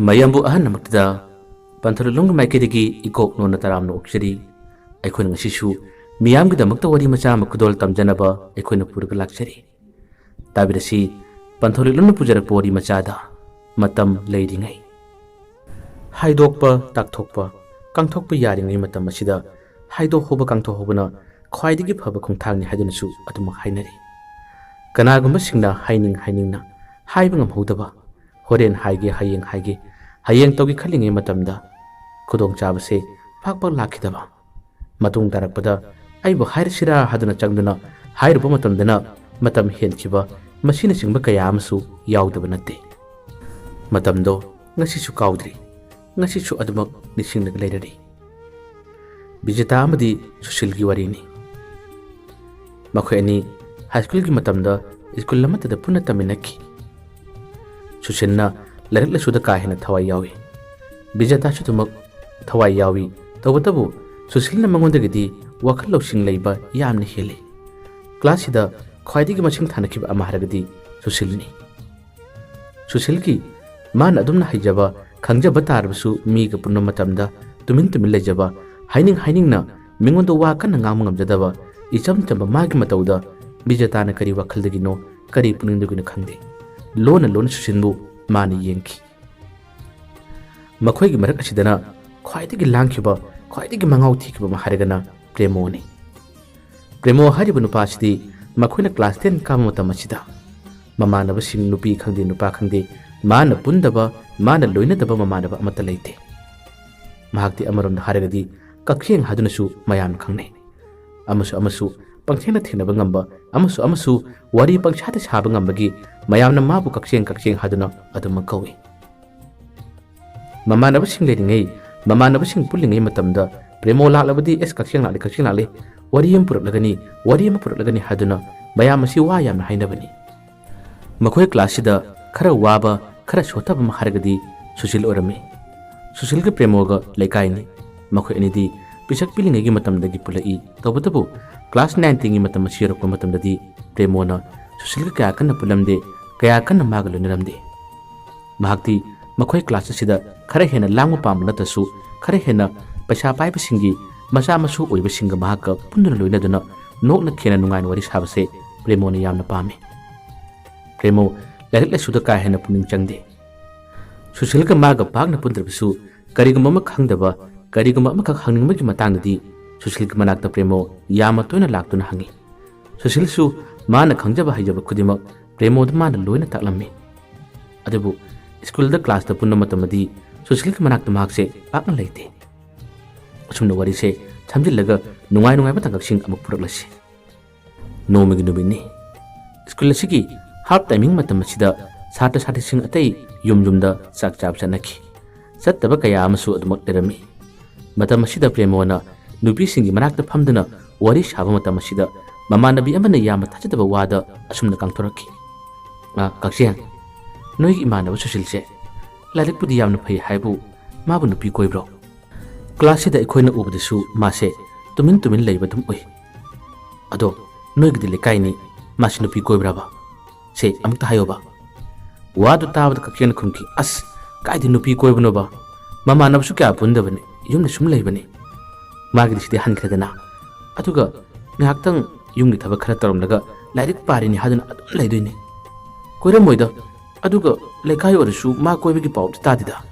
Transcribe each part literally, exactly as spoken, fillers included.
ꯃꯌꯥꯝꯕꯨ ꯑꯍꯟꯅꯃꯛꯇꯗ ꯄꯟꯊꯧ ꯂꯤꯛꯂꯣꯟꯒꯤ ꯃꯥꯏꯀꯩꯗꯒꯤ ꯏꯀꯣꯛ ꯅꯣꯟꯅ ꯇꯔꯥꯝꯅ ꯑꯣꯛꯆꯔꯤ꯫ ꯑꯩꯈꯣꯏꯅ ꯉꯁꯤꯁꯨ ꯃꯤꯌꯥꯝꯒꯤꯗꯃꯛꯇ ꯋꯥꯔꯤ ꯃꯆꯥ ꯑꯃ ꯈꯨꯗꯣꯜ ꯇꯝꯖꯅꯕ ꯑꯩꯈꯣꯏꯅ ꯄꯨꯔꯒ ꯂꯥꯛꯆꯔꯤ꯫ ꯇꯥꯕꯤꯔꯁꯤ, ꯄꯟꯊꯧ ꯂꯤꯛꯂꯣꯟꯅ ꯄꯨꯖꯔꯛꯄ ꯋꯥꯔꯤ ꯃꯆꯥꯗ ꯃꯇꯝ ꯂꯩꯔꯤꯉꯩ꯫ ꯍꯥꯏꯗꯣꯛꯄ, ꯇꯥꯛꯊꯣꯛꯄ, ꯀꯥꯡꯊꯣꯛꯄ ꯌꯥꯔꯤꯉꯩ ꯃꯇꯝ ꯑꯁꯤꯗ ꯍꯥꯏꯗꯣꯛꯍꯧꯕ ꯀꯥꯡꯊꯣꯛꯍꯧꯕꯅ ꯈ꯭ꯋꯥꯏꯗꯒꯤ ꯐꯕ ꯈꯣꯡꯊꯥꯡꯅꯤ ꯍꯥꯏꯗꯨꯅꯁꯨ ꯑꯗꯨꯃꯛ ꯍꯥꯏꯅꯔꯤ꯫ ꯀꯅꯥꯒꯨꯝꯕꯁꯤꯡꯅ ꯍꯥꯏꯅꯤꯡ ꯍꯥꯏꯅꯤꯡꯅ ꯍꯥꯏꯕ ꯉꯝꯍꯧꯗꯕ, ꯍꯣꯔꯦꯟ ꯍꯥꯏꯒꯦ, ꯍꯌꯦꯡ ꯍꯥꯏꯒꯦ, ꯍꯌꯦꯡ ꯇꯧꯒꯦ ꯈꯜꯂꯤꯉꯩ ꯃꯇꯝꯗ ꯈꯨꯗꯣꯡꯆꯥꯕꯁꯦ ꯄꯥꯛ ꯄꯥꯛ ꯂꯥꯛꯈꯤꯗꯕ, ꯃꯇꯨꯡ ꯇꯥꯔꯛꯄꯗ ꯑꯩꯕꯨ ꯍꯥꯏꯔꯁꯤꯔꯥ ꯍꯥꯏꯗꯨꯅ ꯆꯪꯗꯨꯅ ꯍꯥꯏꯔꯨꯕ ꯃꯇꯝꯗꯅ ꯃꯇꯝ ꯍꯦꯟꯈꯤꯕ, ꯃꯁꯤꯅꯆꯤꯡꯕ ꯀꯌꯥ ꯑꯃꯁꯨ ꯌꯥꯎꯗꯕ ꯅꯠꯇꯦ꯫ ꯃꯇꯝꯗꯣ ꯉꯁꯤꯁꯨ ꯀꯥꯎꯗ꯭ꯔꯤ, ꯉꯁꯤꯁꯨ ꯑꯗꯨꯃꯛ ꯅꯤꯡꯁꯤꯡꯂꯒ ꯂꯩꯔꯔꯤ꯫ ꯕꯤꯖꯦꯇꯥ ꯑꯃꯗꯤ ꯁꯨꯁꯤꯜꯒꯤ ꯋꯥꯔꯤꯅꯤ꯫ ꯃꯈꯣꯏ ꯑꯅꯤ ꯍꯥꯏ ꯁ꯭ꯀꯨꯜꯒꯤ ꯃꯇꯝꯗ ꯁ꯭ꯀꯨꯜ ꯑꯃꯠꯇꯗ ꯄꯨꯟꯅ ꯇꯝꯃꯤꯟꯅꯈꯤ꯫ ꯁꯨꯁꯤꯜꯅ ꯂꯥꯏꯔꯤꯛ ꯂꯥꯏꯁꯨꯗ ꯀꯥ ꯍꯦꯟꯅ ꯊꯋꯥꯏ ꯌꯥꯎꯏ꯫ ꯕꯤꯖꯦꯇꯥꯁꯨ ꯑꯗꯨꯃꯛ ꯊꯋꯥꯏ ꯌꯥꯎꯏ꯫ ꯇꯧꯕꯇꯕꯨ ꯁꯨꯁꯤꯜꯅ ꯃꯉꯣꯟꯗꯒꯤꯗꯤ ꯋꯥꯈꯜ ꯂꯧꯁꯤꯡ ꯂꯩꯕ ꯌꯥꯝꯅ ꯍꯦꯜꯂꯤ꯫ ꯀ꯭ꯂꯥꯁꯁꯤꯗ ꯈ꯭ꯋꯥꯏꯗꯒꯤ ꯃꯁꯤꯡ ꯊꯥꯅꯈꯤꯕ ꯑꯃ ꯍꯥꯏꯔꯒꯗꯤ ꯁꯨꯁꯤꯜꯅꯤ꯫ ꯁꯨꯁꯤꯜꯒꯤ ꯃꯥꯅ ꯑꯗꯨꯝꯅ ꯍꯩꯖꯕ, ꯈꯪꯖꯕ ꯇꯥꯔꯕꯁꯨ ꯃꯤꯒ ꯄꯨꯟꯕ ꯃꯇꯝꯗ ꯇꯨꯃꯤꯟ ꯇꯨꯃꯤꯟ ꯂꯩꯖꯕ, ꯍꯥꯏꯅꯤꯡ ꯍꯥꯏꯅꯤꯡꯅ ꯃꯤꯉꯣꯟꯗ ꯋꯥ ꯀꯟꯅ ꯉꯥꯡꯕ ꯉꯝꯖꯗꯕ, ꯏꯆꯝ ꯆꯝꯕ ꯃꯥꯒꯤ ꯃꯇꯧꯗ ꯕꯤꯖꯦꯇꯥꯅ ꯀꯔꯤ ꯋꯥꯈꯜꯗꯒꯤꯅꯣ, ꯀꯔꯤ ꯄꯨꯛꯅꯤꯡꯗꯒꯤꯅꯣ ꯈꯪꯗꯦ, ꯂꯣꯟꯅ ꯂꯣꯟꯅ ꯁꯨꯁꯤꯜꯕꯨ ꯃꯥꯅ ꯌꯦꯡꯈꯤ꯫ ꯃꯈꯣꯏꯒꯤ ꯃꯔꯛ ꯑꯁꯤꯗꯅ ꯈ꯭ꯋꯥꯏꯗꯒꯤ ꯂꯥꯡꯈꯤꯕ, ꯈ꯭ꯋꯥꯏꯗꯒꯤ ꯃꯉꯥꯎ ꯊꯤꯈꯤꯕ ꯑꯃ ꯍꯥꯏꯔꯒꯅ ꯄ꯭ꯔꯦꯃꯣꯅꯤ꯫ ꯄ꯭ꯔꯦꯃꯣ ꯍꯥꯏꯔꯤꯕ ꯅꯨꯄꯥꯁꯤꯗꯤ ꯃꯈꯣꯏꯅ ꯀ꯭ꯂꯥꯁ ꯇꯦꯟ ꯀꯥꯕ ꯃꯇꯝ ꯑꯁꯤꯗ ꯃꯃꯥꯟꯅꯕꯁꯤꯡ, ꯅꯨꯄꯤ ꯈꯪꯗꯦ ꯅꯨꯄꯥ ꯈꯪꯗꯦ, ꯃꯥꯅ ꯄꯨꯟꯗꯕ, ꯃꯥꯅ ꯂꯣꯏꯅꯗꯕ ꯃꯃꯥꯟꯅꯕ ꯑꯃꯠꯇ ꯂꯩꯇꯦ꯫ ꯃꯍꯥꯛꯇꯤ ꯑꯃꯔꯣꯝꯗ ꯍꯥꯏꯔꯒꯗꯤ ꯀꯛꯆꯦꯡ ꯍꯥꯏꯗꯨꯅꯁꯨ ꯃꯌꯥꯝꯅ ꯈꯪꯅꯩ꯫ ꯑꯃꯁꯨ ꯑꯃꯁꯨ ꯄꯪꯊꯦꯡꯅ ꯊꯦꯡꯅꯕ ꯉꯝꯕ, ꯑꯃꯁꯨ ꯑꯃꯁꯨ ꯋꯥꯔꯤ ꯄꯪꯁꯥꯗ ꯁꯥꯕ ꯉꯝꯕꯒꯤ ꯃꯌꯥꯝꯅ ꯃꯥꯕꯨ ꯀꯛꯆꯦꯡ ꯀꯛꯆꯦꯡ ꯍꯥꯏꯗꯨꯅ ꯑꯗꯨꯃꯛ ꯀꯧꯏ꯫ ꯃꯃꯥꯟꯅꯕꯁꯤꯡ ꯂꯩꯔꯤꯉꯩ, ꯃꯃꯥꯟꯅꯕꯁꯤꯡ ꯄꯨꯜꯂꯤꯉꯩ ꯃꯇꯝꯗ ꯄ꯭ꯔꯦꯃꯣ ꯂꯥꯛꯂꯕꯗꯤ "ꯑꯦꯁ, ꯀꯛꯆꯦꯡ ꯂꯥꯛꯂꯦ, ꯀꯛꯆꯦꯡ ꯂꯥꯛꯂꯦ, ꯋꯥꯔꯤ ꯑꯃ ꯄꯨꯔꯛꯂꯒꯅꯤ, ꯋꯥꯔꯤ ꯑꯃ ꯄꯨꯔꯛꯂꯒꯅꯤ" ꯍꯥꯏꯗꯨꯅ ꯃꯌꯥꯝ ꯑꯁꯤ ꯋꯥ ꯌꯥꯝꯅ ꯍꯥꯏꯅꯕꯅꯤ꯫ ꯃꯈꯣꯏ ꯀ꯭ꯂꯥꯁꯁꯤꯗ ꯈꯔ ꯋꯥꯕ, ꯈꯔ ꯁꯣꯠꯊꯕ ꯑꯃ ꯍꯥꯏꯔꯒꯗꯤ ꯁꯨꯁꯤꯜ ꯑꯣꯏꯔꯝꯃꯤ꯫ ꯁꯨꯁꯤꯜꯒ ꯄ꯭ꯔꯦꯃꯣꯒ ꯂꯩꯀꯥꯏꯅꯤ꯫ ꯃꯈꯣꯏ ꯑꯅꯤꯗꯤ ꯄꯤꯁꯛ ꯄꯤꯛꯂꯤꯉꯩꯒꯤ ꯃꯇꯝꯗꯒꯤ ꯄꯨꯜꯂꯛꯏ꯫ ꯇꯧꯕꯇꯕꯨ ꯀ꯭ꯂꯥꯁ ꯅꯥꯏꯟ ꯇꯦꯟꯒꯤ ꯃꯇꯝ ꯑꯁꯤ ꯌꯧꯔꯛꯄ ꯃꯇꯝꯗꯗꯤ ꯄ꯭ꯔꯦꯃꯣꯅ ꯁꯨꯁꯤꯜꯒ ꯀꯌꯥ ꯀꯟꯅ ꯄꯨꯜꯂꯝꯗꯦ, ꯀꯌꯥ ꯀꯟꯅ ꯃꯥꯒ ꯂꯣꯏꯅꯔꯝꯗꯦ꯫ ꯃꯍꯥꯛꯇꯤ ꯃꯈꯣꯏ ꯀ꯭ꯂꯥꯁ ꯑꯁꯤꯗ ꯈꯔ ꯍꯦꯟꯅ ꯂꯥꯡꯕ ꯄꯥꯝꯕ ꯅꯠꯇ꯭ꯔꯁꯨ, ꯈꯔ ꯍꯦꯟꯅ ꯄꯩꯁꯥ ꯄꯥꯏꯕꯁꯤꯡꯒꯤ ꯃꯆꯥ ꯃꯁꯨ ꯑꯣꯏꯕꯁꯤꯡꯒ ꯃꯍꯥꯛꯀ ꯄꯨꯟꯗꯨꯅ ꯂꯣꯏꯅꯗꯨꯅ ꯅꯣꯛꯅ ꯈꯦꯅ ꯅꯨꯡꯉꯥꯏꯅ ꯋꯥꯔꯤ ꯁꯥꯕꯁꯦ ꯄ꯭ꯔꯦꯃꯣꯅ ꯌꯥꯝꯅ ꯄꯥꯝꯃꯤ꯫ ꯄ꯭ꯔꯦꯃꯣ ꯂꯥꯏꯔꯤꯛ ꯂꯥꯏꯁꯨꯗ ꯀꯥ ꯍꯦꯟꯅ ꯄꯨꯛꯅꯤꯡ ꯆꯪꯗꯦ꯫ ꯁꯨꯁꯤꯜꯒ ꯃꯥꯒ ꯄꯥꯛꯅ ꯄꯨꯟꯗ꯭ꯔꯕꯁꯨ, ꯀꯔꯤꯒꯨꯝꯕ ꯑꯃ ꯈꯪꯗꯕ, ꯀꯔꯤꯒꯨꯝꯕ ꯑꯃꯈꯛ ꯍꯪꯅꯤꯡꯕꯒꯤ ꯃꯇꯥꯡꯗꯗꯤ ꯁꯨꯁꯤꯜꯒꯤ ꯃꯅꯥꯛꯇ ꯄ꯭ꯔꯦꯃꯣ ꯌꯥꯝꯅ ꯇꯣꯏꯅ ꯂꯥꯛꯇꯨꯅ ꯍꯪꯏ꯫ ꯁꯨꯁꯤꯜꯁꯨ ꯃꯥꯅ ꯈꯪꯖꯕ ꯍꯩꯖꯕ ꯈꯨꯗꯤꯡꯃꯛ ꯄ꯭ꯔꯦꯃꯣꯗ ꯃꯥꯅ ꯂꯣꯏꯅ ꯇꯥꯛꯂꯝꯃꯤ꯫ ꯑꯗꯨꯕꯨ ꯁ꯭ꯀꯨꯜꯗ ꯀ꯭ꯂꯥꯁꯇ ꯄꯨꯟꯕ ꯃꯇꯝꯗꯗꯤ ꯁꯨꯁꯤꯜꯒꯤ ꯃꯅꯥꯛꯇ ꯃꯍꯥꯛꯁꯦ ꯄꯥꯛꯅ ꯂꯩꯇꯦ꯫ ꯑꯁꯨꯝꯅ ꯋꯥꯔꯤꯁꯦ ꯁꯝꯖꯤꯜꯂꯒ ꯅꯨꯡꯉꯥꯏ ꯅꯨꯡꯉꯥꯏꯕ ꯇꯥꯡꯀꯛꯁꯤꯡ ꯑꯃꯨꯛ ꯄꯨꯔꯛꯂꯁꯤ꯫ ꯅꯣꯡꯃꯒꯤ ꯅꯨꯃꯤꯠꯅꯤ꯫ ꯁ꯭ꯀꯨꯜ ꯑꯁꯤꯒꯤ half timing ꯃꯇꯝ ꯑꯁꯤꯗ ꯁꯥꯇ꯭ꯔ ꯁꯥꯇ꯭ꯔꯤꯁꯤꯡ ꯑꯇꯩ ꯌꯨꯝ ꯌꯨꯝꯗ ꯆꯥꯛ ꯆꯥꯕ ꯆꯠꯅꯈꯤ꯫ ꯆꯠꯇꯕ ꯀꯌꯥ ꯑꯃꯁꯨ ꯑꯗꯨꯃꯛ ꯂꯩꯔꯝꯃꯤ꯫ ꯃꯇꯝ ꯑꯁꯤꯗ ꯄ꯭ꯔꯦꯃꯣꯅ ꯅꯨꯄꯤꯁꯤꯡꯒꯤ ꯃꯅꯥꯛꯇ ꯐꯝꯗꯨꯅ ꯋꯥꯔꯤ ꯁꯥꯕ ꯃꯇꯝ ꯑꯁꯤꯗ ꯃꯃꯥꯟꯅꯕꯤ ꯑꯃꯅ ꯌꯥꯝꯅ ꯊꯥꯖꯗꯕ ꯋꯥꯗ ꯑꯁꯨꯝꯅ ꯀꯥꯡꯊꯣꯔꯛꯈꯤ꯫ "ꯑ, ꯀꯛꯆꯦꯡ, ꯅꯣꯏꯒꯤ ꯏꯃꯥꯟꯅꯕ ꯁꯨꯁꯤꯜꯁꯦ ꯂꯥꯏꯔꯤꯛꯄꯨꯗꯤ ꯌꯥꯝꯅ ꯐꯩ ꯍꯥꯏꯕꯨ ꯃꯥꯕꯨ ꯅꯨꯄꯤ ꯀꯣꯏꯕ꯭ꯔꯣ? ꯀ꯭ꯂꯥꯁꯁꯤꯗ ꯑꯩꯈꯣꯏꯅ ꯎꯕꯗꯁꯨ ꯃꯥꯁꯦ ꯇꯨꯃꯤꯟ ꯇꯨꯃꯤꯟ ꯂꯩꯕ ꯑꯗꯨꯝ ꯎꯏ꯫ ꯑꯗꯣ ꯅꯣꯏꯒꯤꯗꯤ ꯂꯩꯀꯥꯏꯅꯤ, ꯃꯥꯁꯤ ꯅꯨꯄꯤ ꯀꯣꯏꯕ꯭ꯔꯕ? ꯁꯦ ꯑꯃꯨꯛꯇ ꯍꯥꯏꯌꯣꯕ꯫" ꯋꯥꯗꯨ ꯇꯥꯕꯗ ꯀꯛꯆꯦꯡꯅ ꯈꯨꯝꯈꯤ, "ꯑꯁ, ꯀꯥꯏꯗꯤ ꯅꯨꯄꯤ ꯀꯣꯏꯕꯅꯣꯕ? ꯃꯃꯥꯟꯅꯕꯁꯨ ꯀꯌꯥ ꯄꯨꯟꯗꯕꯅꯤ, ꯌꯨꯝꯗ ꯁꯨꯝ ꯂꯩꯕꯅꯤ꯫ ꯃꯥꯒꯤꯗꯤ ꯁꯤꯗꯤ ꯍꯟꯈ꯭ꯔꯦꯗꯅ꯫ ꯑꯗꯨꯒ ꯉꯥꯏꯍꯥꯛꯇꯪ ꯌꯨꯝꯒꯤ ꯊꯕꯛ ꯈꯔ ꯇꯧꯔꯝꯂꯒ ꯂꯥꯏꯔꯤꯛ ꯄꯥꯔꯤꯅꯤ ꯍꯥꯏꯗꯨꯅ ꯑꯗꯨꯝ ꯂꯩꯗꯣꯏꯅꯤ꯫ ꯀꯣꯏꯔꯝꯃꯣꯏꯗ꯫ ꯑꯗꯨꯒ ꯂꯩꯀꯥꯏ ꯑꯣꯏꯔꯁꯨ ꯃꯥ ꯀꯣꯏꯕꯒꯤ ꯄꯥꯎꯗꯤ ꯇꯥꯗꯦꯗ꯫"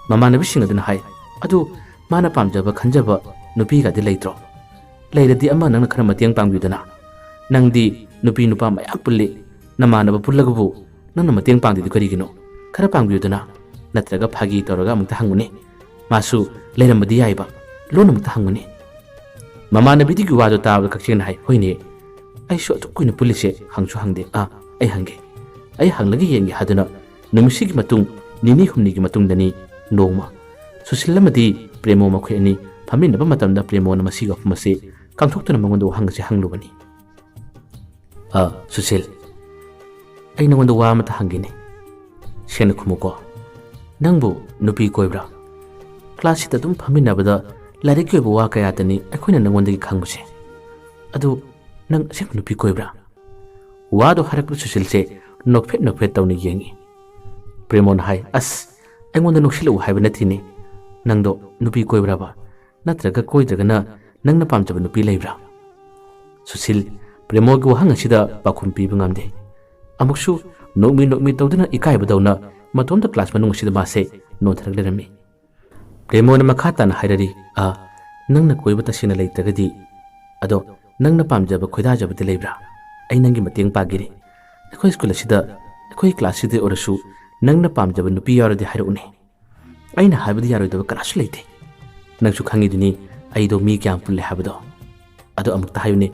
ꯃꯃꯥꯟꯅꯕꯤꯁꯤꯡ ꯑꯗꯨꯅ ꯍꯥꯏ, "ꯑꯗꯨ ꯃꯥꯅ ꯄꯥꯝꯖꯕ ꯈꯟꯖꯕ ꯅꯨꯄꯤꯒꯗꯤ ꯂꯩꯇ꯭ꯔꯣ? ꯂꯩꯔꯗꯤ ꯑꯃ ꯅꯪꯅ ꯈꯔ ꯃꯇꯦꯡ ꯄꯥꯡꯕꯤꯌꯨꯗꯅ꯫ ꯅꯪꯗꯤ ꯅꯨꯄꯤ ꯅꯨꯄꯥ ꯃꯌꯥꯝ ꯄꯨꯜꯂꯤ, ꯅꯃꯥꯟꯅꯕ ꯄꯨꯜꯂꯒꯕꯨ ꯅꯪꯅ ꯃꯇꯦꯡ ꯄꯥꯡꯗ꯭ꯔꯤꯗꯨ ꯀꯔꯤꯒꯤꯅꯣ? ꯈꯔ ꯄꯥꯡꯕꯤꯌꯨꯗꯅ꯫ ꯅꯠꯇ꯭ꯔꯒ ꯐꯥꯒꯤ ꯇꯧꯔꯒ ꯑꯃꯨꯛꯇ ꯍꯪꯉꯨꯅꯦ꯫ ꯃꯥꯁꯨ ꯂꯩꯔꯝꯕꯗꯤ ꯌꯥꯏꯕ꯫ ꯂꯣꯟ ꯑꯃꯨꯛꯇ ꯍꯪꯉꯨꯅꯦ꯫" ꯃꯃꯥꯟꯅꯕꯤꯗꯨꯒꯤ ꯋꯥꯗꯨ ꯇꯥꯕꯗ ꯀꯛꯆꯦꯡꯅ ꯍꯥꯏ, "ꯍꯣꯏꯅꯦ, ꯑꯩꯁꯨ ꯑꯗꯨꯛ ꯀꯨꯏꯅ ꯄꯨꯜꯂꯤꯁꯦ ꯍꯪꯁꯨ ꯍꯪꯗꯦ꯫ ꯑꯥ, ꯑꯩ ꯍꯪꯒꯦ꯫ ꯑꯩ ꯍꯪꯂꯒ ꯌꯦꯡꯒꯦ" ꯍꯥꯏꯗꯨꯅ ꯅꯨꯃꯤꯠꯁꯤꯒꯤ ꯃꯇꯨꯡ ꯅꯤꯅꯤ ꯍꯨꯝꯅꯤꯒꯤ ꯃꯇꯨꯡꯗꯅꯤ ꯅꯣꯡꯃ ꯁꯨꯁꯤꯜ ꯑꯃꯗꯤ ꯄ꯭ꯔꯦꯃꯣ ꯃꯈꯣꯏ ꯑꯅꯤ ꯐꯝꯃꯤꯟꯅꯕ ꯃꯇꯝꯗ ꯄ꯭ꯔꯦꯃꯣꯅ ꯃꯁꯤꯒꯤ ꯋꯥꯐꯝ ꯑꯁꯤ ꯀꯥꯡꯊꯣꯛꯇꯨꯅ ꯃꯉꯣꯟꯗ ꯋꯥꯍꯪ ꯑꯁꯤ ꯍꯪꯂꯨꯕꯅꯤ꯫ "ꯑ, ꯁꯨꯁꯤꯜ, ꯑꯩ ꯅꯉꯣꯟꯗ ꯋꯥ ꯑꯃꯇ ꯍꯪꯒꯦꯅꯦ꯫ ꯁꯦꯡꯅ ꯈꯨꯝꯃꯨꯀꯣ꯫ ꯅꯪꯕꯨ ꯅꯨꯄꯤ ꯀꯣꯏꯕ꯭ꯔꯥ? ꯀ꯭ꯂꯥꯁꯁꯤꯗ ꯑꯗꯨꯝ ꯐꯝꯃꯤꯟꯅꯕꯗ ꯂꯥꯏꯔꯤꯛꯀꯤ ꯑꯣꯏꯕ ꯋꯥ ꯀꯌꯥꯗꯅꯤ ꯑꯩꯈꯣꯏꯅ ꯅꯉꯣꯟꯗꯒꯤ ꯈꯪꯕꯁꯦ꯫ ꯑꯗꯨ ꯅꯪ ꯑꯁꯦꯡꯕ ꯅꯨꯄꯤ ꯀꯣꯏꯕ꯭ꯔꯥ?" ꯋꯥꯗꯣ ꯍꯥꯏꯔꯛꯄꯗ ꯁꯨꯁꯤꯜꯁꯦ ꯅꯣꯛꯐꯦꯠ ꯅꯣꯛꯐꯦꯠ ꯇꯧꯅ ꯌꯦꯡꯉꯤ꯫ ꯄ꯭ꯔꯦꯃꯣꯅ ꯍꯥꯏ, "ꯑꯁ, ꯑꯩꯉꯣꯟꯗ ꯅꯣꯛꯁꯤꯜꯂꯛꯎ ꯍꯥꯏꯕ ꯅꯠꯇꯦꯅꯦ꯫ ꯅꯪꯗꯣ ꯅꯨꯄꯤ ꯀꯣꯏꯕ꯭ꯔꯕ? ꯅꯠꯇ꯭ꯔꯒ ꯀꯣꯏꯗ꯭ꯔꯒꯅ ꯅꯪꯅ ꯄꯥꯝꯖꯕ ꯅꯨꯄꯤ ꯂꯩꯕ꯭ꯔꯥ?" ꯁꯨꯁꯤꯜ ꯄ꯭ꯔꯦꯃꯣꯒꯤ ꯋꯥꯍꯪ ꯑꯁꯤꯗ ꯄꯥꯎꯈꯨꯝ ꯄꯤꯕ ꯉꯝꯗꯦ꯫ ꯑꯃꯨꯛꯁꯨ ꯅꯣꯛꯃꯤ ꯅꯣꯛꯃꯤ ꯇꯧꯗꯨꯅ ꯏꯀꯥꯏꯕꯗꯧꯅ ꯃꯇꯣꯝꯇ ꯀ꯭ꯂꯥꯁ ꯃꯅꯨꯡ ꯑꯁꯤꯗ ꯃꯥꯁꯦ ꯅꯣꯟꯊꯔꯒ ꯂꯩꯔꯝꯃꯤ꯫ ꯄ꯭ꯔꯦꯃꯣꯅ ꯃꯈꯥ ꯇꯥꯅ ꯍꯥꯏꯔꯔꯤ, "ꯑꯥ, ꯅꯪꯅ ꯀꯣꯏꯕ ꯇꯁꯦꯡꯅ ꯂꯩꯇ꯭ꯔꯒꯗꯤ, ꯑꯗꯣ ꯅꯪꯅ ꯄꯥꯝꯖꯕ ꯈꯣꯏꯗꯥꯖꯕꯗꯤ ꯂꯩꯕ꯭ꯔꯥ? ꯑꯩ ꯅꯪꯒꯤ ꯃꯇꯦꯡ ꯄꯥꯡꯒꯦꯅꯦ꯫ ꯑꯩꯈꯣꯏ ꯁ꯭ꯀꯨꯜ ꯑꯁꯤꯗ, ꯑꯩꯈꯣꯏ ꯀ꯭ꯂꯥꯁꯁꯤꯗ ꯑꯣꯏꯔꯁꯨ ꯅꯪꯅ ꯄꯥꯝꯖꯕ ꯅꯨꯄꯤ ꯌꯥꯎꯔꯗꯤ ꯍꯥꯏꯔꯛꯎꯅꯦ꯫ ꯑꯩꯅ ꯍꯥꯏꯕꯗ ꯌꯥꯔꯣꯏꯗꯕ ꯀꯅꯥꯁꯨ ꯂꯩꯇꯦ꯫ ꯅꯪꯁꯨ ꯈꯪꯉꯤꯗꯨꯅꯤ ꯑꯩꯗꯣ ꯃꯤ ꯀꯌꯥꯝ ꯄꯨꯜꯂꯦ ꯍꯥꯏꯕꯗꯣ꯫ ꯑꯗꯣ ꯑꯃꯨꯛꯇ ꯍꯥꯏꯌꯨꯅꯦ,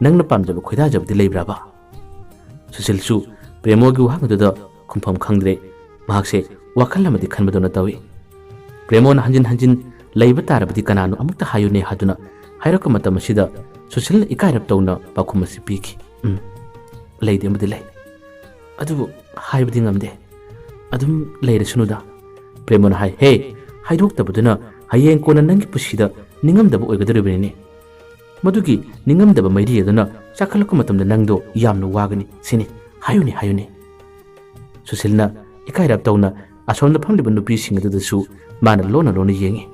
ꯅꯪꯅ ꯄꯥꯝꯖꯕ ꯈꯣꯏꯗꯥꯖꯕꯗꯤ ꯂꯩꯕ꯭ꯔꯥꯕ?" ꯁꯨꯁꯤꯜꯁꯨ ꯄ꯭ꯔꯦꯃꯣꯒꯤ ꯋꯥꯍꯪ ꯑꯗꯨꯗ ꯈꯨꯝꯐꯝ ꯈꯪꯗ꯭ꯔꯦ꯫ ꯃꯍꯥꯛꯁꯦ ꯋꯥꯈꯜ ꯑꯃꯗꯤ ꯈꯟꯕꯗꯧꯅ ꯇꯧꯏ꯫ ꯄ꯭ꯔꯦꯃꯣꯅ ꯍꯟꯖꯤꯟ ꯍꯟꯖꯤꯟ ꯂꯩꯕ ꯇꯥꯔꯕꯗꯤ ꯀꯅꯥꯅꯣ ꯑꯃꯨꯛꯇ ꯍꯥꯏꯌꯨꯅꯦ ꯍꯥꯏꯗꯨꯅ ꯍꯥꯏꯔꯛꯄ ꯃꯇꯝ ꯑꯁꯤꯗ ꯁꯨꯁꯤꯜꯅ ꯏꯀꯥꯏꯔꯞ ꯇꯧꯅ ꯄꯥꯎꯈꯨꯝ ꯑꯁꯤ ꯄꯤꯈꯤ, "ꯎꯝ, ꯂꯩꯗꯤ ꯑꯃꯗꯤ ꯂꯩ꯫ ꯑꯗꯨꯕꯨ ꯍꯥꯏꯕꯗꯤ ꯉꯝꯗꯦ꯫ ꯑꯗꯨꯝ ꯂꯩꯔꯁꯅꯨꯗ꯫" ꯄ꯭ꯔꯦꯃꯣꯅ ꯍꯥꯏ, "ꯍꯦ, ꯍꯥꯏꯗꯣꯛꯇꯕꯗꯨꯅ ꯍꯌꯦꯡ ꯀꯣꯟꯅ ꯅꯪꯒꯤ ꯄꯨꯟꯁꯤꯗ ꯅꯤꯡꯉꯝꯗꯕ ꯑꯣꯏꯒꯗꯧꯔꯤꯕꯅꯤꯅꯦ꯫ ꯃꯗꯨꯒꯤ ꯅꯤꯡꯉꯝꯗꯕ ꯃꯩꯔꯤ ꯑꯗꯨꯅ ꯆꯥꯛꯈꯠꯂꯛꯄ ꯃꯇꯝꯗ ꯅꯪꯗꯣ ꯌꯥꯝꯅ ꯋꯥꯒꯅꯤ ꯁꯤꯅꯤ꯫ ꯍꯥꯏꯌꯨꯅꯦ, ꯍꯥꯏꯌꯨꯅꯦ꯫" ꯁꯨꯁꯤꯜꯅ ꯏꯀꯥꯏꯔꯞ ꯇꯧꯅ ꯑꯁꯣꯝꯗ ꯐꯝꯂꯤꯕ ꯅꯨꯄꯤꯁꯤꯡ ꯑꯗꯨꯗꯁꯨ ꯃꯥꯅ ꯂꯣꯟꯅ ꯂꯣꯟꯅ ꯌꯦꯡꯉꯤ꯫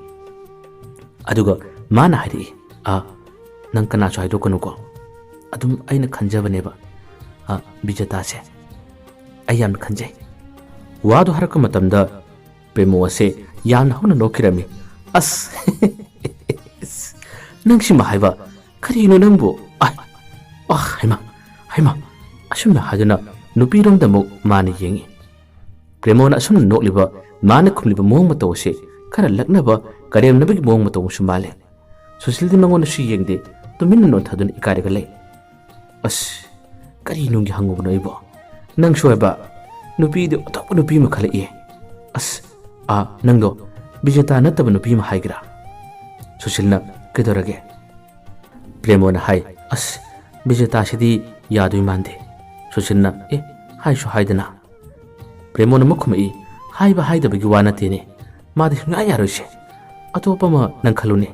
ꯑꯗꯨꯒ ꯃꯥꯅ ꯍꯥꯏꯔꯛꯏ, "ꯑꯥ, ꯅꯪ ꯀꯅꯥꯁꯨ ꯍꯥꯏꯗꯣꯛꯀꯅꯨꯀꯣ꯫ ꯑꯗꯨꯝ ꯑꯩꯅ ꯈꯟꯖꯕꯅꯦꯕ, ꯑꯥ, ꯕꯤꯖꯦꯇꯥꯁꯦ꯫ ꯑꯩ ꯌꯥꯝꯅ ꯈꯟꯖꯩ꯫" ꯋꯥꯗꯨ ꯍꯥꯏꯔꯛꯄ ꯃꯇꯝꯗ ꯄ꯭ꯔꯦꯃꯣ ꯑꯁꯦ ꯌꯥꯝꯅ ꯍꯧꯅ ꯅꯣꯛꯈꯤꯔꯝꯃꯤ꯫ "ꯑꯁ, ꯅꯪꯁꯤꯃ ꯍꯥꯏꯕ, ꯀꯔꯤꯅꯣ ꯅꯪꯕꯨ? ꯑꯥꯏ, ꯑꯥ, ꯍꯩꯃꯥ, ꯍꯩꯃꯥ꯫" ꯑꯁꯨꯝꯅ ꯍꯥꯏꯗꯨꯅ ꯅꯨꯄꯤꯔꯣꯝꯗ ꯑꯃꯨꯛ ꯃꯥꯅ ꯌꯦꯡꯉꯤ꯫ ꯄ꯭ꯔꯦꯃꯣꯅ ꯑꯁꯨꯝꯅ ꯅꯣꯛꯂꯤꯕ, ꯃꯥꯅ ꯈꯨꯝꯂꯤꯕ ꯃꯑꯣꯡ ꯃꯇꯧ ꯑꯁꯤ ꯈꯔ ꯂꯛꯅꯕ, ꯀꯔꯦꯝꯅꯕꯒꯤ ꯃꯑꯣꯡ ꯃꯇꯧ ꯑꯃꯁꯨ ꯃꯥꯜꯂꯦ꯫ ꯁꯨꯁꯤꯜꯗꯤ ꯃꯉꯣꯟꯗꯁꯨ ꯌꯦꯡꯗꯦ, ꯇꯨꯃꯤꯟꯅ ꯅꯣꯟꯊꯗꯨꯅ ꯏꯀꯥꯏꯔꯒ ꯂꯩ꯫ "ꯑꯁ, ꯀꯔꯤ ꯅꯨꯡꯒꯤ ꯍꯪꯉꯨꯕꯅꯣ ꯑꯩꯕꯣ? ꯅꯪꯁꯨ ꯍꯥꯏꯕ, ꯅꯨꯄꯤꯗꯨ ꯑꯇꯣꯞꯄ ꯅꯨꯄꯤ ꯑꯃ ꯈꯜꯂꯛꯏ꯫ ꯑꯁ, ꯑꯥ, ꯅꯪꯗꯣ ꯕꯤꯖꯦꯇꯥ ꯅꯠꯇꯕ ꯅꯨꯄꯤ ꯑꯃ ꯍꯥꯏꯒꯦꯔꯥ?" ꯁꯨꯁꯤꯜꯅ, "ꯀꯩꯗꯧꯔꯒꯦ?" ꯄ꯭ꯔꯦꯃꯣꯅ ꯍꯥꯏ, "ꯑꯁ, ꯕꯤꯖꯦꯇꯥꯁꯤꯗꯤ ꯌꯥꯗꯣꯏ ꯃꯥꯟꯗꯦ꯫" ꯁꯨꯁꯤꯜꯅ, "ꯑꯦ, ꯍꯥꯏꯁꯨ ꯍꯥꯏꯗꯅ꯫" ꯄ꯭ꯔꯦꯃꯣꯅ ꯑꯃꯨꯛ ꯈꯨꯝꯃꯛꯏ, "ꯍꯥꯏꯕ ꯍꯥꯏꯗꯕꯒꯤ ꯋꯥ ꯅꯠꯇꯦꯅꯦ, ꯃꯥꯗꯤ ꯁꯨꯡꯌꯥ ꯌꯥꯔꯣꯏꯁꯦ꯫ ꯑꯇꯣꯞꯄ ꯑꯃ ꯅꯪ ꯈꯜꯂꯨꯅꯦ꯫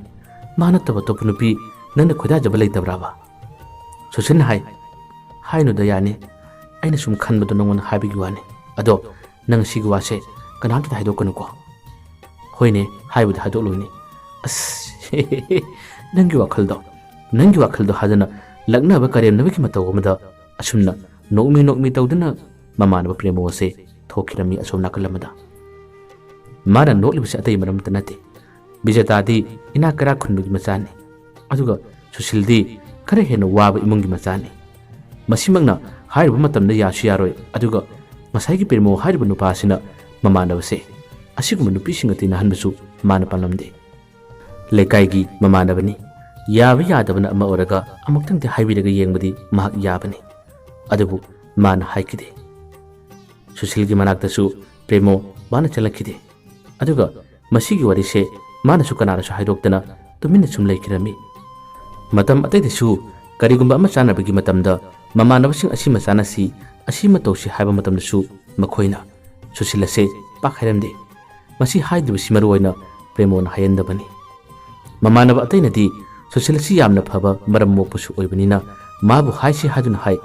ꯃꯥ ꯅꯠꯇꯕ ꯑꯇꯣꯞꯄ ꯅꯨꯄꯤ ꯅꯪꯅ ꯈꯣꯏꯗꯥꯖꯕ ꯂꯩꯇꯕ꯭ꯔꯥꯕ?" ꯁꯨꯁꯤꯜꯅ ꯍꯥꯏ, "ꯍꯥꯏꯅꯨꯗ ꯌꯥꯅꯤ, ꯑꯩꯅ ꯁꯨꯝ ꯈꯟꯕꯗꯣ ꯅꯉꯣꯟꯗ ꯍꯥꯏꯕꯒꯤ ꯋꯥꯅꯤ꯫ ꯑꯗꯣ "ꯅꯪ ꯁꯤꯒꯤ ꯋꯥꯁꯦ ꯀꯅꯥꯝꯇꯗ ꯍꯥꯏꯗꯣꯛꯀꯅꯨꯀꯣ?" "ꯍꯣꯏꯅꯦ, ꯍꯥꯏꯕꯨꯗꯤ ꯍꯥꯏꯗꯣꯛꯂꯣꯏꯅꯦ꯫ ꯑꯁ, ꯅꯪꯒꯤ ꯋꯥꯈꯜꯗꯣ, ꯅꯪꯒꯤ ꯋꯥꯈꯜꯗꯣ ꯍꯥꯏꯗꯅ ꯂꯛꯅꯕ ꯀꯔꯦꯝꯅꯕꯒꯤ ꯃꯇꯧ ꯑꯃꯗ ꯑꯁꯨꯝꯅ ꯅꯣꯛꯃꯤ ꯅꯣꯛꯃꯤ ꯇꯧꯗꯨꯅ ꯃꯃꯥꯟꯅꯕ ꯄ꯭ꯔꯦꯃꯣ ꯑꯁꯦ ꯊꯣꯛꯈꯤꯔꯝꯃꯤ ꯑꯁꯣꯝ ꯅꯥꯀꯜ ꯑꯃꯗ꯫ ꯃꯥꯅ ꯅꯣꯛꯂꯤꯕꯁꯤ ꯑꯇꯩ ꯃꯔꯝ ꯑꯃꯇ ꯅꯠꯇꯦ꯫ ꯕꯤꯖꯦꯇꯥꯗꯤ ꯏꯅꯥꯛ ꯀꯩꯔꯥꯛ ꯈꯨꯟꯕꯒꯤ ꯃꯆꯥꯅꯤ, ꯑꯗꯨꯒ ꯁꯨꯁꯤꯜꯗꯤ ꯈꯔ ꯍꯦꯟꯅ ꯋꯥꯕ ꯏꯃꯨꯡꯒꯤ ꯃꯆꯥꯅꯤ꯫ ꯃꯁꯤꯃꯛꯅ ꯍꯥꯏꯔꯨꯕ ꯃꯇꯝꯗ ꯌꯥꯁꯨ ꯌꯥꯔꯣꯏ, ꯑꯗꯨꯒ ꯉꯁꯥꯏꯒꯤ ꯄ꯭ꯔꯦꯃꯣ ꯍꯥꯏꯔꯤꯕ ꯅꯨꯄꯥ ꯑꯁꯤꯅ ꯃꯃꯥꯟꯅꯕꯁꯦ ꯑꯁꯤꯒꯨꯝꯕ ꯅꯨꯄꯤꯁꯤꯡꯒ ꯇꯤꯟꯅꯍꯟꯕꯁꯨ ꯃꯥꯅ ꯄꯥꯝꯂꯝꯗꯦ꯫ ꯂꯩꯀꯥꯏꯒꯤ ꯃꯃꯥꯟꯅꯕꯅꯤ, ꯌꯥꯕ ꯌꯥꯗꯕꯅ ꯑꯃ ꯑꯣꯏꯔꯒ ꯑꯃꯨꯛꯇꯪꯗꯤ ꯍꯥꯏꯕꯤꯔꯒ ꯌꯦꯡꯕꯗꯤ ꯃꯍꯥꯛ ꯌꯥꯕꯅꯤ꯫ ꯑꯗꯨꯕꯨ ꯃꯥꯅ ꯍꯥꯏꯈꯤꯗꯦ꯫ ꯁꯨꯁꯤꯜꯒꯤ ꯃꯅꯥꯛꯇꯁꯨ ꯄ꯭ꯔꯦꯃꯣ ꯃꯥꯅ ꯆꯪꯂꯛꯈꯤꯗꯦ꯫ ꯑꯗꯨꯒ ꯃꯁꯤꯒꯤ ꯋꯥꯔꯤꯁꯦ ꯃꯥꯅꯁꯨ ꯀꯅꯥꯗꯁꯨ ꯍꯥꯏꯗꯣꯛꯇꯅ ꯇꯨꯃꯤꯟꯅ ꯁꯨꯝ ꯂꯩꯈꯤꯔꯝꯃꯤ꯫ ꯃꯇꯝ ꯑꯇꯩꯗꯁꯨ ꯀꯔꯤꯒꯨꯝꯕ ꯑꯃ ꯆꯥꯅꯕꯒꯤ ꯃꯇꯝꯗ ꯃꯃꯥꯟꯅꯕꯁꯤꯡ ꯑꯁꯤꯃ ꯆꯥꯅꯁꯤ, ꯑꯁꯤꯃ ꯇꯧꯁꯤ ꯍꯥꯏꯕ ꯃꯇꯝꯗꯁꯨ ꯃꯈꯣꯏꯅ ꯁꯨꯁꯤꯜ ꯑꯁꯦ ꯄꯥꯛ ꯍꯥꯏꯔꯝꯗꯦ꯫ ꯃꯁꯤ ꯍꯥꯏꯗ꯭ꯔꯤꯕꯁꯤ ꯃꯔꯨꯑꯣꯏꯅ ꯄ꯭ꯔꯦꯃꯣꯅ ꯍꯥꯏꯍꯟꯗꯕꯅꯤ꯫ ꯃꯃꯥꯟꯅꯕ ꯑꯇꯩꯅꯗꯤ ꯁꯨꯁꯤꯜ ꯑꯁꯤ ꯌꯥꯝꯅ ꯐꯕ, ꯃꯔꯝ ꯃꯣꯛꯄꯁꯨ ꯑꯣꯏꯕꯅꯤꯅ ꯃꯥꯕꯨ ꯍꯥꯏꯁꯤ ꯍꯥꯏꯗꯨꯅ ꯍꯥꯏ,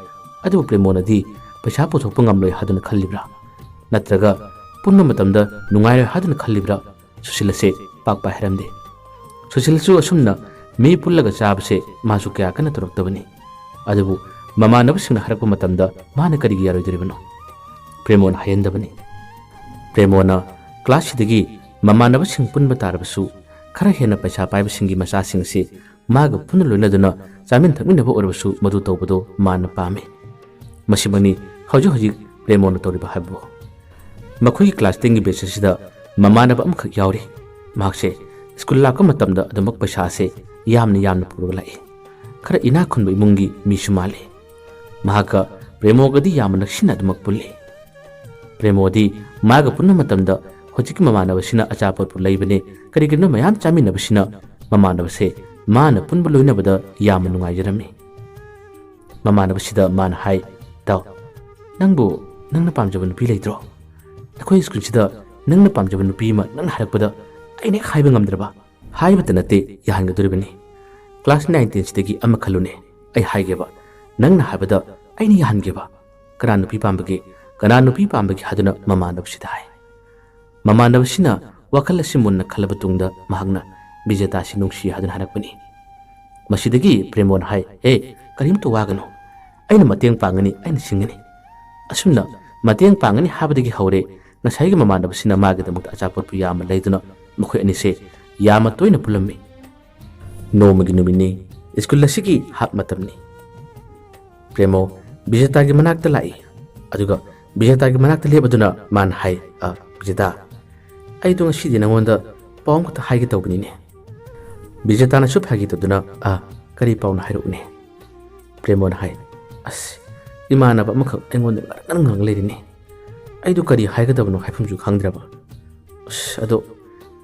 ꯑꯗꯨꯕꯨ ꯄ꯭ꯔꯦꯃꯣꯅꯗꯤ ꯄꯩꯁꯥ ꯄꯨꯊꯣꯛꯄ ꯉꯝꯂꯣꯏ ꯍꯥꯏꯗꯨꯅ ꯈꯜꯂꯤꯕ꯭ꯔꯥ? ꯅꯠꯇ꯭ꯔꯒ ꯄꯨꯟꯕ ꯃꯇꯝꯗ ꯅꯨꯡꯉꯥꯏꯔꯣꯏ ꯍꯥꯏꯗꯨꯅ ꯈꯜꯂꯤꯕ꯭ꯔꯥ? ꯁꯨꯁꯤꯜ ꯑꯁꯦ ꯄꯥꯛ ꯄꯥꯛ ꯍꯥꯏꯔꯝꯗꯦ꯫ ꯁꯨꯁꯤꯜꯁꯨ ꯑꯁꯨꯝꯅ ꯃꯤ ꯄꯨꯜꯂꯒ ꯆꯥꯕꯁꯦ ꯃꯥꯁꯨ ꯀꯌꯥ ꯀꯟꯅ ꯇꯧꯔꯛꯇꯕꯅꯤ꯫ ꯑꯗꯨꯕꯨ ꯃꯃꯥꯟꯅꯕꯁꯤꯡꯅ ꯍꯥꯏꯔꯛꯄ ꯃꯇꯝꯗ ꯃꯥꯅ ꯀꯔꯤꯒꯤ ꯌꯥꯔꯣꯏꯗꯣꯔꯤꯕꯅꯣ? ꯄ꯭ꯔꯦꯃꯣꯅ ꯍꯥꯏꯍꯟꯗꯕꯅꯤ꯫ ꯄ꯭ꯔꯦꯃꯣꯅ ꯀ꯭ꯂꯥꯁꯁꯤꯗꯒꯤ ꯃꯃꯥꯟꯅꯕꯁꯤꯡ ꯄꯨꯟꯕ ꯇꯥꯔꯕꯁꯨ ꯈꯔ ꯍꯦꯟꯅ ꯄꯩꯁꯥ ꯄꯥꯏꯕꯁꯤꯡꯒꯤ ꯃꯆꯥꯁꯤꯡꯁꯤ ꯃꯥꯒ ꯄꯨꯟꯅ ꯂꯣꯏꯅꯗꯨꯅ ꯆꯥꯃꯤꯟ ꯊꯛꯃꯤꯟꯅꯕ ꯑꯣꯏꯔꯕꯁꯨ ꯃꯗꯨ ꯇꯧꯕꯗꯣ ꯃꯥꯅ ꯄꯥꯝꯃꯤ꯫ ꯃꯁꯤꯃꯛꯅꯤ ꯍꯧꯖꯤꯛ ꯍꯧꯖꯤꯛ ꯄ꯭ꯔꯦꯃꯣꯅ ꯇꯧꯔꯤꯕ ꯍꯥꯏꯕꯕꯨ꯫ ꯃꯈꯣꯏꯒꯤ ꯀ꯭ꯂꯥꯁ ꯇꯦꯟꯒꯤ ꯕꯦꯆ ꯑꯁꯤꯗ ꯃꯃꯥꯟꯅꯕ ꯑꯃꯈꯛ ꯌꯥꯎꯔꯤ꯫ ꯃꯍꯥꯛꯁꯦ ꯁ꯭ꯀꯨꯜ ꯂꯥꯛꯄ ꯃꯇꯝꯗ ꯑꯗꯨꯃꯛ ꯄꯩꯁꯥ ꯑꯁꯦ ꯌꯥꯝꯅ ꯌꯥꯝꯅ ꯄꯨꯔꯒ ꯂꯥꯛꯏ꯫ ꯈꯔ ꯏꯅꯥꯛ ꯈꯨꯟꯕ ꯏꯃꯨꯡꯒꯤ ꯃꯤꯁꯨ ꯃꯥꯜꯂꯤ꯫ ꯃꯍꯥꯛꯀ ꯄ꯭ꯔꯦꯃꯣꯒꯗꯤ ꯌꯥꯝꯅ ꯅꯛꯁꯤꯟꯅ ꯑꯗꯨꯃꯛ ꯄꯨꯜꯂꯤ꯫ ꯄ꯭ꯔꯦꯃꯣꯗꯤ ꯃꯥꯒ ꯄꯨꯟꯕ ꯃꯇꯝꯗ ꯍꯧꯖꯤꯛꯀꯤ ꯃꯃꯥꯟꯅꯕꯁꯤꯅ ꯑꯆꯥꯄꯣꯠꯄꯨ ꯂꯩꯕꯅꯦ, ꯀꯔꯤ ꯀꯔꯤꯅꯣ ꯃꯌꯥꯝ ꯆꯥꯃꯤꯟꯅꯕꯁꯤꯅ ꯃꯃꯥꯟꯅꯕꯁꯦ ꯃꯥꯅ ꯄꯨꯟꯕ ꯂꯣꯏꯅꯕꯗ ꯌꯥꯝꯅ ꯅꯨꯡꯉꯥꯏꯖꯔꯝꯃꯤ꯫ ꯃꯃꯥꯟꯅꯕꯁꯤꯗ ꯃꯥꯅ ꯍꯥꯏ, "ꯇꯥꯎ, ꯅꯪꯕꯨ ꯅꯪꯅ ꯄꯥꯝꯖꯕ ꯅꯨꯄꯤ ꯂꯩꯇ꯭ꯔꯣ? ꯑꯩꯈꯣꯏ ꯁ꯭ꯀꯨꯜꯁꯤꯗ ꯅꯪꯅ ꯄꯥꯝꯖꯕ ꯅꯨꯄꯤ ꯑꯃ ꯅꯪꯅ ꯍꯥꯏꯔꯛꯄꯗ ꯑꯩꯅ ꯍꯦꯛ ꯍꯥꯏꯕ ꯉꯝꯗ꯭ꯔꯕ꯫ ꯍꯥꯏꯕꯇ ꯅꯠꯇꯦ, ꯌꯥꯍꯟꯒꯗꯧꯔꯤꯕꯅꯤ꯫ ꯀ꯭ꯂꯥꯁ ꯅꯥꯏꯟ ꯇꯦꯟꯁꯤꯗꯒꯤ ꯑꯃ ꯈꯜꯂꯨꯅꯦ꯫ ꯑꯩ ꯍꯥꯏꯒꯦꯕ, ꯅꯪꯅ ꯍꯥꯏꯕꯗ ꯑꯩꯅ ꯌꯥꯍꯟꯒꯦꯕ꯫ ꯀꯅꯥ ꯅꯨꯄꯤ ꯄꯥꯝꯕꯒꯦ? "ꯀꯅꯥ ꯅꯨꯄꯤ ꯄꯥꯝꯕꯒꯦ?" ꯍꯥꯏꯗꯨꯅ ꯃꯃꯥꯟꯅꯕꯁꯤꯗ ꯍꯥꯏ꯫ ꯃꯃꯥꯟꯅꯕꯁꯤꯅ ꯋꯥꯈꯜ ꯑꯁꯤ ꯃꯨꯟꯅ ꯈꯜꯂꯕ ꯇꯨꯡꯗ ꯃꯍꯥꯛꯅ ꯕꯤꯖꯦꯇꯥꯁꯤ ꯅꯨꯡꯁꯤ ꯍꯥꯏꯗꯨꯅ ꯍꯥꯏꯔꯛꯄꯅꯤ꯫ ꯃꯁꯤꯗꯒꯤ ꯄ꯭ꯔꯦꯃꯣꯅ ꯍꯥꯏ, "ꯍꯦ, ꯀꯔꯤꯝꯇ ꯋꯥꯒꯅꯨ, ꯑꯩꯅ ꯃꯇꯦꯡ ꯄꯥꯡꯒꯅꯤ, ꯑꯩꯅ ꯁꯤꯡꯒꯅꯤ꯫" ꯑꯁꯨꯝꯅ ꯃꯇꯦꯡ ꯄꯥꯡꯒꯅꯤ ꯍꯥꯏꯕꯗꯒꯤ ꯍꯧꯔꯦ ꯉꯁꯥꯏꯒꯤ ꯃꯃꯥꯟꯅꯕꯁꯤꯅ ꯃꯥꯒꯤꯗꯃꯛꯇ ꯑꯆꯥꯄꯣꯠꯄꯨ ꯌꯥꯝꯅ ꯂꯩꯗꯨꯅ ꯃꯈꯣꯏ ꯑꯅꯤꯁꯦ ꯌꯥꯝꯅ ꯇꯣꯏꯅ ꯄꯨꯜꯂꯝꯃꯤ꯫ ꯅꯣꯡꯃꯒꯤ ꯅꯨꯃꯤꯠꯅꯤ, ꯁ꯭ꯀꯨꯜ ꯑꯁꯤꯒꯤ ꯍꯥꯞ ꯃꯇꯝꯅꯤ꯫ ꯄ꯭ꯔꯦꯃꯣ ꯕꯤꯖꯦꯇꯥꯒꯤ ꯃꯅꯥꯛꯇ ꯂꯥꯛꯏ꯫ ꯑꯗꯨꯒ ꯕꯤꯖꯦꯇꯥꯒꯤ ꯃꯅꯥꯛꯇ ꯂꯦꯞꯄꯗꯨꯅ ꯃꯥꯅ ꯍꯥꯏ, "ꯑ, ꯕꯤꯖꯦꯇꯥ, ꯑꯩꯗꯣ ꯉꯁꯤꯗꯤ ꯅꯉꯣꯟꯗ ꯄꯥꯎ ꯑꯃꯈꯛꯇ ꯍꯥꯏꯒꯦ ꯇꯧꯕꯅꯤꯅꯦ꯫" ꯕꯤꯖꯦꯇꯥꯅꯁꯨ ꯐꯥꯒꯤ ꯇꯧꯗꯨꯅ, "ꯑ, ꯀꯔꯤ ꯄꯥꯎꯅꯣ ꯍꯥꯏꯔꯛꯎꯅꯦ꯫" ꯄ꯭ꯔꯦꯃꯣꯅ ꯍꯥꯏ, "ꯑꯁ, ꯏꯃꯥꯟꯅꯕ ꯑꯃꯈꯛ ꯑꯩꯉꯣꯟꯗ ꯉꯔꯪ ꯉꯔꯪ ꯂꯩꯔꯤꯅꯦ꯫ ꯑꯩꯗꯣ ꯀꯔꯤ ꯍꯥꯏꯒꯗꯕꯅꯣ ꯍꯥꯏꯐꯝꯁꯨ ꯈꯪꯗ꯭ꯔꯕ꯫ ꯑꯁ, ꯑꯗꯣ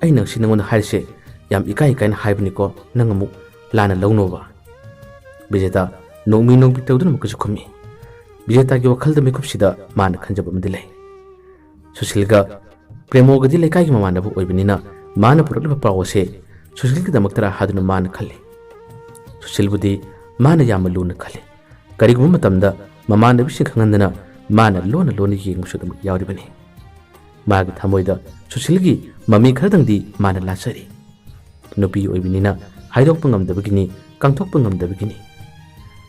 ꯑꯩꯅ ꯉꯁꯤ ꯅꯉꯣꯟꯗ ꯍꯥꯏꯔꯤꯁꯦ ꯌꯥꯝ ꯏꯀꯥꯏ ꯏꯀꯥꯏꯅ ꯍꯥꯏꯕꯅꯤꯀꯣ, ꯅꯪ ꯑꯃꯨꯛ ꯂꯥꯟꯅ ꯂꯧꯅꯣꯕ꯫" ꯕꯤꯖꯦꯇꯥ ꯅꯣꯛꯃꯤ ꯅꯣꯛꯃꯤ ꯇꯧꯗꯨꯅ ꯑꯃꯨꯛꯀꯁꯨ ꯈꯨꯝꯃꯤ꯫ ꯕꯤꯖꯦꯇꯥꯒꯤ ꯋꯥꯈꯜꯗ ꯃꯤꯀꯨꯞꯁꯤꯗ ꯃꯥꯅ ꯈꯟꯖꯕ ꯑꯃꯗꯤ ꯂꯩ꯫ ꯁꯨꯁꯤꯜꯒ ꯄ꯭ꯔꯦꯃꯣꯒꯗꯤ ꯂꯩꯀꯥꯏꯒꯤ ꯃꯃꯥꯟꯅꯕ ꯑꯣꯏꯕꯅꯤꯅ ꯃꯥꯅ ꯄꯨꯔꯛꯂꯤꯕ ꯄꯥꯎ ꯑꯁꯦ ꯁꯨꯁꯤꯜꯒꯤꯗꯃꯛꯇꯔꯥ ꯍꯥꯏꯗꯨꯅ ꯃꯥꯅ ꯈꯜꯂꯤ꯫ ꯁꯨꯁꯤꯜꯕꯨꯗꯤ ꯃꯥꯅ ꯌꯥꯝꯅ ꯂꯨꯅ ꯈꯜꯂꯤ꯫ ꯀꯔꯤꯒꯨꯝꯕ ꯃꯇꯝꯗ ꯃꯃꯥꯟꯅꯕꯤꯁꯤꯡ ꯈꯪꯍꯟꯗꯅ ꯃꯥꯅ ꯂꯣꯟꯅ ꯂꯣꯟꯅ ꯌꯦꯡꯕꯁꯨ ꯑꯗꯨꯃꯛ ꯌꯥꯎꯔꯤꯕꯅꯤ꯫ ꯃꯥꯒꯤ ꯊꯃꯣꯏꯗ ꯁꯨꯁꯤꯜꯒꯤ ꯃꯃꯤ ꯈꯔꯗꯪꯗꯤ ꯃꯥꯅ ꯂꯥꯠꯆꯔꯤ꯫ ꯅꯨꯄꯤ ꯑꯣꯏꯕꯅꯤꯅ ꯍꯥꯏꯗꯣꯛꯄ ꯉꯝꯗꯕꯒꯤꯅꯤ, ꯀꯥꯡꯊꯣꯛꯄ ꯉꯝꯗꯕꯒꯤꯅꯤ꯫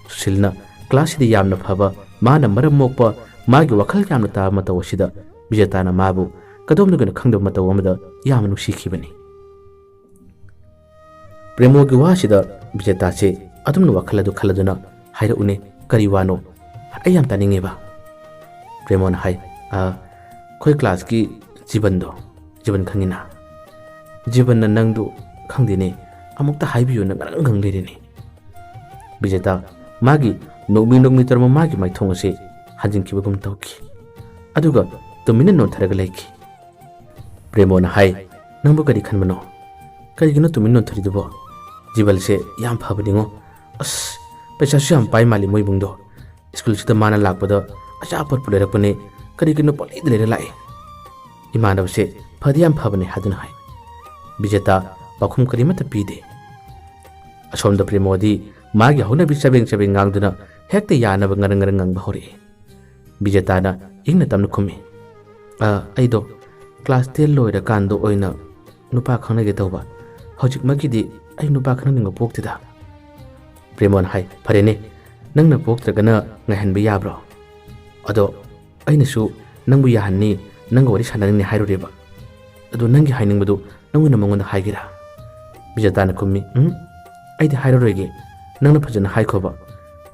ꯁꯨꯁꯤꯜꯅ ꯀ꯭ꯂꯥꯁꯁꯤꯗ ꯌꯥꯝꯅ ꯐꯕ, ꯃꯥꯅ ꯃꯔꯝ ꯃꯣꯛꯄ, ꯃꯥꯒꯤ ꯋꯥꯈꯜ ꯌꯥꯝꯅ ꯇꯥꯕ ꯃꯇꯧ ꯑꯁꯤꯗ ꯕꯤꯖꯦꯇꯥꯅ ꯃꯥꯕꯨ ꯀꯗꯣꯝꯗꯒꯤꯅꯣ ꯈꯪꯗꯕ ꯃꯇꯧ ꯑꯃꯗ ꯌꯥꯝꯅ ꯅꯨꯡꯁꯤꯈꯤꯕꯅꯤ꯫ ꯄ꯭ꯔꯦꯃꯣꯒꯤ ꯋꯥꯁꯤꯗ ꯕꯤꯖꯦꯇꯥꯁꯦ ꯑꯗꯨꯝꯅ ꯋꯥꯈꯜ ꯑꯗꯨ ꯈꯜꯂꯗꯨꯅ, "ꯍꯥꯏꯔꯛꯎꯅꯦ, ꯀꯔꯤ ꯋꯥꯅꯣ? ꯑꯩ ꯌꯥꯝ ꯇꯥꯅꯤꯡꯉꯦꯕ꯫" ꯄ꯭ꯔꯦꯃꯣꯅ ꯍꯥꯏ, "ꯑ, ꯑꯩꯈꯣꯏ ꯀ꯭ꯂꯥꯁꯀꯤ ꯖꯤꯕꯟꯗꯣ, ꯖꯤꯕꯟ ꯈꯪꯉꯤꯅ? ꯖꯤꯕꯟꯅ ꯅꯪꯗꯨ ꯈꯪꯗꯦꯅꯦ, ꯑꯃꯨꯛꯇ ꯍꯥꯏꯕꯤꯌꯨꯅ ꯉꯔꯪ ꯉꯪ ꯂꯩꯔꯦꯅꯦ꯫" ꯕꯤꯖꯦꯇꯥ ꯃꯥꯒꯤ ꯅꯣꯛꯃꯤ ꯅꯣꯛꯃꯤ ꯇꯧꯔꯝꯕ ꯃꯥꯒꯤ ꯃꯥꯏꯊꯣꯡ ꯑꯁꯤ ꯍꯟꯖꯤꯟꯈꯤꯕꯒꯨꯝ ꯇꯧꯈꯤ꯫ ꯑꯗꯨꯒ ꯇꯨꯃꯤꯟꯅ ꯅꯣꯟꯊꯔꯒ ꯂꯩꯈꯤ꯫ ꯄ꯭ꯔꯦꯃꯣꯅ ꯍꯥꯏ, "ꯅꯪꯕꯨ ꯀꯔꯤ ꯈꯟꯕꯅꯣ? ꯀꯔꯤꯒꯤꯅꯣ ꯇꯨꯃꯤꯟ ꯅꯣꯟꯊꯔꯤꯗꯨꯕꯣ? ꯖꯤꯕꯜꯁꯦ ꯌꯥꯝ ꯐꯕꯅꯤꯉꯣ꯫ ꯑꯁ, ꯄꯩꯁꯥꯁꯨ ꯌꯥꯝ ꯄꯥꯏ ꯃꯥꯜꯂꯤ ꯃꯣꯏ ꯏꯃꯨꯡꯗꯣ꯫ ꯁ꯭ꯀꯨꯜꯁꯤꯗ ꯃꯥꯅ ꯂꯥꯛꯄꯗ ꯑꯆꯥꯄꯣꯠꯄꯨ ꯂꯩꯔꯛꯄꯅꯦ, ꯀꯔꯤꯒꯤꯅꯣ ꯄꯪꯂꯩꯗ ꯂꯩꯔ ꯂꯥꯛꯑꯦ꯫ ꯏꯃꯥꯟꯅꯕꯁꯦ ꯐꯗꯤ ꯌꯥꯝ ꯐꯕꯅꯦ" ꯍꯥꯏꯗꯨꯅ ꯍꯥꯏ꯫ ꯕꯤꯖꯦꯇꯥ ꯄꯥꯎꯈꯨꯝ ꯀꯔꯤꯃꯠꯇ ꯄꯤꯗꯦ꯫ ꯑꯁꯣꯝꯗ ꯄ꯭ꯔꯦꯃꯣꯗꯤ ꯃꯥꯒꯤ ꯍꯧꯅꯕꯤ ꯆꯕꯦꯡ ꯆꯕꯦꯡ ꯉꯥꯡꯗꯨꯅ ꯍꯦꯛꯇ ꯌꯥꯅꯕ ꯉꯔꯪ ꯉꯔꯪ ꯉꯪꯕ ꯍꯧꯔꯛꯏ꯫ ꯕꯤꯖꯦꯇꯥꯅ ꯏꯪꯅ ꯇꯞꯅ ꯈꯨꯝꯃꯤ꯫ "ꯑ, ꯑꯩꯗꯣ ꯀ꯭ꯂꯥꯁ ꯇꯦꯟ ꯂꯣꯏꯔꯀꯥꯟꯗ ꯑꯣꯏꯅ ꯅꯨꯄꯥ ꯈꯪꯅꯒꯦ ꯇꯧꯕ꯫ ꯍꯧꯖꯤꯛꯃꯛꯀꯤꯗꯤ ꯑꯩ ꯅꯨꯄꯥ ꯈꯪꯅꯅꯤꯡꯕ ꯄꯣꯛꯇꯦꯗ꯫" ꯄ꯭ꯔꯦꯃꯣꯅ ꯍꯥꯏ, "ꯐꯔꯦꯅꯦ, ꯅꯪꯅ ꯄꯣꯛꯇ꯭ꯔꯒꯅ ꯉꯥꯏꯍꯟꯕ ꯌꯥꯕ꯭ꯔꯣ? ꯑꯗꯣ ꯑꯩꯅꯁꯨ ꯅꯪꯕꯨ ꯌꯥꯍꯟꯅꯤ, ꯅꯪꯒ ꯋꯥꯔꯤ ꯁꯥꯟꯅꯅꯤꯡꯅꯤ ꯍꯥꯏꯔꯨꯔꯦꯕ꯫ ꯑꯗꯨ ꯅꯪꯒꯤ ꯍꯥꯏꯅꯤꯡꯕꯗꯨ ꯅꯪ ꯑꯣꯏꯅ ꯃꯉꯣꯟꯗ ꯍꯥꯏꯒꯦꯔꯥ?" ꯕꯤꯖꯦꯇꯥꯅ ꯈꯨꯝꯃꯤ, "ꯎꯝ, ꯑꯩꯗꯤ ꯍꯥꯏꯔꯔꯣꯏꯒꯦ꯫ ꯅꯪꯅ ꯐꯖꯅ ꯍꯥꯏꯈꯣꯕ꯫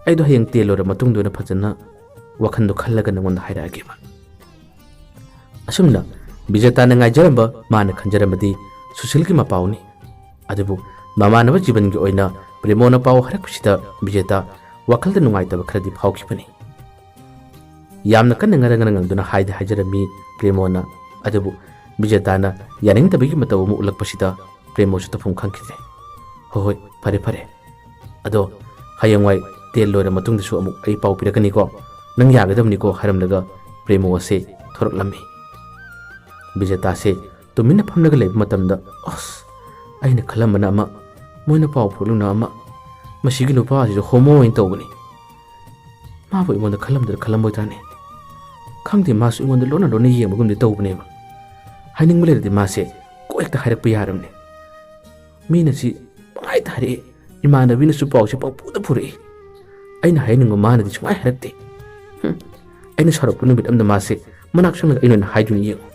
ꯑꯩꯗꯣ ꯍꯌꯦꯡ ꯇꯦꯟ ꯂꯣꯏꯔ ꯃꯇꯨꯡꯗ ꯑꯣꯏꯅ ꯐꯖꯅ ꯋꯥꯈꯟꯗꯣ ꯈꯜꯂꯒ ꯅꯪꯉꯣꯟꯗ ꯍꯥꯏꯔꯛꯑꯒꯦꯕ꯫" ꯑꯁꯨꯝꯅ ꯕꯤꯖꯦꯇꯥꯅ ꯉꯥꯏꯖꯔꯝꯕ ꯃꯥꯅ ꯈꯟꯖꯔꯝꯕꯗꯤ ꯁꯨꯁꯤꯜꯒꯤ ꯃꯄꯥꯎꯅꯤ꯫ ꯑꯗꯨꯕꯨ ꯃꯃꯥꯟꯅꯕ ꯖꯤꯕꯟꯒꯤ ꯑꯣꯏꯅ ꯄ꯭ꯔꯦꯃꯣꯅ ꯄꯥꯎ ꯍꯥꯏꯔꯛꯄꯁꯤꯗ ꯕꯤꯖꯦꯇꯥ ꯋꯥꯈꯜꯗ ꯅꯨꯡꯉꯥꯏꯇꯕ ꯈꯔꯗꯤ ꯐꯥꯎꯈꯤꯕꯅꯤ꯫ ꯌꯥꯝꯅ ꯀꯟꯅ ꯉꯔꯪ ꯉꯔꯪ ꯉꯪꯗꯨꯅ ꯍꯥꯏꯗꯤ ꯍꯥꯏꯖꯔꯝꯃꯤ ꯄ꯭ꯔꯦꯃꯣꯅ꯫ ꯑꯗꯨꯕꯨ ꯕꯤꯖꯦꯇꯥꯅ ꯌꯥꯅꯤꯡꯗꯕꯒꯤ ꯃꯇꯧ ꯑꯃ ꯎꯠꯂꯛꯄꯁꯤꯗ ꯄ꯭ꯔꯦꯃꯣꯁꯨ ꯇꯧꯐꯝ ꯈꯪꯈꯤꯗ꯭ꯔꯦ꯫ "ꯍꯣꯏ ꯍꯣꯏ, ꯐꯔꯦ ꯐꯔꯦ꯫ ꯑꯗꯣ ꯍꯌꯦꯡꯋꯥꯏ ꯇꯦꯟ ꯂꯣꯏꯔ ꯃꯇꯨꯡꯗꯁꯨ ꯑꯃꯨꯛ ꯑꯩ ꯄꯥꯎ ꯄꯤꯔꯛꯀꯅꯤꯀꯣ꯫ ꯅꯪ ꯌꯥꯒꯗꯕꯅꯤꯀꯣ" ꯍꯥꯏꯔꯝꯂꯒ ꯄ꯭ꯔꯦꯃꯣ ꯑꯁꯦ ꯊꯣꯔꯛꯂꯝꯃꯤ꯫ ꯕꯤꯖꯦꯇꯥꯁꯦ ꯇꯨꯃꯤꯟꯅ ꯐꯝꯂꯒ ꯂꯩꯕ ꯃꯇꯝꯗ, ꯑꯁ, ꯑꯩꯅ ꯈꯜꯂꯝꯕꯅ ꯑꯃ, ꯃꯣꯏꯅ ꯄꯥꯎ ꯄꯨꯔꯛꯂꯨꯅ ꯑꯃ, ꯃꯁꯤꯒꯤ ꯅꯨꯄꯥ ꯑꯁꯤꯁꯨ ꯍꯣꯃꯣ ꯑꯣꯏꯅ ꯇꯧꯕꯅꯤ꯫ ꯃꯥꯕꯨ ꯑꯩꯉꯣꯟꯗ ꯈꯜꯂꯝꯗ꯭ꯔꯥ ꯈꯜꯂꯝꯃꯣꯏꯗ꯭ꯔꯥꯅꯦ? ꯈꯪꯗꯦ, ꯃꯥꯁꯨ ꯑꯩꯉꯣꯟꯗ ꯂꯣꯟꯅ ꯂꯣꯟꯅ ꯌꯦꯡꯕꯒꯨꯝꯗꯤ ꯇꯧꯕꯅꯦꯕ꯫ ꯍꯥꯏꯅꯤꯡꯕ ꯂꯩꯔꯗꯤ ꯃꯥꯁꯦ ꯀꯣꯛ ꯍꯦꯛꯇ ꯍꯥꯏꯔꯛꯄ ꯌꯥꯔꯕꯅꯦ꯫ ꯃꯤꯅ ꯁꯤ ꯄꯪꯍꯥꯏꯗ ꯍꯥꯏꯔꯛꯑꯦ, ꯏꯃꯥꯟꯅꯕꯤꯅꯁꯨ ꯄꯥꯎꯁꯦ ꯄꯪꯄꯨꯗ ꯄꯨꯔꯛꯑꯦ꯫ ꯑꯩꯅ ꯍꯥꯏꯅꯤꯡꯕ ꯃꯥꯅꯗꯤ ꯁꯨꯡꯍꯥꯏ ꯍꯥꯏꯔꯛꯇꯦ꯫ ꯍꯨꯝ, ꯑꯩꯅ ꯁꯥꯎꯔꯛꯄ ꯅꯨꯃꯤꯠ ꯑꯃꯗ ꯃꯥꯁꯦ ꯃꯅꯥꯛ ꯆꯪꯂꯒ ꯑꯩꯅ ꯑꯣꯏꯅ ꯍꯥꯏꯗꯣꯏꯅꯤ ꯌꯦꯡꯉꯨ꯫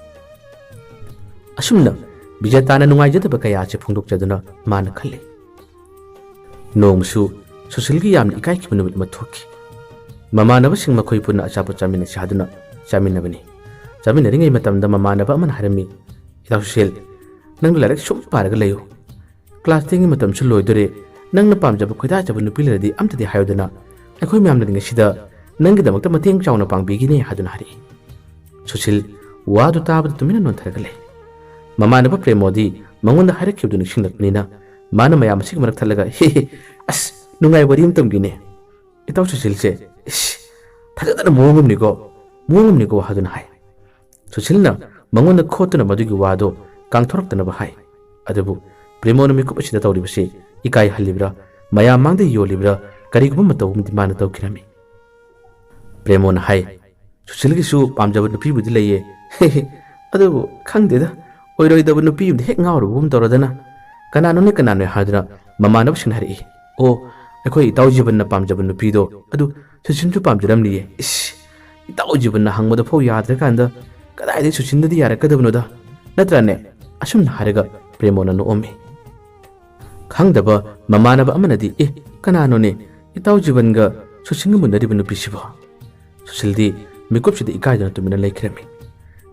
ꯑꯁꯨꯝꯅ ꯕꯤꯖꯦꯇꯥꯅ ꯅꯨꯡꯉꯥꯏꯖꯗꯕ ꯀꯌꯥꯁꯦ ꯐꯣꯡꯗꯣꯛꯆꯗꯨꯅ ꯃꯥꯅ ꯈꯜꯂꯤ꯫ ꯅꯣꯡꯃꯁꯨ ꯁꯨꯁꯤꯜꯒꯤ ꯌꯥꯝꯅ ꯏꯀꯥꯏꯈꯤꯕ ꯅꯨꯃꯤꯠ ꯑꯃ ꯊꯣꯛꯈꯤ꯫ ꯃꯃꯥꯟꯅꯕꯁꯤꯡ ꯃꯈꯣꯏ ꯄꯨꯟꯅ ꯑꯆꯥꯄꯣꯠ ꯆꯥꯃꯤꯟꯅꯁꯤ ꯍꯥꯏꯗꯨꯅ ꯆꯥꯃꯤꯟꯅꯕꯅꯤ꯫ ꯆꯥꯃꯤꯟꯅꯔꯤꯉꯩ ꯃꯇꯝꯗ ꯃꯃꯥꯟꯅꯕ ꯑꯃꯅ ꯍꯥꯏꯔꯝꯃꯤ, "ꯏꯇꯥꯎ ꯁꯨꯁꯤꯜ, ꯅꯪꯅ ꯂꯥꯏꯔꯤꯛ ꯁꯨꯝ ꯄꯥꯔꯒ ꯂꯩꯌꯨ꯫ ꯀ꯭ꯂꯥꯁ ꯇꯦꯟꯒꯤ ꯃꯇꯝꯁꯨ ꯂꯣꯏꯗꯣꯔꯦ꯫ ꯅꯪꯅ ꯄꯥꯝꯖꯕ ꯈꯣꯏꯗꯥꯖꯕ ꯅꯨꯄꯤ ꯂꯩꯔꯗꯤ ꯑꯝꯇꯗꯤ ꯍꯥꯏꯌꯨꯗꯅ꯫ ꯑꯩꯈꯣꯏ ꯃꯌꯥꯝꯅ ꯉꯁꯤꯗ ꯅꯪꯒꯤꯗꯃꯛꯇ ꯃꯇꯦꯡ ꯆꯥꯎꯅ ꯄꯥꯡꯕꯤꯒꯦꯅꯦ" ꯍꯥꯏꯗꯨꯅ ꯍꯥꯏꯔꯛꯏ꯫ ꯁꯨꯁꯤꯜ ꯋꯥꯗꯨ ꯇꯥꯕꯗ ꯇꯨꯃꯤꯟꯅ ꯅꯣꯟꯊꯔꯒ ꯂꯩ꯫ ꯃꯃꯥꯟꯅꯕ ꯄ꯭ꯔꯦꯃꯣꯗꯤ ꯃꯉꯣꯟꯗ ꯍꯥꯏꯔꯛꯈꯤꯕꯗꯨ ꯅꯤꯡꯁꯤꯡꯂꯛꯄꯅꯤꯅ ꯃꯥꯅ ꯃꯌꯥꯝ ꯑꯁꯤꯒꯤ ꯃꯔꯛ ꯊꯠꯂꯒ, "ꯍꯦ ꯍꯦ, ꯑꯁ, ꯅꯨꯡꯉꯥꯏ ꯋꯥꯔꯤ ꯑꯃ ꯇꯝꯒꯦꯅꯦ꯫ ꯏꯇꯥꯎ ꯁꯨꯁꯤꯜꯁꯦ, ꯏꯁ, ꯊꯥꯖꯗꯅ ꯃꯑꯣꯡ ꯑꯃꯅꯤꯀꯣ, ꯃꯑꯣꯡ ꯑꯃꯅꯤꯀꯣ" ꯍꯥꯏꯗꯨꯅ ꯍꯥꯏ꯫ ꯁꯨꯁꯤꯜꯅ ꯃꯉꯣꯟꯗ ꯈꯣꯠꯇꯨꯅ ꯃꯗꯨꯒꯤ ꯋꯥꯗꯣ ꯀꯥꯡꯊꯣꯔꯛꯇꯅꯕ ꯍꯥꯏ꯫ ꯑꯗꯨꯕꯨ ꯄ꯭ꯔꯦꯃꯣꯅ ꯃꯤꯀꯨꯞ ꯑꯁꯤꯗ ꯇꯧꯔꯤꯕꯁꯤ ꯏꯀꯥꯏꯍꯜꯂꯤꯕ꯭ꯔꯥ, ꯃꯌꯥꯝ ꯃꯥꯡꯗ ꯌꯣꯜꯂꯤꯕ꯭ꯔꯥ, ꯀꯔꯤꯒꯨꯝꯕ ꯃꯇꯧ ꯑꯃꯗꯤ ꯃꯥꯅ ꯇꯧꯈꯤꯔꯝꯃꯤ꯫ ꯄ꯭ꯔꯦꯃꯣꯅ ꯍꯥꯏ, "ꯁꯨꯁꯤꯜꯒꯤꯁꯨ ꯄꯥꯝꯖꯕ ꯅꯨꯄꯤꯕꯨꯗꯤ ꯂꯩꯌꯦ꯫ ꯑꯗꯨꯕꯨ ꯈꯪꯗꯦꯗ, ꯑꯣꯏꯔꯣꯏꯗꯕ ꯅꯨꯄꯤ ꯑꯃꯗ ꯍꯦꯛ ꯉꯥꯎꯔꯨꯕꯒꯨꯝ ꯇꯧꯔꯗꯅ꯫ ꯀꯅꯥꯅꯣꯅꯦ, ꯀꯅꯥꯅꯣ?" ꯍꯥꯏꯗꯨꯅ ꯃꯃꯥꯟꯅꯕꯁꯤꯡꯅ ꯍꯥꯏꯔꯛꯏ꯫ "ꯑꯣ, ꯑꯩꯈꯣꯏ ꯏꯇꯥꯎ ꯖꯤꯕꯟꯅ ꯄꯥꯝꯖꯕ ꯅꯨꯄꯤꯗꯣ ꯑꯗꯨ ꯁꯨꯁꯤꯟꯁꯨ ꯄꯥꯝꯖꯔꯝꯅꯤꯌꯦ꯫ ꯏꯁ, ꯏꯇꯥꯎ ꯖꯤꯕꯟꯅ ꯍꯪꯕꯗ ꯐꯥꯎ ꯌꯥꯗ꯭ꯔꯀꯥꯟꯗ ꯀꯗꯥꯏꯗꯒꯤ ꯁꯨꯁꯤꯟꯗꯗꯤ ꯌꯥꯔꯛꯀꯗꯕꯅꯣꯗ? ꯅꯠꯇ꯭ꯔꯅꯦ?" ꯑꯁꯨꯝꯅ ꯍꯥꯏꯔꯒ ꯄ꯭ꯔꯦꯃꯣꯅ ꯅꯣꯛꯑꯝꯃꯤ꯫ ꯈꯪꯗꯕ ꯃꯃꯥꯟꯅꯕ ꯑꯃꯅꯗꯤ, "ꯑꯦ, ꯀꯅꯥꯅꯣꯅꯦ ꯏꯇꯥꯎ ꯖꯤꯕꯟꯒ ꯁꯨꯁꯤꯟꯒ ꯃꯨꯟꯅꯔꯤꯕ ꯅꯨꯄꯤꯁꯤꯕꯣ?" ꯁꯨꯁꯤꯜꯗꯤ ꯃꯤꯀꯨꯞꯁꯤꯗ ꯏꯀꯥꯏꯗꯨꯅ ꯇꯨꯃꯤꯟꯅ ꯂꯩꯈ꯭ꯔꯝꯃꯤ꯫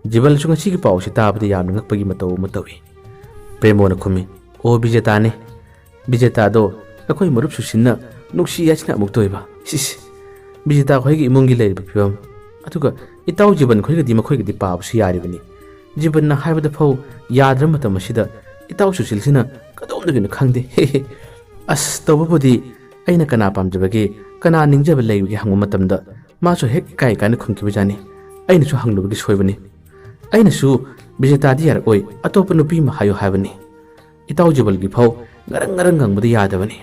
ꯖꯤꯕꯟꯁꯨ ꯉꯁꯤꯒꯤ ꯄꯥꯎꯁꯤ ꯇꯥꯕꯗ ꯌꯥꯝꯅ ꯉꯛꯄꯒꯤ ꯃꯇꯧ ꯑꯃ ꯇꯧꯏ꯫ ꯄ꯭ꯔꯦꯃꯣꯅ ꯈꯨꯝꯃꯤ, "ꯑꯣ, ꯕꯤꯖꯦꯇꯥꯅꯦ꯫ ꯕꯤꯖꯦꯇꯥꯗꯣ ꯑꯩꯈꯣꯏ ꯃꯔꯨꯞ ꯁꯨꯁꯤꯟꯅ ꯅꯨꯡꯁꯤ ꯍꯥꯏꯁꯤꯅ ꯑꯃꯨꯛꯇ ꯑꯣꯏꯕ꯫ ꯁꯤꯁ, ꯕꯤꯖꯦꯇꯥ ꯈꯣꯏꯒꯤ ꯏꯃꯨꯡꯒꯤ ꯂꯩꯔꯤꯕ ꯐꯤꯕꯝ, ꯑꯗꯨꯒ ꯏꯇꯥꯎ ꯖꯤꯕꯟ ꯈꯣꯏꯒꯗꯤ ꯃꯈꯣꯏꯒꯗꯤ ꯄꯥꯕꯁꯨ ꯌꯥꯔꯤꯕꯅꯤ꯫ ꯖꯤꯕꯟꯅ ꯍꯥꯏꯕꯗ ꯐꯥꯎ ꯌꯥꯗ꯭ꯔꯕ ꯃꯇꯝ ꯑꯁꯤꯗ ꯏꯇꯥꯎ ꯁꯨꯁꯤꯜꯁꯤꯅ ꯀꯗꯣꯝꯗꯒꯤꯅꯣ ꯈꯪꯗꯦ꯫ ꯑꯁ, ꯇꯧꯕꯕꯨꯗꯤ ꯑꯩꯅ ꯀꯅꯥ ꯄꯥꯝꯖꯕꯒꯦ, ꯀꯅꯥ ꯅꯤꯡꯖꯕ ꯂꯩꯕꯒꯦ ꯍꯪꯕ ꯃꯇꯝꯗ ꯃꯥꯁꯨ ꯍꯦꯛ ꯏꯀꯥꯏ ꯀꯥꯏꯅ ꯈꯨꯝꯈꯤꯕꯖꯥꯠꯅꯤ꯫ ꯑꯩꯅꯁꯨ ꯍꯪꯂꯨꯕꯒꯤ ꯁꯣꯏꯕꯅꯤ꯫ ꯑꯩꯅꯁꯨ ꯕꯤꯖꯦꯇꯥꯗꯤ ꯌꯥꯔꯛꯑꯣꯏ, ꯑꯇꯣꯞꯄ ꯅꯨꯄꯤ ꯑꯃ ꯍꯥꯏꯌꯨ ꯍꯥꯏꯕꯅꯤ꯫ ꯏꯇꯥꯎ ꯖꯤꯕꯜꯒꯤ ꯐꯥꯎ ꯉꯔꯪ ꯉꯔꯪ ꯉꯪꯕꯗꯤ ꯌꯥꯗꯕꯅꯤ꯫"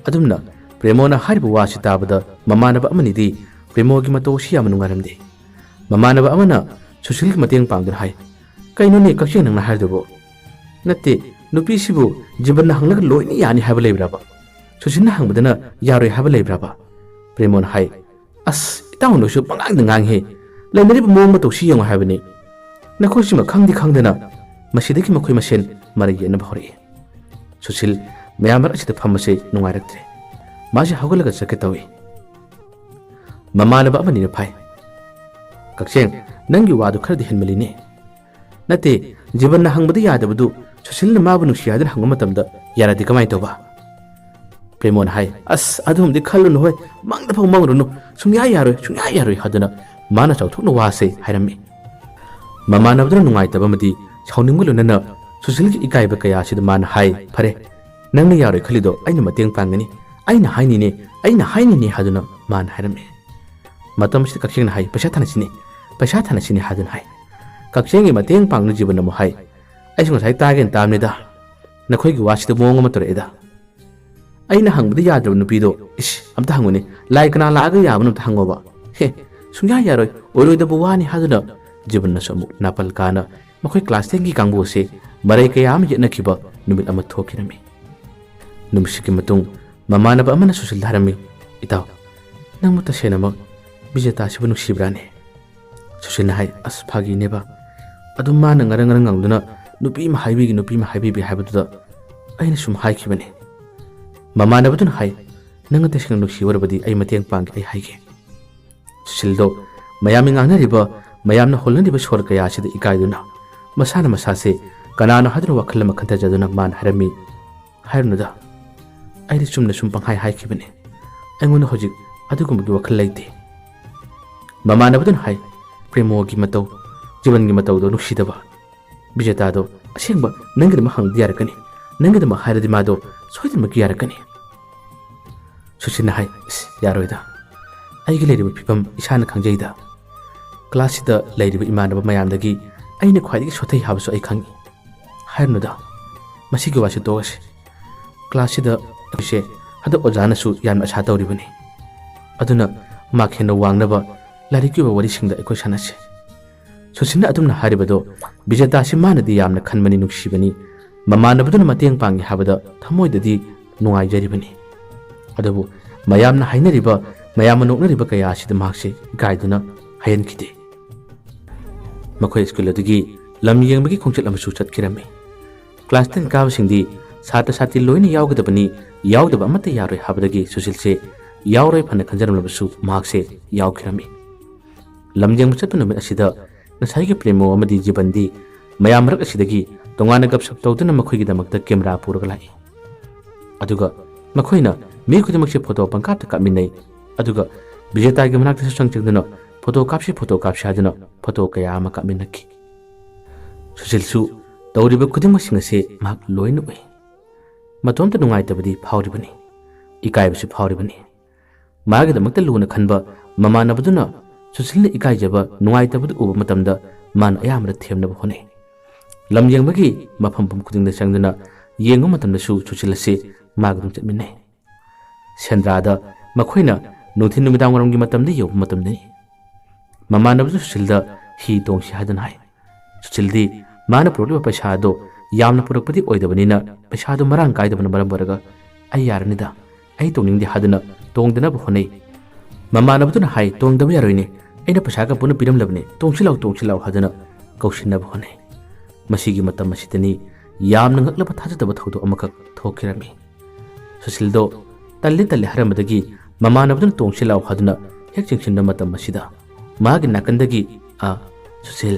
ꯑꯗꯨꯝꯅ ꯄ꯭ꯔꯦꯃꯣꯅ ꯍꯥꯏꯔꯤꯕ ꯋꯥꯁꯤ ꯇꯥꯕꯗ ꯃꯃꯥꯟꯅꯕ ꯑꯃꯅꯤꯗꯤ ꯄ꯭ꯔꯦꯃꯣꯒꯤ ꯃꯇꯧ ꯑꯁꯤ ꯌꯥꯝꯅ ꯅꯨꯡꯉꯥꯏꯔꯝꯗꯦ꯫ ꯃꯃꯥꯟꯅꯕ ꯑꯃꯅ ꯁꯨꯁꯤꯜꯒꯤ ꯃꯇꯦꯡ ꯄꯥꯡꯗꯨꯅ ꯍꯥꯏ, "ꯀꯩꯅꯣꯅꯦ ꯀꯛꯆꯦꯡ ꯅꯪꯅ ꯍꯥꯏꯗꯨꯕꯨ? ꯅꯠꯇꯦ, ꯅꯨꯄꯤꯁꯤꯕꯨ ꯖꯤꯕꯟꯅ ꯍꯪꯂꯒ ꯂꯣꯏꯅ ꯌꯥꯅꯤ ꯍꯥꯏꯕ ꯂꯩꯕ꯭ꯔꯕ? ꯁꯨꯁꯤꯜꯅ ꯍꯪꯕꯗꯅ ꯌꯥꯔꯣꯏ ꯍꯥꯏꯕ ꯂꯩꯕ꯭ꯔꯕ?" ꯄ꯭ꯔꯦꯃꯣꯅ ꯍꯥꯏ, "ꯑꯁ, ꯏꯇꯥꯎ ꯅꯣꯏꯁꯨ ꯄꯉꯥꯡꯗ ꯉꯥꯡꯉꯤꯍꯦ꯫ ꯂꯩꯅꯔꯤꯕ ꯃꯑꯣꯡ ꯃꯇꯧꯁꯤ ꯌꯦꯡꯉꯨ ꯍꯥꯏꯕꯅꯤ꯫ ꯅꯈꯣꯏꯁꯤꯃ ꯈꯪꯗꯤ ꯈꯪꯗꯅ ꯃꯁꯤꯗꯒꯤ ꯃꯈꯣꯏ ꯃꯁꯦꯟ ꯃꯔꯩ ꯌꯦꯠꯅꯕ ꯍꯧꯔꯛꯏ꯫" ꯁꯨꯁꯤꯜ ꯃꯌꯥꯝ ꯃꯔꯛ ꯑꯁꯤꯗ ꯐꯝꯕꯁꯦ ꯅꯨꯡꯉꯥꯏꯔꯛꯇ꯭ꯔꯦ꯫ ꯃꯥꯁꯦ ꯍꯧꯒꯠꯂꯒ ꯆꯠꯀꯦ ꯇꯧꯏ꯫ ꯃꯃꯥꯟꯅꯕ ꯑꯃꯅꯤꯅ ꯐꯥꯏ, "ꯀꯛꯆꯦꯡ, ꯅꯪꯒꯤ ꯋꯥꯗꯨ ꯈꯔꯗꯤ ꯍꯦꯟꯃꯜꯂꯤꯅꯦ꯫ ꯅꯠꯇꯦ, ꯖꯤꯕꯟꯅ ꯍꯪꯕꯗ ꯌꯥꯗꯕꯗꯨ ꯁꯨꯁꯤꯜꯅ ꯃꯥꯕꯨ ꯅꯨꯡꯁꯤ ꯍꯥꯏꯗꯨꯅ ꯍꯪꯕ ꯃꯇꯝꯗ ꯌꯥꯔꯗꯤ ꯀꯃꯥꯏꯅ ꯇꯧꯕ?" ꯄ꯭ꯔꯦꯃꯣꯅ ꯍꯥꯏ, "ꯑꯁ, ꯑꯗꯨꯝꯗꯤ ꯈꯜꯂꯨꯅꯨ ꯍꯣꯏ, ꯃꯪꯗ ꯐꯥꯎ ꯃꯪꯔꯨꯅꯨ, ꯁꯨꯡꯌꯥ ꯌꯥꯔꯣꯏ, ꯁꯨꯡꯌꯥ ꯌꯥꯔꯣꯏ" ꯍꯥꯏꯗꯨꯅ ꯃꯥꯅ ꯆꯥꯎꯊꯣꯛꯅ ꯋꯥꯁꯦ ꯍꯥꯏꯔꯝꯃꯤ꯫ ꯃꯃꯥꯟꯅꯕꯗꯨꯅ ꯅꯨꯡꯉꯥꯏꯇꯕ ꯑꯃꯗꯤ ꯁꯥꯎꯅꯤꯡꯕ ꯂꯣꯏꯅꯅ ꯁꯨꯁꯤꯜꯒꯤ ꯏꯀꯥꯏꯕ ꯀꯌꯥ ꯑꯁꯤꯗ ꯃꯥꯅ ꯍꯥꯏ, "ꯐꯔꯦ, ꯅꯪꯅ ꯌꯥꯔꯣꯏ ꯈꯜꯂꯤꯗꯣ ꯑꯩꯅ ꯃꯇꯦꯡ ꯄꯥꯡꯒꯅꯤ, ꯑꯩꯅ ꯍꯥꯏꯅꯤꯅꯦ, ꯑꯩꯅ ꯍꯥꯏꯅꯤꯅꯦ" ꯍꯥꯏꯗꯨꯅ ꯃꯥꯅ ꯍꯥꯏꯔꯝꯃꯤ꯫ ꯃꯇꯝꯁꯤꯗ ꯀꯛꯆꯦꯡꯅ ꯍꯥꯏ, "ꯄꯩꯁꯥ ꯊꯥꯅꯁꯤꯅꯦ, ꯄꯩꯁꯥ ꯊꯥꯅꯁꯤꯅꯦ" ꯍꯥꯏꯗꯨꯅ ꯍꯥꯏ꯫ ꯀꯛꯆꯦꯡꯒꯤ ꯃꯇꯦꯡ ꯄꯥꯡꯅ ꯖꯤꯕꯟꯅ ꯑꯃꯨꯛ ꯍꯥꯏ, "ꯑꯩꯁꯨ ꯉꯁꯥꯏ ꯇꯥꯒꯦꯅ ꯇꯥꯕꯅꯤꯗ, ꯅꯈꯣꯏꯒꯤ ꯋꯥꯁꯤꯗ ꯃꯑꯣꯡ ꯑꯃ ꯇꯧꯔꯛꯑꯦꯗ꯫ ꯑꯩꯅ ꯍꯪꯕꯗ ꯌꯥꯗ꯭ꯔꯕ ꯅꯨꯄꯤꯗꯣ, ꯏꯁ, ꯑꯝꯇ ꯍꯪꯉꯨꯅꯦ, ꯂꯥꯏ ꯀꯅꯥ ꯂꯥꯛꯑꯒ ꯌꯥꯕꯅꯣ ꯑꯝꯇ ꯍꯪꯉꯣꯕ꯫ ꯍꯦ, ꯁꯨꯡꯌꯥ ꯌꯥꯔꯣꯏ, ꯑꯣꯏꯔꯣꯏꯗꯕ ꯋꯥꯅꯤ ꯍꯥꯏꯗꯨꯅ ꯖꯤꯕꯟꯅꯁꯨ ꯑꯃꯨꯛ ꯅꯥꯄꯜ ꯀꯥꯅ ꯃꯈꯣꯏ ꯀ꯭ꯂꯥꯁ ꯇꯦꯟꯒꯤ ꯀꯥꯡꯕꯨ ꯑꯁꯤ ꯃꯔꯩ ꯀꯌꯥ ꯑꯃ ꯌꯦꯠꯅꯈꯤꯕ ꯅꯨꯃꯤꯠ ꯑꯃ ꯊꯣꯛꯈꯤꯔꯝꯃꯤ꯫ ꯅꯨꯃꯤꯠꯁꯤꯒꯤ ꯃꯇꯨꯡ ꯃꯃꯥꯟꯅꯕ ꯑꯃꯅ ꯁꯨꯁꯤꯜꯗ ꯍꯥꯏꯔꯝꯃꯤ, "ꯏꯇꯥꯎ, ꯅꯪꯕꯨ ꯇꯁꯦꯡꯅꯃꯛ ꯕꯤꯖꯦꯇꯥꯁꯤꯕꯨ ꯅꯨꯡꯁꯤꯕ꯭ꯔꯥꯅꯦ?" ꯁꯨꯁꯤꯜꯅ ꯍꯥꯏ, "ꯑꯁ, ꯐꯥꯒꯤꯅꯦꯕ꯫ ꯑꯗꯨꯝ ꯃꯥꯅ ꯉꯔꯪ ꯉꯔꯪ ꯉꯪꯗꯨꯅ ꯅꯨꯄꯤ ꯑꯃ ꯍꯥꯏꯕꯤꯒꯦ, ꯅꯨꯄꯤ ꯑꯃ ꯍꯥꯏꯕꯤꯒꯦ ꯍꯥꯏꯕꯗꯨꯗ ꯑꯩꯅ ꯁꯨꯝ ꯍꯥꯏꯈꯤꯕꯅꯦ꯫" ꯃꯃꯥꯟꯅꯕꯗꯨꯅ ꯍꯥꯏ, "ꯅꯪꯅ ꯇꯁꯦꯡꯅ ꯅꯨꯡꯁꯤ ꯑꯣꯏꯔꯕꯗꯤ ꯑꯩ ꯃꯇꯦꯡ ꯄꯥꯡꯒꯦ, ꯑꯩ ꯍꯥꯏꯒꯦ꯫" ꯁꯨꯁꯤꯜꯗꯣ ꯃꯌꯥꯝꯅ ꯉꯥꯡꯅꯔꯤꯕ, ꯃꯌꯥꯝꯅ ꯍꯣꯜꯅꯔꯤꯕ ꯁꯣꯔ ꯀꯌꯥ ꯑꯁꯤꯗ ꯏꯀꯥꯏꯗꯨꯅ ꯃꯁꯥꯅ ꯃꯁꯥꯁꯦ ꯀꯅꯥꯅꯣ ꯍꯥꯏꯗꯨꯅ ꯋꯥꯈꯜ ꯑꯃ ꯈꯟꯊꯖꯗꯨꯅ ꯃꯥꯅ ꯍꯥꯏꯔꯝꯃꯤ, "ꯍꯥꯏꯔꯨꯅꯨꯗ, ꯑꯩꯗꯤ ꯆꯨꯝꯅ ꯁꯨꯝ ꯄꯪꯍꯥꯏ ꯍꯥꯏꯈꯤꯕꯅꯦ꯫ ꯑꯩꯉꯣꯟꯗ ꯍꯧꯖꯤꯛ ꯑꯗꯨꯒꯨꯝꯕꯒꯤ ꯋꯥꯈꯜ ꯂꯩꯇꯦ꯫" ꯃꯃꯥꯟꯅꯕꯗꯨꯅ ꯍꯥꯏ, "ꯄ꯭ꯔꯦꯃꯣꯒꯤ ꯃꯇꯧ, ꯖꯤꯕꯟꯒꯤ ꯃꯇꯧꯗꯣ ꯅꯨꯡꯁꯤꯗꯕ꯫ ꯕꯤꯖꯦꯇꯥꯗꯣ ꯑꯁꯦꯡꯕ ꯅꯪꯒꯤꯗꯃꯛ ꯍꯪꯗꯤ ꯌꯥꯔꯛꯀꯅꯤ꯫ ꯅꯪꯒꯤꯗꯃꯛ ꯍꯥꯏꯔꯗꯤ ꯃꯥꯗꯣ ꯁꯣꯏꯗꯅꯃꯛꯀꯤ ꯌꯥꯔꯛꯀꯅꯤ꯫" ꯁꯨꯁꯤꯟꯅ ꯍꯥꯏ, "ꯏꯁ, ꯌꯥꯔꯣꯏꯗ꯫ ꯑꯩꯒꯤ ꯂꯩꯔꯤꯕ ꯐꯤꯕꯝ ꯏꯁꯥꯅ ꯈꯪꯖꯩꯗ꯫ ꯀ꯭ꯂꯥꯁꯁꯤꯗ ꯂꯩꯔꯤꯕ ꯏꯃꯥꯟꯅꯕ ꯃꯌꯥꯝꯗꯒꯤ ꯑꯩꯅ ꯈ꯭ꯋꯥꯏꯗꯒꯤ ꯁꯣꯠꯊꯩ ꯍꯥꯏꯕꯁꯨ ꯑꯩ ꯈꯪꯏ꯫ ꯍꯥꯏꯔꯨꯅꯨꯗ, ꯃꯁꯤꯒꯤ ꯋꯥꯁꯤ ꯇꯣꯛꯑꯁꯤ꯫ ꯀ꯭ꯂꯥꯁꯁꯤꯗ ꯑꯩꯈꯣꯏꯁꯦ ꯍꯟꯗꯛ ꯑꯣꯖꯥꯅꯁꯨ ꯌꯥꯝꯅ ꯑꯁꯥ ꯇꯧꯔꯤꯕꯅꯤ꯫ ꯑꯗꯨꯅ ꯃꯥꯔꯛ ꯍꯦꯟꯅ ꯋꯥꯡꯅꯕ ꯂꯥꯏꯔꯤꯛꯀꯤ ꯑꯣꯏꯕ ꯋꯥꯔꯤꯁꯤꯡꯗ ꯑꯩꯈꯣꯏ ꯁꯥꯟꯅꯁꯤ꯫" ꯁꯨꯁꯤꯟꯅ ꯑꯗꯨꯝꯅ ꯍꯥꯏꯔꯤꯕꯗꯣ ꯕꯤꯖꯦꯇꯥꯁꯤ ꯃꯥꯅꯗꯤ ꯌꯥꯝꯅ ꯈꯟꯕꯅꯤ, ꯅꯨꯡꯁꯤꯕꯅꯤ꯫ ꯃꯃꯥꯟꯅꯕꯗꯨꯅ ꯃꯇꯦꯡ ꯄꯥꯡꯒꯦ ꯍꯥꯏꯕꯗ ꯊꯃꯣꯏꯗꯗꯤ ꯅꯨꯡꯉꯥꯏꯖꯔꯤꯕꯅꯤ꯫ ꯑꯗꯨꯕꯨ ꯃꯌꯥꯝꯅ ꯍꯥꯏꯅꯔꯤꯕ, ꯃꯌꯥꯝꯅ ꯅꯣꯛꯅꯔꯤꯕ ꯀꯌꯥ ꯑꯁꯤꯗ ꯃꯍꯥꯛꯁꯦ ꯏꯀꯥꯏꯗꯨꯅ ꯍꯥꯏꯍꯟꯈꯤꯗꯦ꯫ ꯃꯈꯣꯏ ꯁ꯭ꯀꯨꯜ ꯑꯗꯨꯒꯤ ꯂꯝ ꯌꯦꯡꯕꯒꯤ ꯈꯣꯡꯆꯠ ꯑꯃꯁꯨ ꯆꯠꯈꯤꯔꯝꯃꯤ꯫ ꯀ꯭ꯂꯥꯁ ꯇꯦꯟ ꯀꯥꯕꯁꯤꯡꯗꯤ ꯁꯥꯇ꯭ꯔ ꯁꯥꯇ꯭ꯔꯤ ꯂꯣꯏꯅ ꯌꯥꯎꯒꯗꯕꯅꯤ, ꯌꯥꯎꯗꯕ ꯑꯃꯠꯇ ꯌꯥꯔꯣꯏ ꯍꯥꯏꯕꯗꯒꯤ ꯁꯨꯁꯤꯜꯁꯦ ꯌꯥꯎꯔꯣꯏ ꯐꯅ ꯈꯟꯖꯔꯝꯂꯕꯁꯨ ꯃꯍꯥꯛꯁꯦ ꯌꯥꯎꯈꯤꯔꯝꯃꯤ꯫ ꯂꯝ ꯌꯦꯡꯕ ꯆꯠꯄ ꯅꯨꯃꯤꯠ ꯑꯁꯤꯗ ꯉꯁꯥꯏꯒꯤ ꯄ꯭ꯔꯦꯃꯣ ꯑꯃꯗꯤ ꯖꯤꯕꯟꯗꯤ ꯃꯌꯥꯝ ꯃꯔꯛ ꯑꯁꯤꯗꯒꯤ ꯇꯣꯉꯥꯟꯅ ꯒꯞꯁꯞ ꯇꯧꯗꯨꯅ ꯃꯈꯣꯏꯒꯤꯗꯃꯛꯇ ꯀꯦꯃꯦꯔꯥ ꯄꯨꯔꯒ ꯂꯥꯛꯏ꯫ ꯑꯗꯨꯒ ꯃꯈꯣꯏꯅ ꯃꯤ ꯈꯨꯗꯤꯡꯃꯛꯁꯦ ꯐꯣꯇꯣ ꯄꯪꯀꯥꯞꯇ ꯀꯥꯞꯃꯤꯟꯅꯩ꯫ ꯑꯗꯨꯒ ꯕꯤꯖꯦꯇꯥꯒꯤ ꯃꯅꯥꯛꯇꯁꯨ ꯆꯪ ꯆꯪꯗꯨꯅ ꯐꯣꯇꯣ ꯀꯥꯞꯁꯤ, ꯐꯣꯇꯣ ꯀꯥꯞꯁꯤ ꯍꯥꯏꯗꯨꯅ ꯐꯣꯇꯣ ꯀꯌꯥ ꯑꯃ ꯀꯥꯞꯃꯤꯟꯅꯈꯤ꯫ ꯁꯨꯁꯤꯜꯁꯨ ꯇꯧꯔꯤꯕ ꯈꯨꯗꯤꯡꯃꯛꯁꯤꯡ ꯑꯁꯤ ꯃꯍꯥꯛ ꯂꯣꯏꯅ ꯎꯏ꯫ ꯃꯇꯣꯝꯇ ꯅꯨꯡꯉꯥꯏꯇꯕꯗꯤ ꯐꯥꯎꯔꯤꯕꯅꯤ, ꯏꯀꯥꯏꯕꯁꯨ ꯐꯥꯎꯔꯤꯕꯅꯤ꯫ ꯃꯥꯒꯤꯗꯃꯛꯇ ꯂꯨꯅ ꯈꯟꯕ ꯃꯃꯥꯟꯅꯕꯗꯨꯅ ꯁꯨꯁꯤꯜꯅ ꯏꯀꯥꯏꯖꯕ, ꯅꯨꯡꯉꯥꯏꯇꯕꯗꯨ ꯎꯕ ꯃꯇꯝꯗ ꯃꯥꯅ ꯑꯌꯥꯝꯕꯅ ꯊꯦꯝꯅꯕ ꯍꯣꯠꯅꯩ꯫ ꯂꯝ ꯌꯦꯡꯕꯒꯤ ꯃꯐꯝ ꯄꯨꯝ ꯈꯨꯗꯤꯡꯗ ꯆꯪꯗꯨꯅ ꯌꯦꯡꯕ ꯃꯇꯝꯗꯁꯨ ꯁꯨꯁꯤꯜ ꯑꯁꯤ ꯃꯥꯒ ꯑꯗꯨꯝ ꯆꯠꯃꯤꯟꯅꯩ꯫ ꯁꯦꯟꯗ꯭ꯔꯥꯗ ꯃꯈꯣꯏꯅ ꯅꯨꯡꯊꯤꯜ ꯅꯨꯃꯤꯗꯥꯡ ꯋꯥꯏꯔꯝꯒꯤ ꯃꯇꯝꯗ ꯌꯧꯕ ꯃꯇꯝꯗꯅꯤ꯫ ꯃꯃꯥꯟꯅꯕꯗꯨ ꯁꯨꯁꯤꯜꯗ ꯍꯤ ꯇꯣꯡꯁꯤ ꯍꯥꯏꯗꯨꯅ ꯍꯥꯏ꯫ ꯁꯨꯁꯤꯜꯗꯤ ꯃꯥꯅ ꯄꯨꯔꯛꯂꯤꯕ ꯄꯩꯁꯥ ꯑꯗꯣ ꯌꯥꯝꯅ ꯄꯨꯔꯛꯄꯗꯤ ꯑꯣꯏꯗꯕꯅꯤꯅ ꯄꯩꯁꯥꯗꯣ ꯃꯔꯥꯡ ꯀꯥꯏꯗꯕꯅ ꯃꯔꯝ ꯑꯣꯏꯔꯒ "ꯑꯩ ꯌꯥꯔꯅꯤꯗ, ꯑꯩ ꯇꯣꯡꯅꯤꯡꯗꯦ" ꯍꯥꯏꯗꯨꯅ ꯇꯣꯡꯗꯅꯕ ꯍꯣꯠꯅꯩ꯫ ꯃꯃꯥꯟꯅꯕꯗꯨꯅ ꯍꯥꯏ, "ꯇꯣꯡꯗꯕ ꯌꯥꯔꯣꯏꯅꯦ, ꯑꯩꯅ ꯄꯩꯁꯥꯒ ꯄꯨꯟꯅ ꯄꯤꯔꯝꯂꯕꯅꯦ, ꯇꯣꯡꯁꯤ ꯂꯥꯎ, ꯇꯣꯡꯁꯤ ꯂꯥꯎ" ꯍꯥꯏꯗꯨꯅ ꯀꯧꯁꯤꯟꯅꯕ ꯍꯣꯠꯅꯩ꯫ ꯃꯁꯤꯒꯤ ꯃꯇꯝ ꯑꯁꯤꯗꯅꯤ ꯌꯥꯝꯅ ꯉꯛꯂꯕ ꯊꯥꯖꯗꯕ ꯊꯧꯗꯣꯛ ꯑꯃꯈꯛ ꯊꯣꯛꯈꯤꯔꯝꯃꯤ꯫ ꯁꯨꯁꯤꯜꯗꯣ ꯇꯜꯂꯦ ꯇꯜꯂꯦ ꯍꯥꯏꯔꯝꯕꯗꯒꯤ ꯃꯃꯥꯟꯅꯕꯗꯨꯅ "ꯇꯣꯡꯁꯤ ꯂꯥꯎ" ꯍꯥꯏꯗꯨꯅ ꯍꯦꯛ ꯆꯤꯡꯁꯤꯟꯕ ꯃꯇꯝ ꯑꯁꯤꯗ ꯃꯥꯒꯤ ꯅꯥꯀꯟꯗꯒꯤ "ꯑ, ꯁꯨꯁꯤꯜ"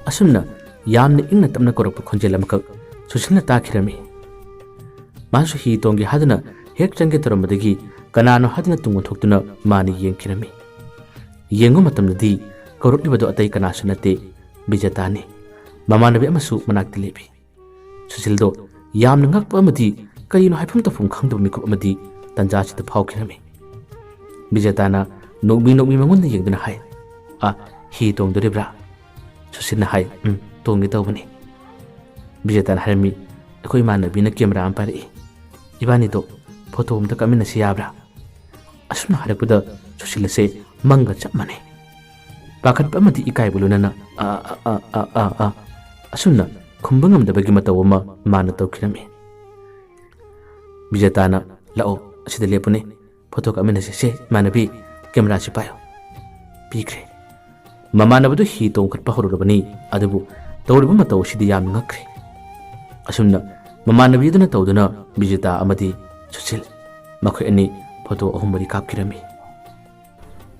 ꯑꯁꯨꯝꯅ ꯌꯥꯝꯅ ꯏꯪꯅ ꯇꯞꯅ ꯀꯧꯔꯛꯄ ꯈꯣꯟꯖꯦꯜ ꯑꯃꯈꯛ ꯁꯨꯁꯤꯜꯅ ꯇꯥꯈꯤꯔꯝꯃꯤ꯫ ꯃꯥꯁꯨ ꯍꯤ ꯇꯣꯡꯒꯦ ꯍꯥꯏꯗꯨꯅ ꯍꯦꯛ ꯆꯪꯒꯦ ꯇꯧꯔꯝꯕꯗꯒꯤ ꯀꯅꯥꯅꯣ ꯍꯥꯏꯗꯨꯅ ꯇꯨꯡ ꯑꯣꯟꯊꯣꯛꯇꯨꯅ ꯃꯥꯅ ꯌꯦꯡꯈꯤꯔꯝꯃꯤ꯫ ꯌꯦꯡꯕ ꯃꯇꯝꯗꯗꯤ ꯀꯧꯔꯛꯂꯤꯕꯗꯣ ꯑꯇꯩ ꯀꯅꯥꯁꯨ ꯅꯠꯇꯦ, ꯕꯤꯖꯦꯇꯥꯅꯤ꯫ ꯃꯃꯥꯟꯅꯕꯤ ꯑꯃꯁꯨ ꯃꯅꯥꯛꯇ ꯂꯦꯞꯄꯤ꯫ ꯁꯨꯁꯤꯜꯗꯣ ꯌꯥꯝꯅ ꯉꯛꯄ ꯑꯃꯗꯤ ꯀꯔꯤꯅꯣ ꯍꯥꯏꯐꯝ ꯇꯧꯐꯝ ꯈꯪꯗꯕ ꯃꯤꯀꯨꯞ ꯑꯃꯗꯤ ꯇꯟꯖꯥꯁꯤꯗ ꯐꯥꯎꯈꯤꯔꯝꯃꯤ꯫ ꯕꯤꯖꯦꯇꯥꯅ ꯅꯣꯛꯃꯤ ꯅꯣꯛꯃꯤ ꯃꯉꯣꯟꯗ ꯌꯦꯡꯗꯨꯅ ꯍꯥꯏ, "ꯑ, ꯍꯤ ꯇꯣꯡꯗꯣꯔꯤꯕ꯭ꯔꯥ?" ꯁꯨꯁꯤꯜꯅ ꯍꯥꯏ, "ꯎꯝ, ꯇꯣꯡꯒꯦ ꯇꯧꯕꯅꯤ"꯫ ꯕꯤꯖꯦꯇꯥꯅ ꯍꯥꯏꯔꯝꯃꯤ, "ꯑꯩꯈꯣꯏ ꯏꯃꯥꯟꯅꯕꯤꯅ ꯀꯦꯃꯦꯔꯥ ꯑꯃ ꯄꯥꯏꯔꯛꯏ, ꯏꯕꯥꯅꯤꯗꯣ ꯐꯣꯇꯣ ꯑꯝꯇ ꯀꯥꯞꯃꯤꯟꯅꯁꯤ ꯌꯥꯕ꯭ꯔꯥ?" ꯑꯁꯨꯝꯅ ꯍꯥꯏꯔꯛꯄꯗ ꯁꯨꯁꯤꯜ ꯑꯁꯦ ꯃꯪꯒ ꯆꯞ ꯃꯥꯟꯅꯩ꯫ ꯄꯥꯈꯠꯄ ꯑꯃꯗꯤ ꯏꯀꯥꯏꯕ ꯂꯣꯏꯅꯅ "ꯑ, ꯑ, ꯑ, ꯑ, ꯑ, ꯑ" ꯑꯁꯨꯝꯅ ꯈꯨꯝꯕ ꯉꯝꯗꯕꯒꯤ ꯃꯇꯧ ꯑꯃ ꯃꯥꯅ ꯇꯧꯈꯤꯔꯝꯃꯤ꯫ ꯕꯤꯖꯦꯇꯥꯅ, "ꯂꯥꯛꯑꯣ, ꯑꯁꯤꯗ ꯂꯦꯞꯄꯨꯅꯦ, ꯐꯣꯇꯣ ꯀꯥꯞꯃꯤꯟꯅꯁꯤ꯫ ꯁꯦ, ꯏꯃꯥꯟꯅꯕꯤ, ꯀꯦꯃꯦꯔꯥꯁꯤ ꯄꯥꯏꯌꯨ"꯫ ꯄꯤꯈ꯭ꯔꯦ꯫ ꯃꯃꯥꯟꯅꯕꯗꯨ ꯍꯤ ꯇꯣꯡꯈꯠꯄ ꯍꯧꯔꯨꯔꯕꯅꯤ, ꯑꯗꯨꯕꯨ ꯇꯧꯔꯤꯕ ꯃꯇꯧ ꯑꯁꯤꯗꯤ ꯌꯥꯝꯅ ꯉꯛꯈ꯭ꯔꯦ꯫ ꯑꯁꯨꯝꯅ ꯃꯃꯥꯟꯅꯕꯤꯗꯨꯅ ꯇꯧꯗꯨꯅ ꯕꯤꯖꯦꯇꯥ ꯑꯃꯗꯤ ꯁꯨꯁꯤꯜ ꯃꯈꯣꯏ ꯑꯅꯤ ꯐꯣꯇꯣ ꯑꯍꯨꯝ ꯃꯔꯤ ꯀꯥꯞꯈꯤꯔꯝꯃꯤ꯫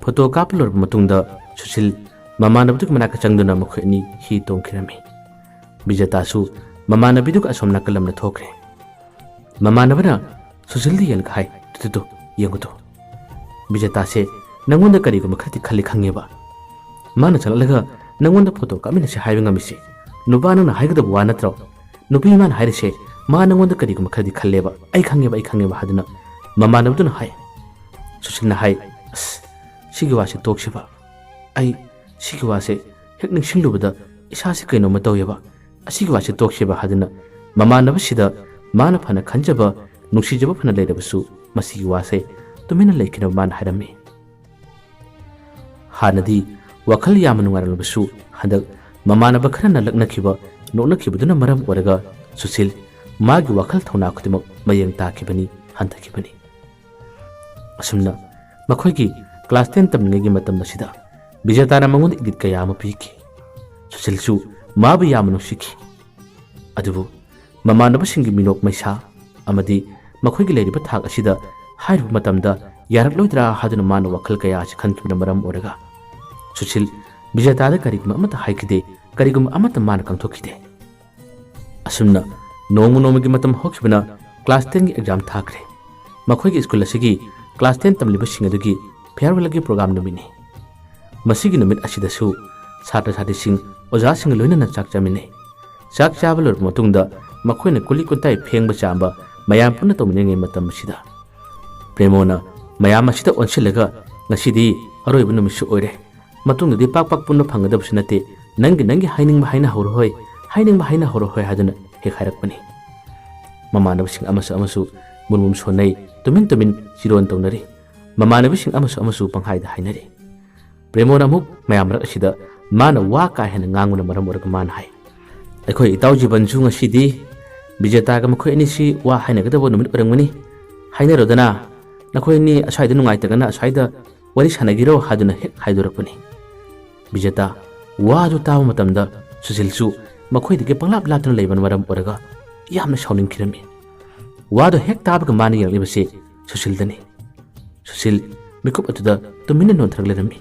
ꯐꯣꯇꯣ ꯀꯥꯞꯄ ꯂꯣꯏꯔꯕ ꯃꯇꯨꯡꯗ ꯁꯨꯁꯤꯜ ꯃꯃꯥꯟꯅꯕꯗꯨꯒꯤ ꯃꯅꯥꯛꯇ ꯆꯪꯗꯨꯅ ꯃꯈꯣꯏ ꯑꯅꯤ ꯍꯤ ꯇꯣꯡꯈꯤꯔꯝꯃꯤ꯫ ꯕꯤꯖꯦꯇꯥꯁꯨ ꯃꯃꯥꯟꯅꯕꯤꯗꯨꯒ ꯑꯁꯣꯝ ꯅꯥꯀꯜ ꯑꯃꯗ ꯊꯣꯛꯈ꯭ꯔꯦ꯫ ꯃꯃꯥꯟꯅꯕꯅ ꯁꯨꯁꯤꯜꯗ ꯌꯦꯡꯂꯒ ꯍꯥꯏ, "ꯇꯨ, ꯇꯨ, ꯇꯨ, ꯌꯦꯡꯉꯨ ꯇꯨ꯫ ꯕꯤꯖꯦꯇꯥꯁꯦ ꯅꯪꯉꯣꯟꯗ ꯀꯔꯤꯒꯨꯝꯕ ꯈꯔꯗꯤ ꯈꯜꯂꯤ ꯈꯪꯉꯦꯕ꯫ ꯃꯥꯅ ꯆꯪꯂꯛꯂꯒ ꯅꯪꯉꯣꯟꯗ ꯐꯣꯇꯣ ꯀꯥꯞꯃꯤꯟꯅꯁꯦ ꯍꯥꯏꯕ ꯉꯝꯃꯤꯁꯦ ꯅꯨꯄꯥ ꯅꯪꯅ ꯍꯥꯏꯒꯗꯕ ꯋꯥ ꯅꯠꯇ꯭ꯔꯣ? ꯅꯨꯄꯤ ꯃꯥꯅ ꯍꯥꯏꯔꯤꯁꯦ ꯃꯥ ꯅꯪꯉꯣꯟꯗ ꯀꯔꯤꯒꯨꯝꯕ ꯈꯔꯗꯤ ꯈꯜꯂꯦꯕ, ꯑꯩ ꯈꯪꯉꯦꯕ, ꯑꯩ ꯈꯪꯉꯦꯕ" ꯍꯥꯏꯗꯨꯅ ꯃꯃꯥꯟꯅꯕꯗꯨꯅ ꯍꯥꯏ꯫ ꯁꯨꯁꯤꯜꯅ ꯍꯥꯏ, "ꯑꯁ, ꯁꯤꯒꯤ ꯋꯥꯁꯦ ꯇꯣꯛꯁꯤꯕ꯫ ꯑꯩ ꯁꯤꯒꯤ ꯋꯥꯁꯦ ꯍꯦꯛ ꯅꯤꯡꯁꯤꯡꯂꯨꯕꯗ ꯏꯁꯥꯁꯦ ꯀꯩꯅꯣꯝꯃ ꯇꯧꯋꯦꯕ꯫ ꯑꯁꯤꯒꯤ ꯋꯥꯁꯦ ꯇꯣꯛꯁꯤꯕ" ꯍꯥꯏꯗꯨꯅ ꯃꯃꯥꯟꯅꯕꯁꯤꯗ ꯃꯥꯅ ꯐꯅ ꯈꯟꯖꯕ, ꯅꯨꯡꯁꯤꯖꯕ ꯐꯅ ꯂꯩꯔꯕꯁꯨ ꯃꯁꯤꯒꯤ ꯋꯥꯁꯦ ꯇꯨꯃꯤꯟꯅ ꯂꯩꯈꯤꯅꯕ ꯃꯥꯅ ꯍꯥꯏꯔꯝꯃꯤ꯫ ꯍꯥꯟꯅꯗꯤ ꯋꯥꯈꯜ ꯌꯥꯝꯅ ꯅꯨꯡꯉꯥꯏꯔꯝꯂꯕꯁꯨ, ꯍꯟꯗꯛ ꯃꯃꯥꯟꯅꯕ ꯈꯔꯅ ꯂꯛꯅꯈꯤꯕ, ꯅꯣꯛꯅꯈꯤꯕꯗꯨꯅ ꯃꯔꯝ ꯑꯣꯏꯔꯒ ꯁꯨꯁꯤꯜ ꯃꯥꯒꯤ ꯋꯥꯈꯜ ꯊꯧꯅꯥ ꯈꯨꯗꯤꯡꯃꯛ ꯃꯌꯦꯡ ꯇꯥꯈꯤꯕꯅꯤ, ꯍꯟꯊꯈꯤꯕꯅꯤ꯫ ꯑꯁꯨꯝꯅ ꯃꯈꯣꯏꯒꯤ class ten ꯇꯝꯂꯤꯉꯩꯒꯤ ꯃꯇꯝ ꯑꯁꯤꯗ ꯕꯤꯖꯦꯇꯥꯅ ꯃꯉꯣꯟꯗ ꯏꯪꯒꯤꯠ ꯀꯌꯥ ꯑꯃ ꯄꯤꯈꯤ꯫ ꯁꯨꯁꯤꯜꯁꯨ ꯃꯥꯕꯨ ꯌꯥꯝꯅ ꯅꯨꯡꯁꯤꯈꯤ꯫ ꯑꯗꯨꯕꯨ ꯃꯃꯥꯟꯅꯕꯁꯤꯡꯒꯤ ꯃꯤꯅꯣꯛ ꯃꯩꯁꯥ ꯑꯃꯗꯤ ꯃꯈꯣꯏꯒꯤ ꯂꯩꯔꯤꯕ ꯊꯥꯛ ꯑꯁꯤꯗ ꯍꯥꯏꯔꯨꯕ ꯃꯇꯝꯗ ꯌꯥꯔꯛꯂꯣꯏꯗ꯭ꯔꯥ ꯍꯥꯏꯗꯨꯅ ꯃꯥꯅ ꯋꯥꯈꯜ ꯀꯌꯥ ꯑꯁꯤ ꯈꯟꯈꯤꯕꯅ ꯃꯔꯝ ꯑꯣꯏꯔꯒ ꯁꯨꯁꯤꯜ ꯕꯤꯖꯦꯇꯥꯗ ꯀꯔꯤꯒꯨꯝꯕ ꯑꯃꯠꯇ ꯍꯥꯏꯈꯤꯗꯦ, ꯀꯔꯤꯒꯨꯝꯕ ꯑꯃꯠꯇ ꯃꯥꯅ ꯀꯪꯊꯣꯛꯈꯤꯗꯦ꯫ ꯑꯁꯨꯝꯅ ꯅꯣꯡꯃ ꯅꯣꯡꯃꯒꯤ ꯃꯇꯝ ꯍꯧꯈꯤꯕꯅ class ten ꯒꯤ exam ꯊꯥꯈ꯭ꯔꯦ꯫ ꯃꯈꯣꯏꯒꯤ ꯁ꯭ꯀꯨꯜ ꯑꯁꯤꯒꯤ class ten ꯇꯝꯂꯤꯕꯁꯤꯡ ꯑꯗꯨꯒꯤ farewell ꯒꯤ program ꯅꯨꯃꯤꯠꯅꯤ꯫ ꯃꯁꯤꯒꯤ ꯅꯨꯃꯤꯠ ꯑꯁꯤꯗꯁꯨ ꯁꯥꯇ꯭ꯔ ꯁꯥꯇ꯭ꯔꯤꯁꯤꯡ ꯑꯣꯖꯥꯁꯤꯡꯒ ꯂꯣꯏꯅꯅ ꯆꯥꯛ ꯆꯥꯃꯤꯟꯅꯩ꯫ ꯆꯥꯛ ꯆꯥꯕ ꯂꯣꯏꯔꯕ ꯃꯇꯨꯡꯗ ꯃꯈꯣꯏꯅ ꯀꯨꯂꯤ ꯀꯨꯟꯇꯥꯏ ꯐꯦꯡꯕ ꯆꯥꯝꯕ ꯃꯌꯥꯝ ꯄꯨꯟꯅ ꯇꯧꯃꯤꯟꯅꯔꯤꯉꯩ ꯃꯇꯝ ꯑꯁꯤꯗ ꯄ꯭ꯔꯦꯃꯣꯅ ꯃꯌꯥꯝ ꯑꯁꯤꯗ ꯑꯣꯟꯁꯤꯜꯂꯒ, "ꯉꯁꯤꯗꯤ ꯑꯔꯣꯏꯕ ꯅꯨꯃꯤꯠꯁꯨ ꯑꯣꯏꯔꯦ, ꯃꯇꯨꯡꯗꯗꯤ ꯄꯥꯛ ꯄꯥꯛ ꯄꯨꯟꯕ ꯐꯪꯒꯗꯕꯁꯨ ꯅꯠꯇꯦ, ꯅꯪꯒꯤ ꯅꯪꯒꯤ ꯍꯥꯏꯅꯤꯡꯕ ꯍꯥꯏꯅꯍꯧꯔꯣ ꯍꯣꯏ, ꯍꯥꯏꯅꯤꯡꯕ ꯍꯥꯏꯅꯍꯧꯔꯣ ꯍꯣꯏ" ꯍꯥꯏꯗꯨꯅ ꯍꯦꯛ ꯍꯥꯏꯔꯛꯄꯅꯤ꯫ ꯃꯃꯥꯟꯅꯕꯁꯤꯡ ꯑꯃꯁꯨ ꯑꯃꯁꯨ ꯃꯨꯟ ꯃꯨꯟ ꯁꯣꯟꯅꯩ, ꯇꯨꯃꯤꯟ ꯇꯨꯃꯤꯟ ꯆꯤꯔꯣꯟ ꯇꯧꯅꯔꯤ꯫ ꯃꯃꯥꯟꯅꯕꯤꯁꯤꯡ ꯑꯃꯁꯨ ꯑꯃꯁꯨ ꯄꯪꯍꯥꯏꯗ ꯍꯥꯏꯅꯔꯤ꯫ ꯄ꯭ꯔꯦꯃꯣꯅ ꯑꯃꯨꯛ ꯃꯌꯥꯝ ꯃꯔꯛ ꯑꯁꯤꯗ ꯃꯥꯅ ꯋꯥ ꯀꯥ ꯍꯦꯟꯅ ꯉꯥꯡꯕꯅ ꯃꯔꯝ ꯑꯣꯏꯔꯒ ꯃꯥꯅ ꯍꯥꯏ, "ꯑꯩꯈꯣꯏ ꯏꯇꯥꯎ ꯖꯤꯕꯟꯁꯨ ꯉꯁꯤꯗꯤ ꯕꯤꯖꯦꯇꯥꯒ ꯃꯈꯣꯏ ꯑꯅꯤꯁꯤ ꯋꯥ ꯍꯥꯏꯅꯒꯗꯕ ꯅꯨꯃꯤꯠ ꯑꯣꯏꯔꯝꯒꯅꯤ꯫ ꯍꯥꯏꯅꯔꯣꯗꯅ, ꯅꯈꯣꯏ ꯑꯅꯤ ꯑꯁ꯭ꯋꯥꯏꯗ ꯅꯨꯡꯉꯥꯏꯇ꯭ꯔꯒꯅ ꯑꯁ꯭ꯋꯥꯏꯗ ꯋꯥꯔꯤ ꯁꯥꯟꯅꯈꯤꯔꯣ" ꯍꯥꯏꯗꯨꯅ ꯍꯦꯛ ꯍꯥꯏꯗꯣꯔꯛꯄꯅꯤ꯫ ꯕꯤꯖꯦꯇꯥ ꯋꯥꯗꯨ ꯇꯥꯕ ꯃꯇꯝꯗ ꯁꯨꯁꯤꯜꯁꯨ ꯃꯈꯣꯏꯗꯒꯤ ꯄꯪꯂꯥꯞ ꯂꯥꯞꯇꯨꯅ ꯂꯩꯕꯅ ꯃꯔꯝ ꯑꯣꯏꯔꯒ ꯌꯥꯝꯅ ꯁꯥꯎꯅꯤꯡꯈꯤꯔꯝꯃꯤ꯫ ꯋꯥꯗꯨ ꯍꯦꯛ ꯇꯥꯕꯒ ꯃꯥꯅ ꯌꯦꯡꯂꯛꯂꯤꯕꯁꯤ ꯁꯨꯁꯤꯜꯗꯅꯤ꯫ ꯁꯨꯁꯤꯜ ꯃꯤꯀꯨꯞ ꯑꯗꯨꯗ ꯇꯨꯃꯤꯟꯅ ꯅꯣꯟꯊꯔꯒ ꯂꯩꯔꯝꯃꯤ꯫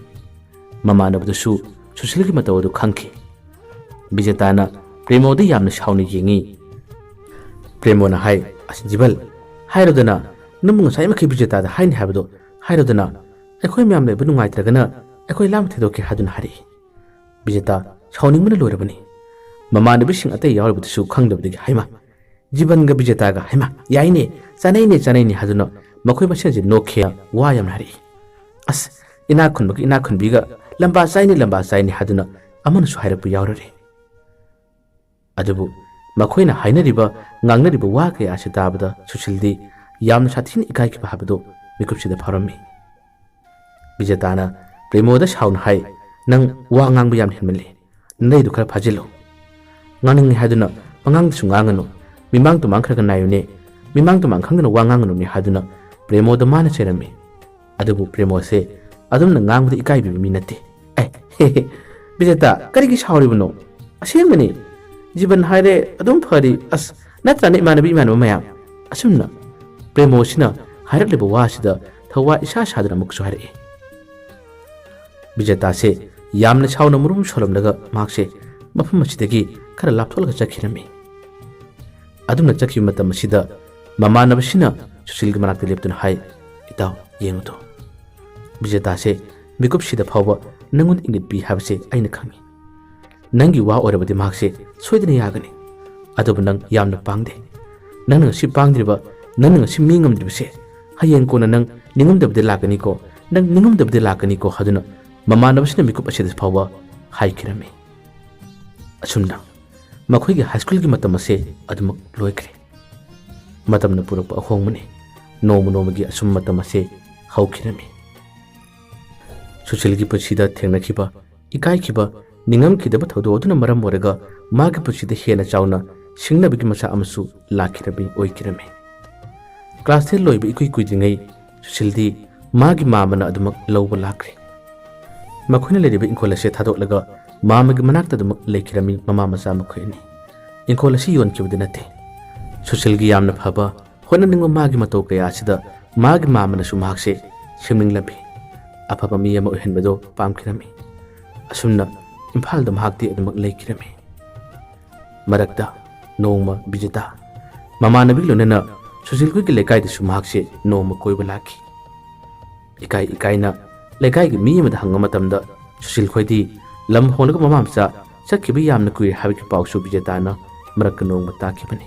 ꯃꯃꯥꯟꯅꯕꯗꯨꯁꯨ ꯁꯨꯁꯤꯜꯒꯤ ꯃꯇꯧ ꯑꯗꯨ ꯈꯪꯈꯤ꯫ ꯕꯤꯖꯦꯇꯥꯅ ꯄ꯭ꯔꯦꯃꯣꯗ ꯌꯥꯝꯅ ꯁꯥꯎꯅ ꯌꯦꯡꯉꯤ꯫ ꯄ꯭ꯔꯦꯃꯣꯅ ꯍꯥꯏ, "ꯑꯁ ꯖꯤꯕꯜ, ꯍꯥꯏꯔꯣꯗꯅ, ꯅꯪꯕꯨ ꯉꯁꯥꯏꯃꯛꯀꯤ ꯕꯤꯖꯦꯇꯥꯗ ꯍꯥꯏꯅꯤ ꯍꯥꯏꯕꯗꯣ ꯍꯥꯏꯔꯣꯗꯅ, ꯑꯩꯈꯣꯏ ꯃꯌꯥꯝ ꯂꯩꯕ ꯅꯨꯡꯉꯥꯏꯇ꯭ꯔꯒꯅ ꯑꯩꯈꯣꯏ ꯂꯥꯝ ꯊꯤꯗꯣꯛꯀꯦ" ꯍꯥꯏꯗꯨꯅ ꯍꯥꯏꯔꯛꯏ꯫ ꯕꯤꯖꯦꯇꯥ ꯁꯥꯎꯅꯤꯡꯕꯅ ꯂꯣꯏꯔꯕꯅꯤ꯫ ꯃꯃꯥꯟꯅꯕꯤꯁꯤꯡ ꯑꯇꯩ ꯌꯥꯎꯔꯤꯕꯗꯨꯁꯨ ꯈꯪꯗꯕꯗꯒꯤ, "ꯍꯩꯃꯥ, ꯖꯤꯕꯟꯒ ꯕꯤꯖꯦꯇꯥꯒ, ꯍꯩꯃꯥ, ꯌꯥꯏꯅꯦ, ꯆꯥꯅꯩꯅꯦ, ꯆꯥꯅꯩꯅꯦ" ꯍꯥꯏꯗꯨꯅ ꯃꯈꯣꯏ ꯃꯁꯦꯟꯁꯦ ꯅꯣꯛꯈꯤ, ꯋꯥ ꯌꯥꯝꯅ ꯍꯥꯏꯔꯛꯏ꯫ ꯑꯁ, ꯏꯅꯥꯛ ꯈꯨꯟꯕꯒ ꯏꯅꯥꯛ ꯈꯨꯟꯕꯤꯒ ꯂꯝꯕꯥ ꯆꯥꯏꯅꯦ, ꯂꯝꯕꯥ ꯆꯥꯏꯅꯦ ꯍꯥꯏꯗꯨꯅ ꯑꯃꯅꯁꯨ ꯍꯥꯏꯔꯛꯄ ꯌꯥꯎꯔꯔꯦ꯫ ꯑꯗꯨꯕꯨ ꯃꯈꯣꯏꯅ ꯍꯥꯏꯅꯔꯤꯕ, ꯉꯥꯡꯅꯔꯤꯕ ꯋꯥ ꯀꯌꯥ ꯑꯁꯤ ꯇꯥꯕꯗ ꯁꯨꯁꯤꯜꯗꯤ ꯌꯥꯝꯅ ꯁꯥꯊꯤꯅ ꯏꯀꯥꯏꯈꯤꯕ ꯍꯥꯏꯕꯗꯨ ꯃꯤꯀꯨꯞꯁꯤꯗ ꯐꯥꯎꯔꯝꯃꯤ꯫ ꯕꯤꯖꯦꯇꯥꯅ ꯄ꯭ꯔꯦꯃꯣꯗ ꯁꯥꯎꯅ ꯍꯥꯏ, "ꯅꯪ ꯋꯥ ꯉꯥꯡꯕ ꯌꯥꯝ ꯍꯦꯟꯃꯜꯂꯤ꯫ ꯅꯅꯩꯗꯨ ꯈꯔ ꯐꯥꯖꯤꯜꯂꯨ꯫ ꯉꯥꯡꯅꯤꯡꯉꯤ ꯍꯥꯏꯗꯨꯅ ꯄꯉꯥꯡꯗꯁꯨ ꯉꯥꯡꯒꯅꯨ꯫ ꯃꯤꯃꯥꯡ ꯇꯨꯃꯥꯡ ꯈꯔ ꯈꯔ ꯅꯥꯏꯌꯨꯅꯦ꯫ ꯃꯤꯃꯥꯡ ꯇꯨꯃꯥꯡ ꯈꯪꯗꯅ ꯋꯥ ꯉꯥꯡꯒꯅꯨꯅꯦ" ꯍꯥꯏꯗꯨꯅ ꯄ꯭ꯔꯦꯃꯣꯗ ꯃꯥꯅ ꯆꯩꯔꯝꯃꯤ꯫ ꯑꯗꯨꯕꯨ ꯄ꯭ꯔꯦꯃꯣꯁꯦ ꯑꯗꯨꯝꯅ ꯉꯥꯡꯕꯗ ꯏꯀꯥꯏꯕꯤꯕ ꯃꯤ ꯅꯠꯇꯦ꯫ "ꯑꯦ, ꯍꯦ, ꯍꯦ, ꯕꯤꯖꯦꯇꯥ, ꯀꯔꯤꯒꯤ ꯁꯥꯎꯔꯤꯕꯅꯣ? ꯑꯁꯦꯡꯕꯅꯤ꯫ ꯖꯤꯕꯟ ꯍꯥꯏꯔꯦ ꯑꯗꯨꯝ ꯐꯔꯤ꯫ ꯑꯁ, ꯅꯠꯇ꯭ꯔꯥꯅꯦ ꯏꯃꯥꯟꯅꯕꯤ ꯏꯃꯥꯟꯅꯕ ꯃꯌꯥꯝ?" ꯑꯁꯨꯝꯅ ꯄ꯭ꯔꯦꯃꯣꯁꯤꯅ ꯍꯥꯏꯔꯛꯂꯤꯕ ꯋꯥꯁꯤꯗ ꯊꯋꯥꯏ ꯏꯁꯥ ꯁꯥꯗꯅ ꯑꯃꯨꯛꯁꯨ ꯍꯥꯏꯔꯛꯏ꯫ ꯕꯤꯖꯦꯇꯥꯁꯦ ꯌꯥꯝꯅ ꯁꯥꯎꯅ ꯃꯔꯨꯝ ꯁꯣꯜꯂꯝꯂꯒ ꯃꯍꯥꯛꯁꯦ ꯃꯐꯝ ꯑꯁꯤꯗꯒꯤ ꯈꯔ ꯂꯥꯞꯊꯣꯛꯂꯒ ꯆꯠꯈꯤꯔꯝꯃꯤ꯫ ꯑꯗꯨꯝꯅ ꯆꯠꯈꯤꯕ ꯃꯇꯝ ꯑꯁꯤꯗ ꯃꯃꯥꯟꯅꯕꯁꯤꯅ ꯁꯨꯁꯤꯜꯒꯤ ꯃꯅꯥꯛꯇ ꯂꯦꯞꯇꯨꯅ ꯍꯥꯏ, "ꯏꯇꯥꯎ, ꯌꯦꯡꯉꯨꯗꯣ꯫ ꯕꯤꯖꯦꯇꯥꯁꯦ ꯃꯤꯀꯨꯞꯁꯤꯗ ꯐꯥꯎꯕ ꯅꯪꯉꯣꯟꯗ ꯏꯪꯒꯤꯠ ꯄꯤ ꯍꯥꯏꯕꯁꯦ ꯑꯩꯅ ꯈꯪꯉꯤ꯫ ꯅꯪꯒꯤ ꯋꯥ ꯑꯣꯏꯔꯕꯗꯤ ꯃꯍꯥꯛꯁꯦ ꯁꯣꯏꯗꯅ ꯌꯥꯒꯅꯤ꯫ ꯑꯗꯨꯕꯨ ꯅꯪ ꯌꯥꯝꯅ ꯄꯥꯡꯗꯦ꯫ ꯅꯪꯅ ꯉꯁꯤ ꯄꯥꯡꯗ꯭ꯔꯤꯕ, ꯅꯪꯅ ꯉꯁꯤ ꯃꯤ ꯉꯝꯗ꯭ꯔꯤꯕꯁꯦ ꯍꯌꯦꯡ ꯀꯣꯟꯅ ꯅꯪ ꯅꯤꯡꯉꯝꯗꯕꯗꯤ ꯂꯥꯛꯀꯅꯤꯀꯣ, ꯅꯪ ꯅꯤꯡꯉꯝꯗꯕꯗꯤ ꯂꯥꯛꯀꯅꯤꯀꯣ" ꯍꯥꯏꯗꯨꯅ ꯃꯃꯥꯟꯅꯕꯁꯤꯅ ꯃꯤꯀꯨꯞ ꯑꯁꯤꯗ ꯐꯥꯎꯕ ꯍꯥꯏꯈꯤꯔꯝꯃꯤ꯫ ꯑꯁꯨꯝꯅ ꯃꯈꯣꯏꯒꯤ ꯍꯥꯏ ꯁ꯭ꯀꯨꯜꯒꯤ ꯃꯇꯝ ꯑꯁꯦ ꯑꯗꯨꯃꯛ ꯂꯣꯏꯈ꯭ꯔꯦ꯫ ꯃꯇꯝꯅ ꯄꯨꯔꯛꯄ ꯑꯍꯣꯡꯕꯅꯤ꯫ ꯅꯣꯡꯃ ꯅꯣꯡꯃꯒꯤ ꯑꯁꯨꯝ ꯃꯇꯝ ꯑꯁꯦ ꯍꯧꯈꯤꯔꯝꯃꯤ꯫ ꯁꯨꯁꯤꯜꯒꯤ ꯄꯨꯟꯁꯤꯗ ꯊꯦꯡꯅꯈꯤꯕ, ꯏꯀꯥꯏꯈꯤꯕ, ꯅꯤꯡꯉꯝꯈꯤꯗꯕ ꯊꯧꯗꯣꯛ ꯑꯗꯨꯅ ꯃꯔꯝ ꯑꯣꯏꯔꯒ ꯃꯥꯒꯤ ꯄꯨꯟꯁꯤꯗ ꯍꯦꯟꯅ ꯆꯥꯎꯅ ꯁꯤꯡꯅꯕꯒꯤ ꯃꯆꯥꯛ ꯑꯃꯁꯨ ꯂꯥꯛꯈꯤꯔꯝꯃꯤ, ꯑꯣꯏꯈꯤꯔꯝꯃꯤ꯫ ꯀ꯭ꯂꯥꯁ ꯇꯦꯟ ꯂꯣꯏꯕ ꯏꯀꯨꯏ ꯀꯨꯏꯗ꯭ꯔꯤꯉꯩ ꯁꯨꯁꯤꯜꯗꯤ ꯃꯥꯒꯤ ꯃꯥꯝꯃꯅ ꯑꯗꯨꯃꯛ ꯂꯧꯕ ꯂꯥꯛꯈ꯭ꯔꯦ꯫ ꯃꯈꯣꯏꯅ ꯂꯩꯔꯤꯕ ꯏꯪꯈꯣꯜ ꯑꯁꯤ ꯊꯥꯗꯣꯛꯂꯒ ꯃꯥꯝꯃꯒꯤ ꯃꯅꯥꯛꯇ ꯑꯗꯨꯃꯛ ꯂꯩꯈꯤꯔꯝꯃꯤ ꯃꯃꯥ ꯃꯆꯥ ꯃꯈꯣꯏ ꯑꯅꯤ꯫ ꯏꯪꯈꯣꯜ ꯑꯁꯤ ꯌꯣꯟꯈꯤꯕꯗꯤ ꯅꯠꯇꯦ꯫ ꯁꯨꯁꯤꯜꯒꯤ ꯌꯥꯝꯅ ꯐꯕ, ꯍꯣꯠꯅꯅꯤꯡꯕ ꯃꯥꯒꯤ ꯃꯇꯧ ꯀꯌꯥ ꯑꯁꯤꯗ ꯃꯥꯒꯤ ꯃꯥꯝꯃꯅꯁꯨ ꯃꯍꯥꯛꯁꯦ ꯁꯦꯝꯅꯤꯡꯂꯝꯃꯤ꯫ ꯑꯐꯕ ꯃꯤ ꯑꯃ ꯑꯣꯏꯍꯟꯕꯗꯨ ꯄꯥꯝꯈꯤꯔꯝꯃꯤ꯫ ꯑꯁꯨꯝꯅ ꯏꯝꯐꯥꯜꯗ ꯃꯍꯥꯛꯇꯤ ꯑꯗꯨꯃꯛ ꯂꯩꯈꯤꯔꯝꯃꯤ꯫ ꯃꯔꯛꯇ ꯅꯣꯡꯃ ꯕꯤꯖꯦꯇꯥ ꯃꯃꯥꯟꯅꯕꯤ ꯂꯣꯏꯅꯅ ꯁꯨꯁꯤꯜ ꯈꯣꯏꯒꯤ ꯂꯩꯀꯥꯏꯗꯁꯨ ꯃꯍꯥꯛꯁꯦ ꯅꯣꯡꯃ ꯀꯣꯏꯕ ꯂꯥꯛꯈꯤ꯫ ꯏꯀꯥꯏ ꯏꯀꯥꯏꯅ ꯂꯩꯀꯥꯏꯒꯤ ꯃꯤ ꯑꯃꯗ ꯍꯪꯕ ꯃꯇꯝꯗ ꯁꯨꯁꯤꯜ ꯈꯣꯏꯗꯤ ꯂꯝ ꯍꯣꯡꯂꯒ ꯃꯃꯥ ꯃꯆꯥ ꯆꯠꯈꯤꯕ ꯌꯥꯝꯅ ꯀꯨꯏꯔꯦ ꯍꯥꯏꯕꯒꯤ ꯄꯥꯎꯁꯨ ꯕꯤꯖꯦꯇꯥꯅ ꯃꯔꯛꯇ ꯅꯣꯡꯃ ꯇꯥꯈꯤꯕꯅꯤ꯫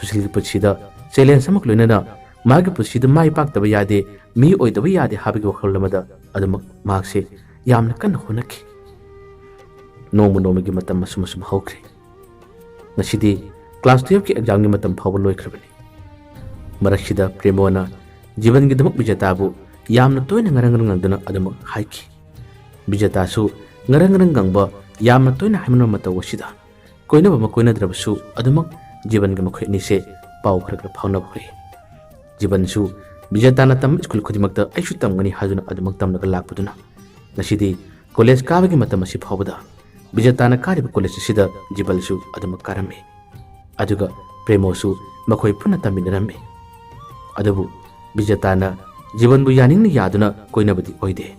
ꯁꯨꯁꯤꯜꯒꯤ ꯄꯨꯟꯁꯤꯗ ꯆꯦꯂꯦꯟꯖ ꯑꯃꯒ ꯂꯣꯏꯅꯅ ꯃꯥꯒꯤ ꯄꯨꯟꯁꯤꯗ ꯃꯥꯏ ꯄꯥꯛꯇꯕ ꯌꯥꯗꯦ, ꯃꯤ ꯑꯣꯏꯗꯕ ꯌꯥꯗꯦ ꯍꯥꯏꯕꯒꯤ ꯋꯥꯈꯜꯂꯣꯟ ꯑꯃꯗ ꯑꯗꯨꯃꯛ ꯃꯍꯥꯛꯁꯦ ꯌꯥꯝꯅ ꯀꯟꯅ ꯍꯣꯠꯅꯈꯤ꯫ ꯅꯣꯡꯃ ꯅꯣꯡꯃꯒꯤ ꯃꯇꯝ ꯑꯁꯨꯝ ꯑꯁꯨꯝ ꯍꯧꯈ꯭ꯔꯦ꯫ ꯉꯁꯤꯗꯤ ꯀ꯭ꯂꯥꯁ ꯇꯨꯌꯦꯜꯐꯀꯤ ꯑꯦꯛꯖꯥꯝꯒꯤ ꯃꯇꯝ ꯐꯥꯎꯕ ꯂꯣꯏꯈ꯭ꯔꯕꯅꯤ꯫ ꯃꯔꯛꯁꯤꯗ ꯄ꯭ꯔꯦꯃꯣꯅ ꯖꯤꯕꯟꯒꯤꯗꯃꯛ ꯕꯤꯖꯦꯇꯥꯕꯨ ꯌꯥꯝꯅ ꯇꯣꯏꯅ ꯉꯔꯪ ꯉꯔꯪ ꯉꯪꯗꯨꯅ ꯑꯗꯨꯃꯛ ꯍꯥꯏꯈꯤ꯫ ꯕꯤꯖꯦꯇꯥꯁꯨ ꯉꯔꯪ ꯉꯔꯪ ꯉꯪꯕ ꯌꯥꯝꯅ ꯇꯣꯏꯅ ꯍꯥꯏꯃꯟꯕ ꯃꯇꯧ ꯑꯁꯤꯗ ꯀꯣꯏꯅꯕ ꯑꯃ ꯀꯣꯏꯅꯗ꯭ꯔꯕꯁꯨ ꯑꯗꯨꯃꯛ ꯖꯤꯕꯟꯒ ꯃꯈꯣꯏ ꯑꯅꯤꯁꯦ ꯄꯥꯎ ꯈꯔ ꯈꯔ ꯐꯥꯎꯅꯕ ꯍꯧꯔꯛꯏ꯫ ꯖꯤꯕꯟꯁꯨ ꯕꯤꯖꯦꯇꯥꯅ ꯇꯝꯕ ꯁ꯭ꯀꯨꯜ ꯈꯨꯗꯤꯡꯃꯛꯇ ꯑꯩꯁꯨ ꯇꯝꯒꯅꯤ ꯍꯥꯏꯗꯨꯅ ꯑꯗꯨꯃꯛ ꯇꯝꯂꯒ ꯂꯥꯛꯄꯗꯨꯅ ꯉꯁꯤꯗꯤ ꯀꯣꯂꯦꯖ ꯀꯥꯕꯒꯤ ꯃꯇꯝ ꯑꯁꯤ ꯐꯥꯎꯕꯗ ꯕꯤꯖꯦꯇꯥꯅ ꯀꯥꯔꯤꯕ ꯀꯣꯂꯦꯖ ꯑꯁꯤꯗ ꯖꯤꯕꯟꯁꯨ ꯑꯗꯨꯃꯛ ꯀꯥꯔꯝꯃꯤ꯫ ꯑꯗꯨꯒ ꯄ꯭ꯔꯦꯃꯣꯁꯨ ꯃꯈꯣꯏ ꯄꯨꯟꯅ ꯇꯝꯃꯤꯟꯅꯔꯝꯃꯤ꯫ ꯑꯗꯨꯕꯨ ꯕꯤꯖꯦꯇꯥꯅ ꯖꯤꯕꯟꯕꯨ ꯌꯥꯅꯤꯡꯅ ꯌꯥꯗꯨꯅ ꯀꯣꯏꯅꯕꯗꯤ ꯑꯣꯏꯗꯦ꯫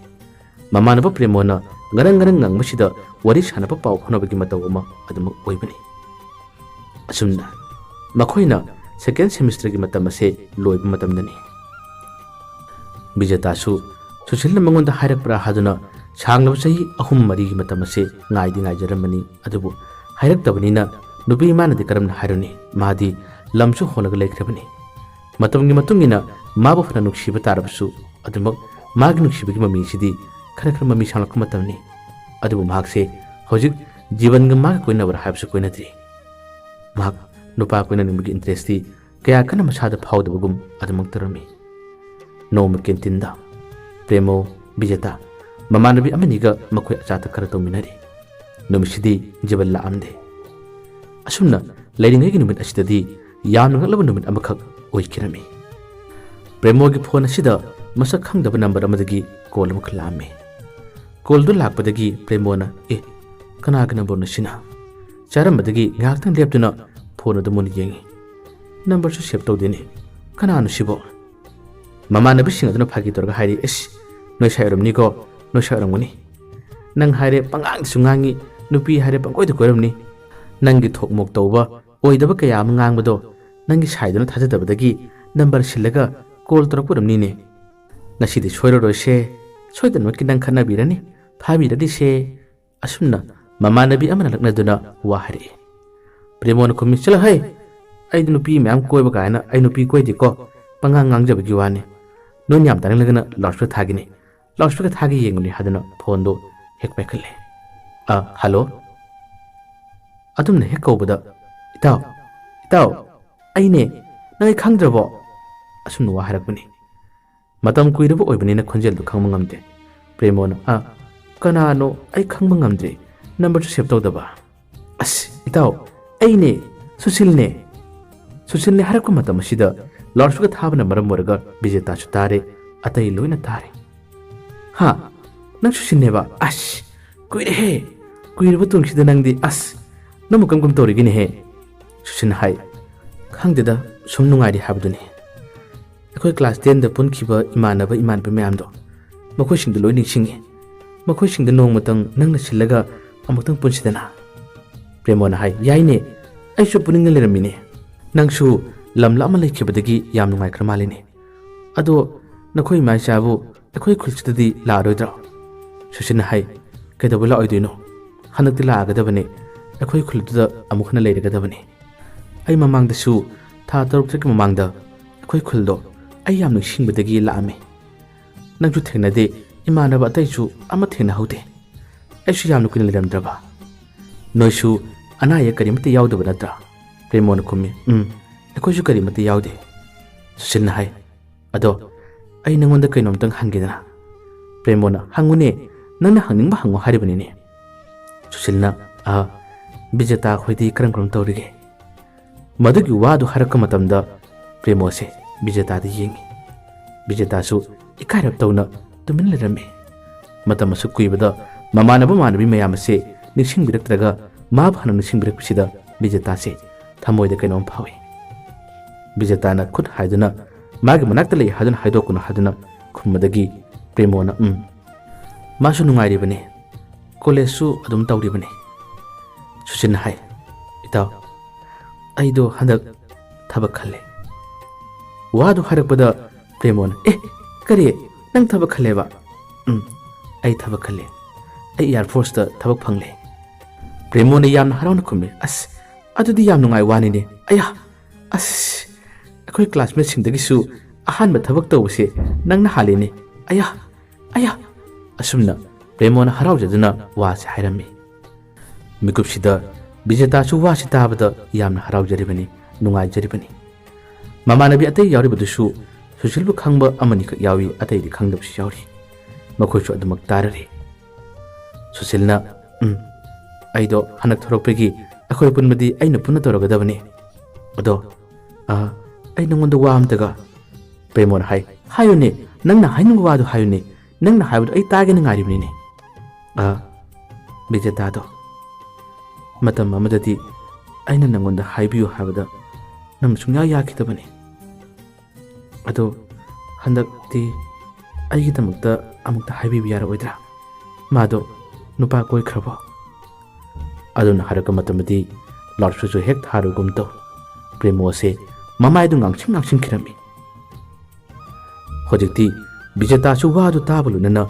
ꯃꯃꯥꯟꯅꯕ ꯄ꯭ꯔꯦꯃꯣꯅ ꯉꯔꯪ ꯉꯔꯪ ꯉꯪꯕꯁꯤꯗ ꯋꯥꯔꯤ ꯁꯥꯟꯅꯕ ꯄꯥꯎ ꯐꯥꯎꯅꯕꯒꯤ ꯃꯇꯧ ꯑꯃ ꯑꯗꯨꯃꯛ ꯑꯣꯏꯕꯅꯤ꯫ ꯑꯁꯨꯝꯅ ꯃꯈꯣꯏꯅ ꯁꯦꯀꯦꯟ ꯁꯦꯃꯤꯁꯇꯔꯒꯤ ꯃꯇꯝ ꯑꯁꯦ ꯂꯣꯏꯕ ꯃꯇꯝꯗꯅꯤ꯫ ꯕꯤꯖꯦꯇꯥꯁꯨ ꯁꯨꯁꯤꯜꯅ ꯃꯉꯣꯟꯗ ꯍꯥꯏꯔꯛꯄ꯭ꯔꯥ ꯍꯥꯏꯗꯨꯅ ꯁꯥꯡꯂꯕ ꯆꯍꯤ ꯑꯍꯨꯝ ꯃꯔꯤꯒꯤ ꯃꯇꯝ ꯑꯁꯦ ꯉꯥꯏꯗꯤ ꯉꯥꯏꯖꯔꯝꯕꯅꯤ꯫ ꯑꯗꯨꯕꯨ ꯍꯥꯏꯔꯛꯇꯕꯅꯤꯅ ꯅꯨꯄꯤ ꯃꯥꯅꯗꯤ ꯀꯔꯝꯅ ꯍꯥꯏꯔꯨꯅꯤ? ꯃꯥꯗꯤ ꯂꯝꯁꯨ ꯍꯣꯡꯂꯒ ꯂꯩꯈ꯭ꯔꯕꯅꯤ꯫ ꯃꯇꯝꯒꯤ ꯃꯇꯨꯡ ꯏꯟꯅ ꯃꯥꯕꯨ ꯐꯅ ꯅꯨꯡꯁꯤꯕ ꯇꯥꯔꯕꯁꯨ ꯑꯗꯨꯃꯛ ꯃꯥꯒꯤ ꯅꯨꯡꯁꯤꯕꯒꯤ ꯃꯃꯤꯁꯤꯗꯤ ꯈꯔ ꯈꯔ ꯃꯃꯤ ꯁꯥꯡꯂꯛꯄ ꯃꯇꯝꯅꯤ꯫ ꯑꯗꯨꯕꯨ ꯃꯍꯥꯛꯁꯦ ꯍꯧꯖꯤꯛ ꯖꯤꯕꯟꯒ ꯃꯥꯒ ꯀꯣꯏꯅꯕ꯭ꯔꯥ ꯍꯥꯏꯕꯁꯨ ꯀꯣꯏꯅꯗ꯭ꯔꯤ꯫ ꯃꯍꯥꯛ ꯅꯨꯄꯥ ꯀꯣꯏꯅꯅꯤꯡꯕꯒꯤ ꯏꯟꯇꯔꯦꯁꯇꯤ ꯀꯌꯥ ꯀꯟꯅ ꯃꯁꯥꯗ ꯐꯥꯎꯗꯕꯒꯨꯝ ꯑꯗꯨꯃꯛ ꯇꯧꯔꯝꯃꯤ꯫ ꯅꯣꯡꯃ ꯀꯦꯟꯇꯤꯟꯗ ꯄ꯭ꯔꯦꯃꯣ, ꯕꯤꯖꯦꯇꯥ, ꯃꯃꯥꯟꯅꯕꯤ ꯑꯃꯅꯤꯒ ꯃꯈꯣꯏ ꯑꯆꯥ ꯑꯊꯛ ꯈꯔ ꯇꯧꯃꯤꯟꯅꯔꯤ꯫ ꯅꯨꯃꯤꯠꯁꯤꯗꯤ ꯖꯤꯕꯟ ꯂꯥꯛꯑꯝꯗꯦ꯫ ꯑꯁꯨꯝꯅ ꯂꯩꯔꯤꯉꯩꯒꯤ ꯅꯨꯃꯤꯠ ꯑꯁꯤꯗꯗꯤ ꯌꯥꯝꯅ ꯉꯛꯂꯕ ꯅꯨꯃꯤꯠ ꯑꯃꯈꯛ ꯑꯣꯏꯈꯤꯔꯝꯃꯤ꯫ ꯄ꯭ꯔꯦꯃꯣꯒꯤ ꯐꯣꯟ ꯑꯁꯤꯗ ꯃꯁꯛ ꯈꯪꯗꯕ ꯅꯝꯕꯔ ꯑꯃꯗꯒꯤ ꯀꯣꯜ ꯑꯃꯈꯛ ꯂꯥꯛꯑꯝꯃꯤ꯫ ꯀꯣꯜꯗꯨ ꯂꯥꯛꯄꯗꯒꯤ ꯄ꯭ꯔꯦꯃꯣꯅ, "ꯑꯦ, ꯀꯅꯥꯒꯤ ꯅꯝꯕꯔꯅꯣ ꯁꯤꯅ?" ꯆꯥꯔꯝꯕꯗꯒꯤ ꯉꯥꯏꯍꯥꯛꯇꯪ ꯂꯦꯞꯇꯨꯅ ꯐꯣꯟ ꯑꯗꯨ ꯃꯨꯟꯅ ꯌꯦꯡꯉꯤ꯫ ꯅꯝꯕꯔꯁꯨ ꯁꯦꯚ ꯇꯧꯗꯦꯅꯦ꯫ "ꯀꯅꯥꯅꯣ ꯁꯤꯕꯣ?" ꯃꯃꯥꯟꯅꯕꯤꯁꯤꯡ ꯑꯗꯨꯅ ꯐꯥꯒꯤ ꯇꯧꯔꯒ ꯍꯥꯏꯔꯤ, "ꯏꯁ, ꯅꯣꯏ ꯁꯥꯏ ꯑꯣꯏꯔꯝꯅꯤꯀꯣ, ꯅꯣꯏ ꯁꯥꯏ ꯑꯣꯏꯔꯝꯒꯅꯤ꯫ ꯅꯪ ꯍꯥꯏꯔꯦ ꯄꯉꯥꯡꯗꯁꯨ ꯉꯥꯡꯉꯤ, ꯅꯨꯄꯤ ꯍꯥꯏꯔꯦ ꯄꯪꯀꯣꯏꯗ ꯀꯣꯏꯔꯝꯅꯤ꯫ ꯅꯪꯒꯤ ꯊꯣꯛ ꯃꯣꯛ ꯇꯧꯕ, ꯑꯣꯏꯗꯕ ꯀꯌꯥ ꯑꯃ ꯉꯥꯡꯕꯗꯣ ꯅꯪꯒꯤ ꯁꯥꯏꯗꯨꯅ ꯊꯥꯖꯗꯕꯗꯒꯤ ꯅꯝꯕꯔ ꯁꯤꯜꯂꯒ ꯀꯣꯜ ꯇꯧꯔꯛꯄ ꯑꯣꯏꯔꯝꯅꯤꯅꯦ꯫ ꯉꯁꯤꯗꯤ ꯁꯣꯏꯔꯔꯣꯏꯁꯦ, ꯁꯣꯏꯗꯅꯃꯛꯀꯤ ꯅꯪ ꯈꯠꯅꯕꯤꯔꯅꯤ, ꯐꯥꯕꯤꯔꯅꯤꯁꯦ꯫" ꯑꯁꯨꯝꯅ ꯃꯃꯥꯟꯅꯕꯤ ꯑꯃꯅ ꯂꯛꯅꯗꯨꯅ ꯋꯥ ꯍꯥꯏꯔꯛꯏ꯫ ꯄ꯭ꯔꯦꯃꯣꯅ ꯈꯨꯝꯃꯤ, "ꯆꯠꯂꯣꯍꯩ, ꯑꯩꯗꯤ ꯅꯨꯄꯤ ꯃꯌꯥꯝ ꯀꯣꯏꯕ ꯀꯥꯏꯅ ꯑꯩ ꯅꯨꯄꯤ ꯀꯣꯏꯗꯦꯀꯣ, ꯄꯉꯥꯡ ꯉꯥꯡꯖꯕꯒꯤ ꯋꯥꯅꯤ꯫ ꯅꯣꯏ ꯌꯥꯝ ꯇꯥꯅꯤꯡꯂꯒꯅ ꯂꯥꯎꯠ ꯁ꯭ꯄꯤꯀꯔ ꯊꯥꯒꯦꯅꯦ, ꯂꯥꯎꯠ ꯁ꯭ꯄꯤꯀꯔ ꯊꯥꯒꯦ ꯌꯦꯡꯉꯨꯅꯦ" ꯍꯥꯏꯗꯨꯅ ꯐꯣꯟꯗꯣ ꯍꯦꯛ ꯄꯥꯏꯈꯠꯂꯦ꯫ "ꯑ, ꯍꯜꯂꯣ?" ꯑꯗꯨꯝꯅ ꯍꯦꯛ ꯀꯧꯕꯗ, "ꯏꯇꯥꯎ, ꯏꯇꯥꯎ, ꯑꯩꯅꯦ, ꯅꯪ ꯑꯩ ꯈꯪꯗ꯭ꯔꯕꯣ?" ꯑꯁꯨꯝꯅ ꯋꯥ ꯍꯥꯏꯔꯛꯄꯅꯤ꯫ ꯃꯇꯝ ꯀꯨꯏꯔꯕ ꯑꯣꯏꯕꯅꯤꯅ ꯈꯣꯟꯖꯦꯜꯗꯨ ꯈꯪꯕ ꯉꯝꯗꯦ꯫ ꯄ꯭ꯔꯦꯃꯣꯅ, "ꯑ, ꯀꯅꯥꯅꯣ? ꯑꯩ ꯈꯪꯕ ꯉꯝꯗ꯭ꯔꯦ꯫ ꯅꯝꯕꯔꯁꯨ ꯁꯦꯚ ꯇꯧꯗꯕ꯫" "ꯑꯁ, ꯏꯇꯥꯎ, ꯑꯩꯅꯦ, ꯁꯨꯁꯤꯜꯅꯦ꯫" ꯁꯨꯁꯤꯜꯅꯦ ꯍꯥꯏꯔꯛꯄ ꯃꯇꯝ ꯑꯁꯤꯗ ꯂꯥꯎꯗ ꯁ꯭ꯄꯤꯀꯔ ꯊꯥꯕꯅ ꯃꯔꯝ ꯑꯣꯏꯔꯒ ꯕꯤꯖꯦꯇꯥꯁꯨ ꯇꯥꯔꯦ, ꯑꯇꯩ ꯂꯣꯏꯅ ꯇꯥꯔꯦ꯫ "ꯍꯥ? ꯅꯪ ꯁꯨꯁꯤꯜꯅꯦꯕ? ꯑꯁ, ꯀꯨꯏꯔꯦꯍꯦ꯫ ꯀꯨꯏꯔꯕ ꯇꯨꯡꯁꯤꯗ ꯅꯪꯗꯤ, ꯑꯁ, ꯅꯪꯕꯨ ꯀꯝ ꯀꯝ ꯇꯧꯔꯤꯒꯦꯅꯦꯍꯦ?" ꯁꯨꯁꯤꯜꯅ ꯍꯥꯏ, "ꯈꯪꯗꯦꯗ, ꯁꯨꯝ ꯅꯨꯡꯉꯥꯏꯔꯤ ꯍꯥꯏꯕꯗꯨꯅꯤ꯫ ꯑꯩꯈꯣꯏ ꯀ꯭ꯂꯥꯁ ꯇꯦꯟꯗ ꯄꯨꯟꯈꯤꯕ ꯏꯃꯥꯟꯅꯕ ꯏꯃꯥꯟꯅꯕꯤ ꯃꯌꯥꯝꯗꯣ, ꯃꯈꯣꯏꯁꯤꯡꯗꯣ ꯂꯣꯏ ꯅꯤꯡꯁꯤꯡꯉꯤ꯫ ꯃꯈꯣꯏꯁꯤꯡꯗ ꯅꯣꯡꯃꯇꯪ ꯅꯪꯅ ꯁꯤꯜꯂꯒ ꯑꯃꯨꯛꯇꯪ ꯄꯨꯟꯁꯤꯗꯅ꯫" ꯄ꯭ꯔꯦꯃꯣꯅ ꯍꯥꯏ, "ꯌꯥꯏꯅꯦ, ꯑꯩꯁꯨ ꯄꯨꯅꯤꯡꯅ ꯂꯩꯔꯝꯃꯤꯅꯦ꯫ ꯅꯪꯁꯨ ꯂꯝ ꯂꯥꯞꯅ ꯂꯩꯈꯤꯕꯗꯒꯤ ꯌꯥꯝ ꯅꯨꯡꯉꯥꯏꯈ꯭ꯔ ꯃꯥꯜꯂꯤꯅꯦ꯫ ꯑꯗꯣ ꯅꯈꯣꯏ ꯏꯃꯥ ꯏꯆꯥꯕꯨ ꯑꯩꯈꯣꯏ ꯈꯨꯜꯁꯤꯗꯗꯤ ꯂꯥꯛꯑꯔꯣꯏꯗ꯭ꯔꯣ?" ꯁꯨꯁꯤꯟꯅ ꯍꯥꯏ, "ꯀꯩꯗꯧꯕ ꯂꯥꯛꯑꯣꯏꯗꯣꯏꯅꯣ? ꯍꯟꯗꯛꯇꯤ ꯂꯥꯛꯑꯒꯗꯕꯅꯦ꯫ ꯑꯩꯈꯣꯏ ꯈꯨꯜꯗꯨꯗ ꯑꯃꯨꯛ ꯍꯟꯅ ꯂꯩꯔꯒꯗꯕꯅꯦ꯫ ꯑꯩ ꯃꯃꯥꯡꯗꯁꯨ, ꯊꯥ ꯇꯔꯨꯛ ꯇꯔꯦꯠꯀꯤ ꯃꯃꯥꯡꯗ ꯑꯩꯈꯣꯏ ꯈꯨꯜꯗꯣ ꯑꯩ ꯌꯥꯝ ꯅꯤꯡꯁꯤꯡꯕꯗꯒꯤ ꯂꯥꯛꯑꯝꯃꯤ꯫ ꯅꯪꯁꯨ ꯊꯦꯡꯅꯗꯦ, ꯏꯃꯥꯟꯅꯕ ꯑꯇꯩꯁꯨ ꯑꯃ ꯊꯦꯡꯅꯍꯧꯗꯦ꯫ ꯑꯩꯁꯨ ꯌꯥꯝꯅ ꯀꯨꯏꯅ ꯂꯩꯔꯝꯗ꯭ꯔꯕ꯫" "ꯅꯣꯏꯁꯨ ꯑꯅꯥ ꯑꯌꯦꯛ ꯀꯔꯤꯃꯠꯇ ꯌꯥꯎꯗꯕ ꯅꯠꯇ꯭ꯔꯥ?" ꯄ꯭ꯔꯦꯃꯣꯅ ꯈꯨꯝꯃꯤ, "ꯎꯝ, ꯑꯩꯈꯣꯏꯁꯨ ꯀꯔꯤꯃꯠꯇ ꯌꯥꯎꯗꯦ꯫" ꯁꯨꯁꯤꯟꯅ ꯍꯥꯏ, "ꯑꯗꯣ ꯑꯩ ꯅꯪꯉꯣꯟꯗ ꯀꯩꯅꯣꯝꯇꯪ ꯍꯪꯒꯦꯗꯅ?" ꯄ꯭ꯔꯦꯃꯣꯅ, "ꯍꯪꯉꯨꯅꯦ, ꯅꯪꯅ ꯍꯪꯅꯤꯡꯕ ꯍꯪꯉꯣ ꯍꯥꯏꯔꯤꯕꯅꯤꯅꯦ꯫" ꯁꯨꯁꯤꯜꯅ, "ꯑ, ꯕꯤꯖꯦꯇꯥ ꯈꯣꯏꯗꯤ ꯀꯔꯝ ꯀꯔꯝ ꯇꯧꯔꯤꯒꯦ?" ꯃꯗꯨꯒꯤ ꯋꯥꯗꯨ ꯍꯥꯏꯔꯛꯄ ꯃꯇꯝꯗ ꯄ꯭ꯔꯦꯃꯣꯁꯦ ꯕꯤꯖꯦꯇꯥꯗ ꯌꯦꯡꯉꯤ꯫ ꯕꯤꯖꯦꯇꯥꯁꯨ ꯏꯀꯥꯏꯔꯞ ꯇꯧꯅ ꯇꯨꯃꯤꯟ ꯂꯩꯔꯝꯃꯤ꯫ ꯃꯇꯝ ꯑꯁꯨꯛ ꯀꯨꯏꯕꯗ ꯃꯃꯥꯟꯅꯕ ꯃꯃꯥꯟꯅꯕꯤ ꯃꯌꯥꯝ ꯑꯁꯦ ꯅꯤꯡꯁꯤꯡꯕꯤꯔꯛꯇ꯭ꯔꯒ ꯃꯥꯕꯨ ꯍꯥꯟꯅ ꯅꯤꯡꯁꯤꯡꯕꯤꯔꯛꯄꯁꯤꯗ ꯕꯤꯖꯦꯇꯥꯁꯦ ꯊꯃꯣꯏꯗ ꯀꯩꯅꯣꯝ ꯐꯥꯎꯏ꯫ ꯕꯤꯖꯦꯇꯥꯅ ꯈꯨꯠ ꯍꯥꯏꯗꯨꯅ ꯃꯥꯒꯤ ꯃꯅꯥꯛꯇ ꯂꯩ ꯍꯥꯏꯗꯨꯅ ꯍꯥꯏꯗꯣꯛꯀꯅꯨ ꯍꯥꯏꯗꯨꯅ ꯈꯨꯝꯕꯗꯒꯤ ꯄ꯭ꯔꯦꯃꯣꯅ, "ꯎꯝ, ꯃꯥꯁꯨ ꯅꯨꯡꯉꯥꯏꯔꯤꯕꯅꯤ, ꯀꯣꯂꯦꯖꯁꯨ ꯑꯗꯨꯝ ꯇꯧꯔꯤꯕꯅꯤ꯫" ꯁꯨꯁꯤꯟꯅ ꯍꯥꯏ, "ꯏꯇꯥꯎ, ꯑꯩꯗꯣ ꯍꯟꯗꯛ ꯊꯕꯛ ꯈꯜꯂꯦ꯫" ꯋꯥꯗꯨ ꯍꯥꯏꯔꯛꯄꯗ ꯄ꯭ꯔꯦꯃꯣꯅ, "ꯑꯦ, ꯀꯔꯤ? ꯅꯪ ꯊꯕꯛ ꯈꯜꯂꯦꯕ?" "ꯎꯝ, ꯑꯩ ꯊꯕꯛ ꯈꯜꯂꯦ꯫ ꯑꯩ ꯑꯦꯌꯥꯔ ꯐꯣꯔꯁꯇ ꯊꯕꯛ ꯐꯪꯂꯦ꯫" ꯄ꯭ꯔꯦꯃꯣꯅ ꯌꯥꯝꯅ ꯍꯔꯥꯎꯅ ꯈꯨꯝꯃꯤ, "ꯑꯁ, ꯑꯗꯨꯗꯤ ꯌꯥꯝ ꯅꯨꯡꯉꯥꯏ ꯋꯥꯅꯤꯅꯦ꯫ ꯑꯌꯥ, ꯑꯁ, ꯑꯩꯈꯣꯏ ꯀ꯭ꯂꯥꯁꯃꯦꯠꯁꯤꯡꯗꯒꯤꯁꯨ ꯑꯍꯥꯟꯕ ꯊꯕꯛ ꯇꯧꯕꯁꯦ ꯅꯪꯅ ꯍꯥꯜꯂꯤꯅꯦ꯫ ꯑꯌꯥ, ꯑꯌꯥ꯫" ꯑꯁꯨꯝꯅ ꯄ꯭ꯔꯦꯃꯣꯅ ꯍꯔꯥꯎꯖꯗꯨꯅ ꯋꯥꯁꯦ ꯍꯥꯏꯔꯝꯃꯤ꯫ ꯃꯤꯀꯨꯞꯁꯤꯗ ꯕꯤꯖꯦꯇꯥꯁꯨ ꯋꯥꯁꯤ ꯇꯥꯕꯗ ꯌꯥꯝꯅ ꯍꯔꯥꯎꯖꯔꯤꯕꯅꯤ, ꯅꯨꯡꯉꯥꯏꯖꯔꯤꯕꯅꯤ꯫ ꯃꯃꯥꯟꯅꯕꯤ ꯑꯇꯩ ꯌꯥꯎꯔꯤꯕꯗꯨꯁꯨ ꯁꯨꯁꯤꯜꯕꯨ ꯈꯪꯕ ꯑꯃꯅꯤꯈꯛ ꯌꯥꯎꯏ, ꯑꯇꯩꯗꯤ ꯈꯪꯗꯕꯁꯨ ꯌꯥꯎꯔꯤ꯫ ꯃꯈꯣꯏꯁꯨ ꯑꯗꯨꯃꯛ ꯇꯥꯔꯔꯤ꯫ ꯁꯨꯁꯤꯜꯅ, "ꯎꯝ, ꯑꯩꯗꯣ ꯍꯟꯗꯛ ꯊꯣꯔꯛꯄꯒꯤ ꯑꯩꯈꯣꯏ ꯄꯨꯟꯕꯗꯤ ꯑꯩꯅ ꯄꯨꯟꯅ ꯇꯧꯔꯒꯗꯕꯅꯤ꯫ ꯑꯗꯣ, ꯑ, ꯑꯩ ꯅꯉꯣꯟꯗ ꯋꯥ ꯑꯝꯇꯒ"꯫ ꯄ꯭ꯔꯦꯃꯣꯅ ꯍꯥꯏ, "ꯍꯥꯏꯌꯨꯅꯦ, ꯅꯪꯅ ꯍꯥꯏꯅꯤꯡꯕ ꯋꯥꯗꯨ ꯍꯥꯏꯌꯨꯅꯦ, ꯅꯪꯅ ꯍꯥꯏꯕꯗꯣ ꯑꯩ ꯇꯥꯒꯦꯅ ꯉꯥꯏꯔꯤꯕꯅꯤꯅꯦ"꯫ "ꯑ, ꯕꯤꯖꯦꯇꯥꯗꯣ, ꯃꯇꯝ ꯑꯃꯗꯗꯤ ꯑꯩꯅ ꯅꯪꯉꯣꯟꯗ ꯍꯥꯏꯕꯤꯌꯨ ꯍꯥꯏꯕꯗ ꯅꯪ ꯁꯨꯡꯌꯥ ꯌꯥꯈꯤꯗꯕꯅꯤ꯫ ꯑꯗꯣ ꯍꯟꯗꯛꯇꯤ ꯑꯩꯒꯤꯗꯃꯛꯇ ꯑꯃꯨꯛꯇ ꯍꯥꯏꯕꯤꯕ ꯌꯥꯔꯛꯑꯣꯏꯗ꯭ꯔꯥ? ꯃꯥꯗꯣ ꯅꯨꯄꯥ ꯀꯣꯏꯈ꯭ꯔꯕꯣ?" ꯑꯗꯨꯅ ꯍꯥꯏꯔꯛꯄ ꯃꯇꯝꯗꯗꯤ ꯂꯥꯎꯠꯁꯄꯤꯀꯔꯁꯨ ꯍꯦꯛ ꯊꯥꯔꯨꯒꯨꯝ ꯇꯧ꯫ ꯄ꯭ꯔꯦꯃꯣꯁꯦ ꯃꯃꯥꯏꯗꯨ ꯉꯥꯡꯁꯤꯡ ꯉꯥꯡꯁꯤꯟꯈꯤꯔꯝꯃꯤ꯫ ꯍꯧꯖꯤꯛꯇꯤ ꯕꯤꯖꯦꯇꯥꯁꯨ ꯋꯥꯗꯨ ꯇꯥꯕ ꯂꯣꯏꯅꯅ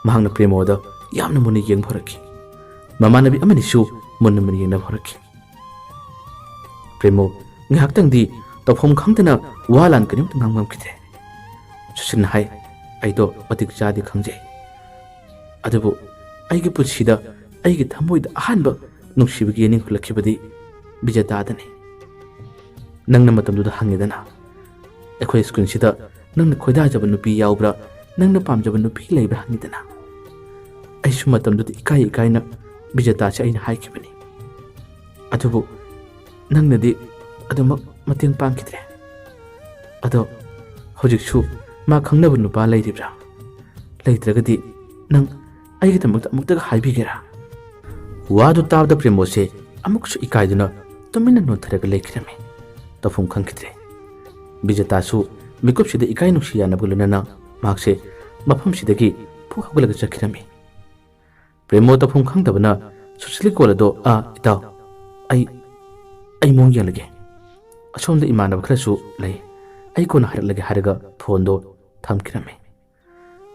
ꯃꯍꯥꯛꯅ ꯄ꯭ꯔꯦꯃꯣꯗ ꯌꯥꯝꯅ ꯃꯨꯟꯅ ꯌꯦꯡꯕ ꯍꯧꯔꯛꯈꯤ꯫ ꯃꯃꯥꯟꯅꯕꯤ ꯑꯃꯅꯤꯁꯨ ꯃꯨꯟꯅ ꯃꯨꯟꯅ ꯌꯦꯡꯅꯕ ꯍꯧꯔꯛꯈꯤ꯫ ꯄ꯭ꯔꯦꯃꯣ ꯉꯥꯏꯍꯥꯛꯇꯪꯗꯤ ꯇꯧꯐꯝ ꯈꯪꯗꯅ ꯋꯥ ꯂꯥꯟ ꯀꯔꯤꯝꯇ ꯉꯥꯡꯂꯝꯈꯤꯗ꯭ꯔꯦ꯫ ꯁꯨꯁꯤꯜꯅ ꯍꯥꯏ, "ꯑꯩꯗꯣ ꯃꯇꯤꯛ ꯆꯥꯗꯦ ꯈꯪꯖꯩ, ꯑꯗꯨꯕꯨ ꯑꯩꯒꯤ ꯄꯨꯟꯁꯤꯗ ꯑꯩꯒꯤ ꯊꯃꯣꯏꯗ ꯑꯍꯥꯟꯕ ꯅꯨꯡꯁꯤꯕꯒꯤ ꯌꯦꯅꯤꯡ ꯍꯨꯜꯂꯛꯈꯤꯕꯗꯤ ꯕꯤꯖꯦꯇꯥꯗꯅꯤ꯫ ꯅꯪꯅ ꯃꯇꯝꯗꯨꯗ ꯍꯪꯉꯤꯗꯅ, ꯑꯩꯈꯣꯏ ꯁ꯭ꯀꯨꯜꯁꯤꯗ ꯅꯪꯅ ꯈꯣꯏꯗꯥꯖꯕ ꯅꯨꯄꯤ ꯌꯥꯎꯕ꯭ꯔꯥ, ꯅꯪꯅ ꯄꯥꯝꯖꯕ ꯅꯨꯄꯤ ꯂꯩꯕ꯭ꯔꯥ ꯍꯪꯉꯤꯗꯅ꯫ ꯑꯩꯁꯨ ꯃꯇꯝꯗꯨꯗ ꯏꯀꯥꯏ ꯏꯀꯥꯏꯅ ꯕꯤꯖꯦꯇꯥꯁꯦ ꯑꯩꯅ ꯍꯥꯏꯈꯤꯕꯅꯤ꯫ ꯑꯗꯨꯕꯨ ꯅꯪꯅꯗꯤ ꯑꯗꯨꯃꯛ ꯃꯇꯦꯡ ꯄꯥꯡꯈꯤꯗ꯭ꯔꯦ꯫ ꯑꯗꯣ ꯍꯧꯖꯤꯛꯁꯨ ꯃꯥ ꯈꯪꯅꯕ ꯅꯨꯄꯥ ꯂꯩꯔꯤꯕ꯭ꯔꯥ? ꯂꯩꯇ꯭ꯔꯒꯗꯤ ꯅꯪ ꯑꯩꯒꯤꯗꯃꯛꯇ ꯑꯃꯨꯛꯇꯒ ꯍꯥꯏꯕꯤꯒꯦꯔꯥ?" ꯋꯥꯗꯨ ꯇꯥꯕꯗ ꯄ꯭ꯔꯦꯃꯣꯁꯦ ꯑꯃꯨꯛꯁꯨ ꯏꯀꯥꯏꯗꯨꯅ ꯇꯨꯃꯤꯟꯅ ꯅꯣꯟꯊꯔꯒ ꯂꯩꯈꯤꯔꯝꯃꯤ꯫ ꯇꯧꯐꯝ ꯈꯪꯈꯤꯗ꯭ꯔꯦ꯫ ꯕꯤꯖꯦꯇꯥꯁꯨ ꯃꯤꯀꯨꯞꯁꯤꯗ ꯏꯀꯥꯏ ꯅꯨꯡꯁꯤ ꯌꯥꯅꯕꯒ ꯂꯣꯏꯅꯅ ꯃꯍꯥꯛꯁꯦ ꯃꯐꯝꯁꯤꯗꯒꯤ ꯐꯨ ꯍꯧꯒꯠꯂꯒ ꯆꯠꯈꯤꯔꯝꯃꯤ꯫ ꯄ꯭ꯔꯦꯃꯣ ꯇꯧꯐꯝ ꯈꯪꯗꯕꯅ ꯁꯨꯁꯤꯜꯒꯤ ꯀꯣꯜ ꯑꯗꯣ, "ꯑꯥ, ꯏꯇꯥꯎ, ꯑꯩ, ꯑꯩ ꯃꯑꯣꯡ ꯌꯦꯡꯂꯒꯦ꯫ ꯑꯁꯣꯝꯗ ꯏꯃꯥꯟꯅꯕ ꯈꯔꯁꯨ ꯂꯩ꯫ ꯑꯩ ꯀꯣꯟꯅ ꯍꯥꯏꯔꯛꯂꯒꯦ" ꯍꯥꯏꯔꯒ ꯐꯣꯟꯗꯣ ꯊꯝꯈꯤꯔꯝꯃꯤ꯫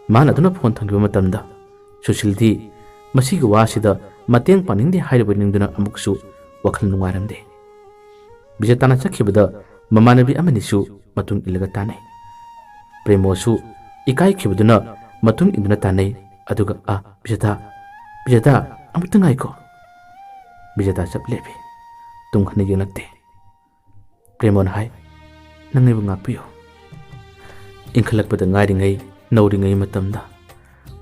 ꯃꯥꯅ ꯑꯗꯨꯅ ꯐꯣꯟ ꯊꯝꯈꯤꯕ ꯃꯇꯝꯗ ꯁꯨꯁꯤꯜꯗꯤ ꯃꯁꯤꯒꯤ ꯋꯥꯁꯤꯗ ꯃꯇꯦꯡ ꯄꯥꯡꯅꯤꯡꯗꯦ ꯍꯥꯏꯔꯤꯕ ꯅꯤꯡꯗꯨꯅ ꯑꯃꯨꯛꯁꯨ ꯋꯥꯈꯜ ꯅꯨꯡꯉꯥꯏꯔꯝꯗꯦ꯫ ꯕꯤꯖꯦꯇꯥꯅ ꯆꯠꯈꯤꯕꯗ ꯃꯃꯥꯟꯅꯕꯤ ꯑꯃꯅꯤꯁꯨ ꯃꯇꯨꯡ ꯏꯜꯂꯒ ꯇꯥꯅꯩ꯫ ꯄ꯭ꯔꯦꯃꯣꯁꯨ ꯏꯀꯥꯏꯈꯤꯕꯗꯨꯅ ꯃꯇꯨꯡ ꯏꯟꯗꯨꯅ ꯇꯥꯅꯩ꯫ ꯑꯗꯨꯒ, "ꯑ, ꯕꯤꯖꯦꯇꯥ, ꯕꯤꯖꯦꯇꯥ, ꯑꯃꯨꯛꯇ ꯉꯥꯏꯈꯣ"꯫ ꯕꯤꯖꯦꯇꯥ ꯆꯞ ꯂꯦꯞꯄꯤ꯫ ꯇꯨꯡ ꯍꯟꯅ ꯌꯦꯡꯂꯛꯇꯦ꯫ ꯄ꯭ꯔꯦꯃꯣꯅ ꯍꯥꯏ, "ꯅꯪ ꯑꯩꯕꯨ ꯉꯥꯛꯄꯤꯌꯨ"꯫ ꯏꯟꯈꯠꯂꯛꯄꯗ ꯉꯥꯏꯔꯤꯉꯩ, ꯅꯧꯔꯤꯉꯩ ꯃꯇꯝꯗ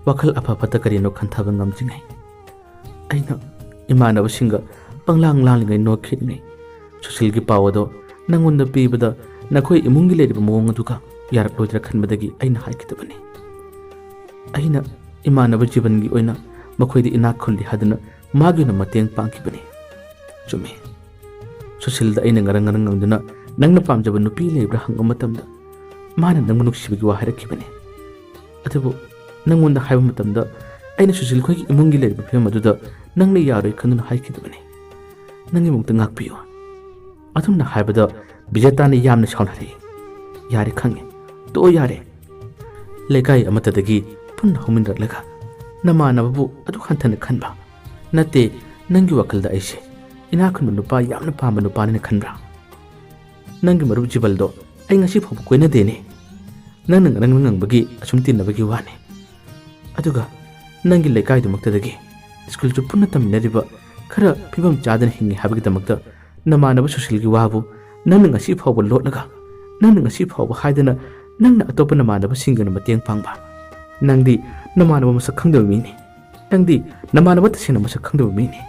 ꯋꯥꯈꯜ ꯑꯐ ꯐꯠꯇ ꯀꯔꯤꯅꯣ ꯈꯟꯊꯕ ꯉꯝꯗ꯭ꯔꯤꯉꯩ, ꯑꯩꯅ ꯏꯃꯥꯟꯅꯕꯁꯤꯡꯒ ꯄꯪꯂꯥꯡ ꯂꯥꯡꯂꯤꯉꯩ ꯅꯣꯛꯈꯤꯔꯤꯉꯩ, ꯁꯨꯁꯤꯜꯒꯤ ꯄꯥꯎ ꯑꯗꯣ ꯅꯪꯉꯣꯟꯗ ꯄꯤꯕꯗ ꯅꯈꯣꯏ ꯏꯃꯨꯡꯒꯤ ꯂꯩꯔꯤꯕ ꯃꯑꯣꯡ ꯑꯗꯨꯒ ꯌꯥꯔꯛꯂꯣꯏꯗ꯭ꯔꯥ ꯈꯟꯕꯗꯒꯤ ꯑꯩꯅ ꯍꯥꯏꯈꯤꯗꯕꯅꯤ꯫ ꯑꯩꯅ ꯏꯃꯥꯟꯅꯕ ꯖꯤꯕꯟꯒꯤ ꯑꯣꯏꯅ ꯃꯈꯣꯏꯗ ꯏꯅꯥꯛ ꯈꯨꯜꯂꯤ ꯍꯥꯏꯗꯨꯅ ꯃꯥꯒꯤ ꯑꯣꯏꯅ ꯃꯇꯦꯡ ꯄꯥꯡꯈꯤꯕꯅꯤ꯫ ꯆꯨꯝꯃꯤ꯫ ꯁꯨꯁꯤꯜꯗ ꯑꯩꯅ ꯉꯔꯪ ꯉꯔꯪ ꯉꯪꯗꯨꯅ ꯅꯪꯅ ꯄꯥꯝꯖꯕ ꯅꯨꯄꯤ ꯂꯩꯕ꯭ꯔꯥ ꯍꯪꯕ ꯃꯇꯝꯗ ꯃꯥꯅ ꯅꯪꯕꯨ ꯅꯨꯡꯁꯤꯕꯒꯤ ꯋꯥ ꯍꯥꯏꯔꯛꯈꯤꯕꯅꯤ꯫ ꯑꯗꯨꯕꯨ ꯅꯪꯉꯣꯟꯗ ꯍꯥꯏꯕ ꯃꯇꯝꯗ ꯑꯩꯅ ꯁꯨꯁꯤꯜ ꯈꯣꯏꯒꯤ ꯏꯃꯨꯡꯒꯤ ꯂꯩꯔꯤꯕ ꯐꯤꯕꯝ ꯑꯗꯨꯗ ꯅꯪꯅ ꯌꯥꯔꯣꯏ ꯈꯟꯗꯨꯅ ꯍꯥꯏꯈꯤꯗꯕꯅꯤ꯫ ꯅꯪꯒꯤ ꯏꯃꯨꯡꯗ ꯉꯥꯛꯄꯤꯌꯨ꯫ ꯑꯗꯨꯝꯅ ꯍꯥꯏꯕꯗ ꯕꯤꯖꯦꯇꯥꯅ ꯌꯥꯝꯅ ꯁꯥꯎꯅꯔꯛꯏ꯫ "ꯌꯥꯔꯦ ꯈꯪꯉꯦ, ꯇꯣꯛꯑꯣ ꯌꯥꯔꯦ꯫ ꯂꯩꯀꯥꯏ ꯑꯃꯠꯇꯗꯒꯤ ꯄꯨꯟꯅ ꯍꯧꯃꯤꯟꯅꯔꯛꯂꯒ ꯅꯃꯥꯟꯅꯕꯕꯨ ꯑꯗꯨꯛ ꯍꯟꯊꯅ ꯈꯟꯕ? ꯅꯠꯇꯦ, ꯅꯪꯒꯤ ꯋꯥꯈꯜꯗ ꯑꯩꯁꯦ ꯏꯅꯥꯛ ꯈꯨꯟꯕ ꯅꯨꯄꯥ ꯌꯥꯝꯅ ꯄꯥꯝꯕ ꯅꯨꯄꯥꯅꯤꯅ ꯈꯟꯕ꯭ꯔꯥ? ꯅꯪꯒꯤ ꯃꯔꯨꯞ ꯖꯤꯕꯜꯗꯣ ꯑꯩ ꯉꯁꯤ ꯐꯥꯎꯕ ꯀꯣꯏꯅꯗꯦꯅꯦ꯫ ꯅꯪꯅ ꯉꯔꯪ ꯉꯪꯕꯒꯤ ꯑꯁꯨꯝ ꯇꯤꯟꯅꯕꯒꯤ ꯋꯥꯅꯤ꯫ ꯑꯗꯨꯒ ꯅꯪꯒꯤ ꯂꯩꯀꯥꯏꯗꯨꯃꯛꯇꯗꯒꯤ ꯁ꯭ꯀꯨꯜꯁꯨ ꯄꯨꯟꯅ ꯇꯝꯃꯤꯟꯅꯔꯤꯕ ꯈꯔ ꯐꯤꯕꯝ ꯆꯥꯗꯅ ꯍꯤꯡꯉꯤ ꯍꯥꯏꯕꯒꯤꯗꯃꯛꯇ ꯅꯃꯥꯟꯅꯕ ꯁꯨꯁꯤꯜꯒꯤ ꯋꯥꯕꯨ ꯅꯪꯅ ꯉꯁꯤ ꯐꯥꯎꯕ ꯂꯣꯠꯂꯒ, ꯅꯪꯅ ꯉꯁꯤ ꯐꯥꯎꯕ ꯍꯥꯏꯗꯅ ꯅꯪꯅ ꯑꯇꯣꯞꯄ ꯅꯃꯥꯟꯅꯕꯁꯤꯡꯒꯤ ꯑꯣꯏꯅ ꯃꯇꯦꯡ ꯄꯥꯡꯕ? ꯅꯪꯗꯤ ꯅꯃꯥꯟꯅꯕ ꯃꯁꯛ ꯈꯪꯗꯕ ꯃꯤꯅꯤ꯫ ꯅꯪꯗꯤ ꯅꯃꯥꯟꯅꯕ ꯇꯁꯦꯡꯅ ꯃꯁꯛ ꯈꯪꯗꯕ ꯃꯤꯅꯤ꯫"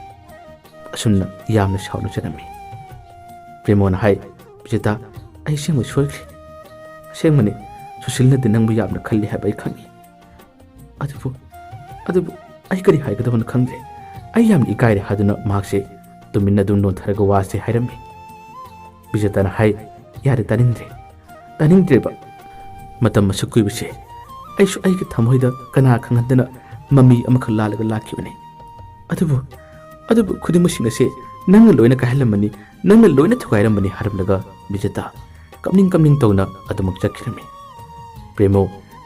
ꯑꯁꯨꯝꯅ ꯌꯥꯝꯅ ꯁꯥꯎꯅꯖꯔꯝꯃꯤ꯫ ꯄ꯭ꯔꯦꯃꯣꯅ ꯍꯥꯏ, "ꯕꯤꯖꯦꯇꯥ, ꯑꯩ ꯑꯁꯦꯡꯕ ꯁꯣꯏꯈ꯭ꯔꯦ꯫ ꯑꯁꯦꯡꯕꯅꯤ, ꯁꯨꯁꯤꯜꯅꯗꯤ ꯅꯪꯕꯨ ꯌꯥꯝꯅ ꯈꯜꯂꯤ ꯍꯥꯏꯕ ꯑꯩ ꯈꯪꯏ꯫ ꯑꯗꯨꯕꯨ, ꯑꯗꯨꯕꯨ ꯑꯩ ꯀꯔꯤ ꯍꯥꯏꯒꯗꯕꯅꯣ ꯈꯪꯗ꯭ꯔꯦ꯫ ꯑꯩ ꯌꯥꯝꯅ ꯏꯀꯥꯏꯔꯦ" ꯍꯥꯏꯗꯨꯅ ꯃꯍꯥꯛꯁꯦ ꯇꯨꯃꯤꯟꯅ ꯑꯗꯨꯝ ꯅꯣꯟꯊꯔꯒ ꯋꯥꯁꯦ ꯍꯥꯏꯔꯝꯃꯤ꯫ ꯕꯤꯖꯦꯇꯥꯅ ꯍꯥꯏ, "ꯌꯥꯔꯦ, ꯇꯥꯅꯤꯡꯗ꯭ꯔꯦ, ꯇꯥꯅꯤꯡꯗ꯭ꯔꯦꯕ꯫ ꯃꯇꯝ ꯑꯁꯨꯛ ꯀꯨꯏꯕꯁꯦ ꯑꯩꯁꯨ ꯑꯩꯒꯤ ꯊꯃꯣꯏꯗ ꯀꯅꯥ ꯈꯪꯍꯟꯗꯅ ꯃꯃꯤ ꯑꯃꯈꯛ ꯂꯥꯜꯂꯒ ꯂꯥꯛꯈꯤꯕꯅꯤ꯫ ꯑꯗꯨꯕꯨ, ꯑꯗꯨꯕꯨ ꯈꯨꯗꯤꯡꯃꯛꯁꯤꯡ ꯑꯁꯦ ꯅꯪꯅ ꯂꯣꯏꯅ ꯀꯥꯏꯍꯜꯂꯝꯕꯅꯤ, ꯅꯪꯅ ꯂꯣꯏꯅ ꯊꯨꯒꯥꯏꯔꯝꯕꯅꯤ" ꯍꯥꯏꯔꯝꯂꯒ ꯕꯤꯖꯦꯇꯥ ꯀꯞꯅꯤꯡ ꯀꯞꯅꯤꯡ ꯇꯧꯅ ꯑꯗꯨꯃꯛ ꯆꯠꯈꯤꯔꯝꯃꯤ꯫ ꯄ꯭ꯔꯦꯃꯣ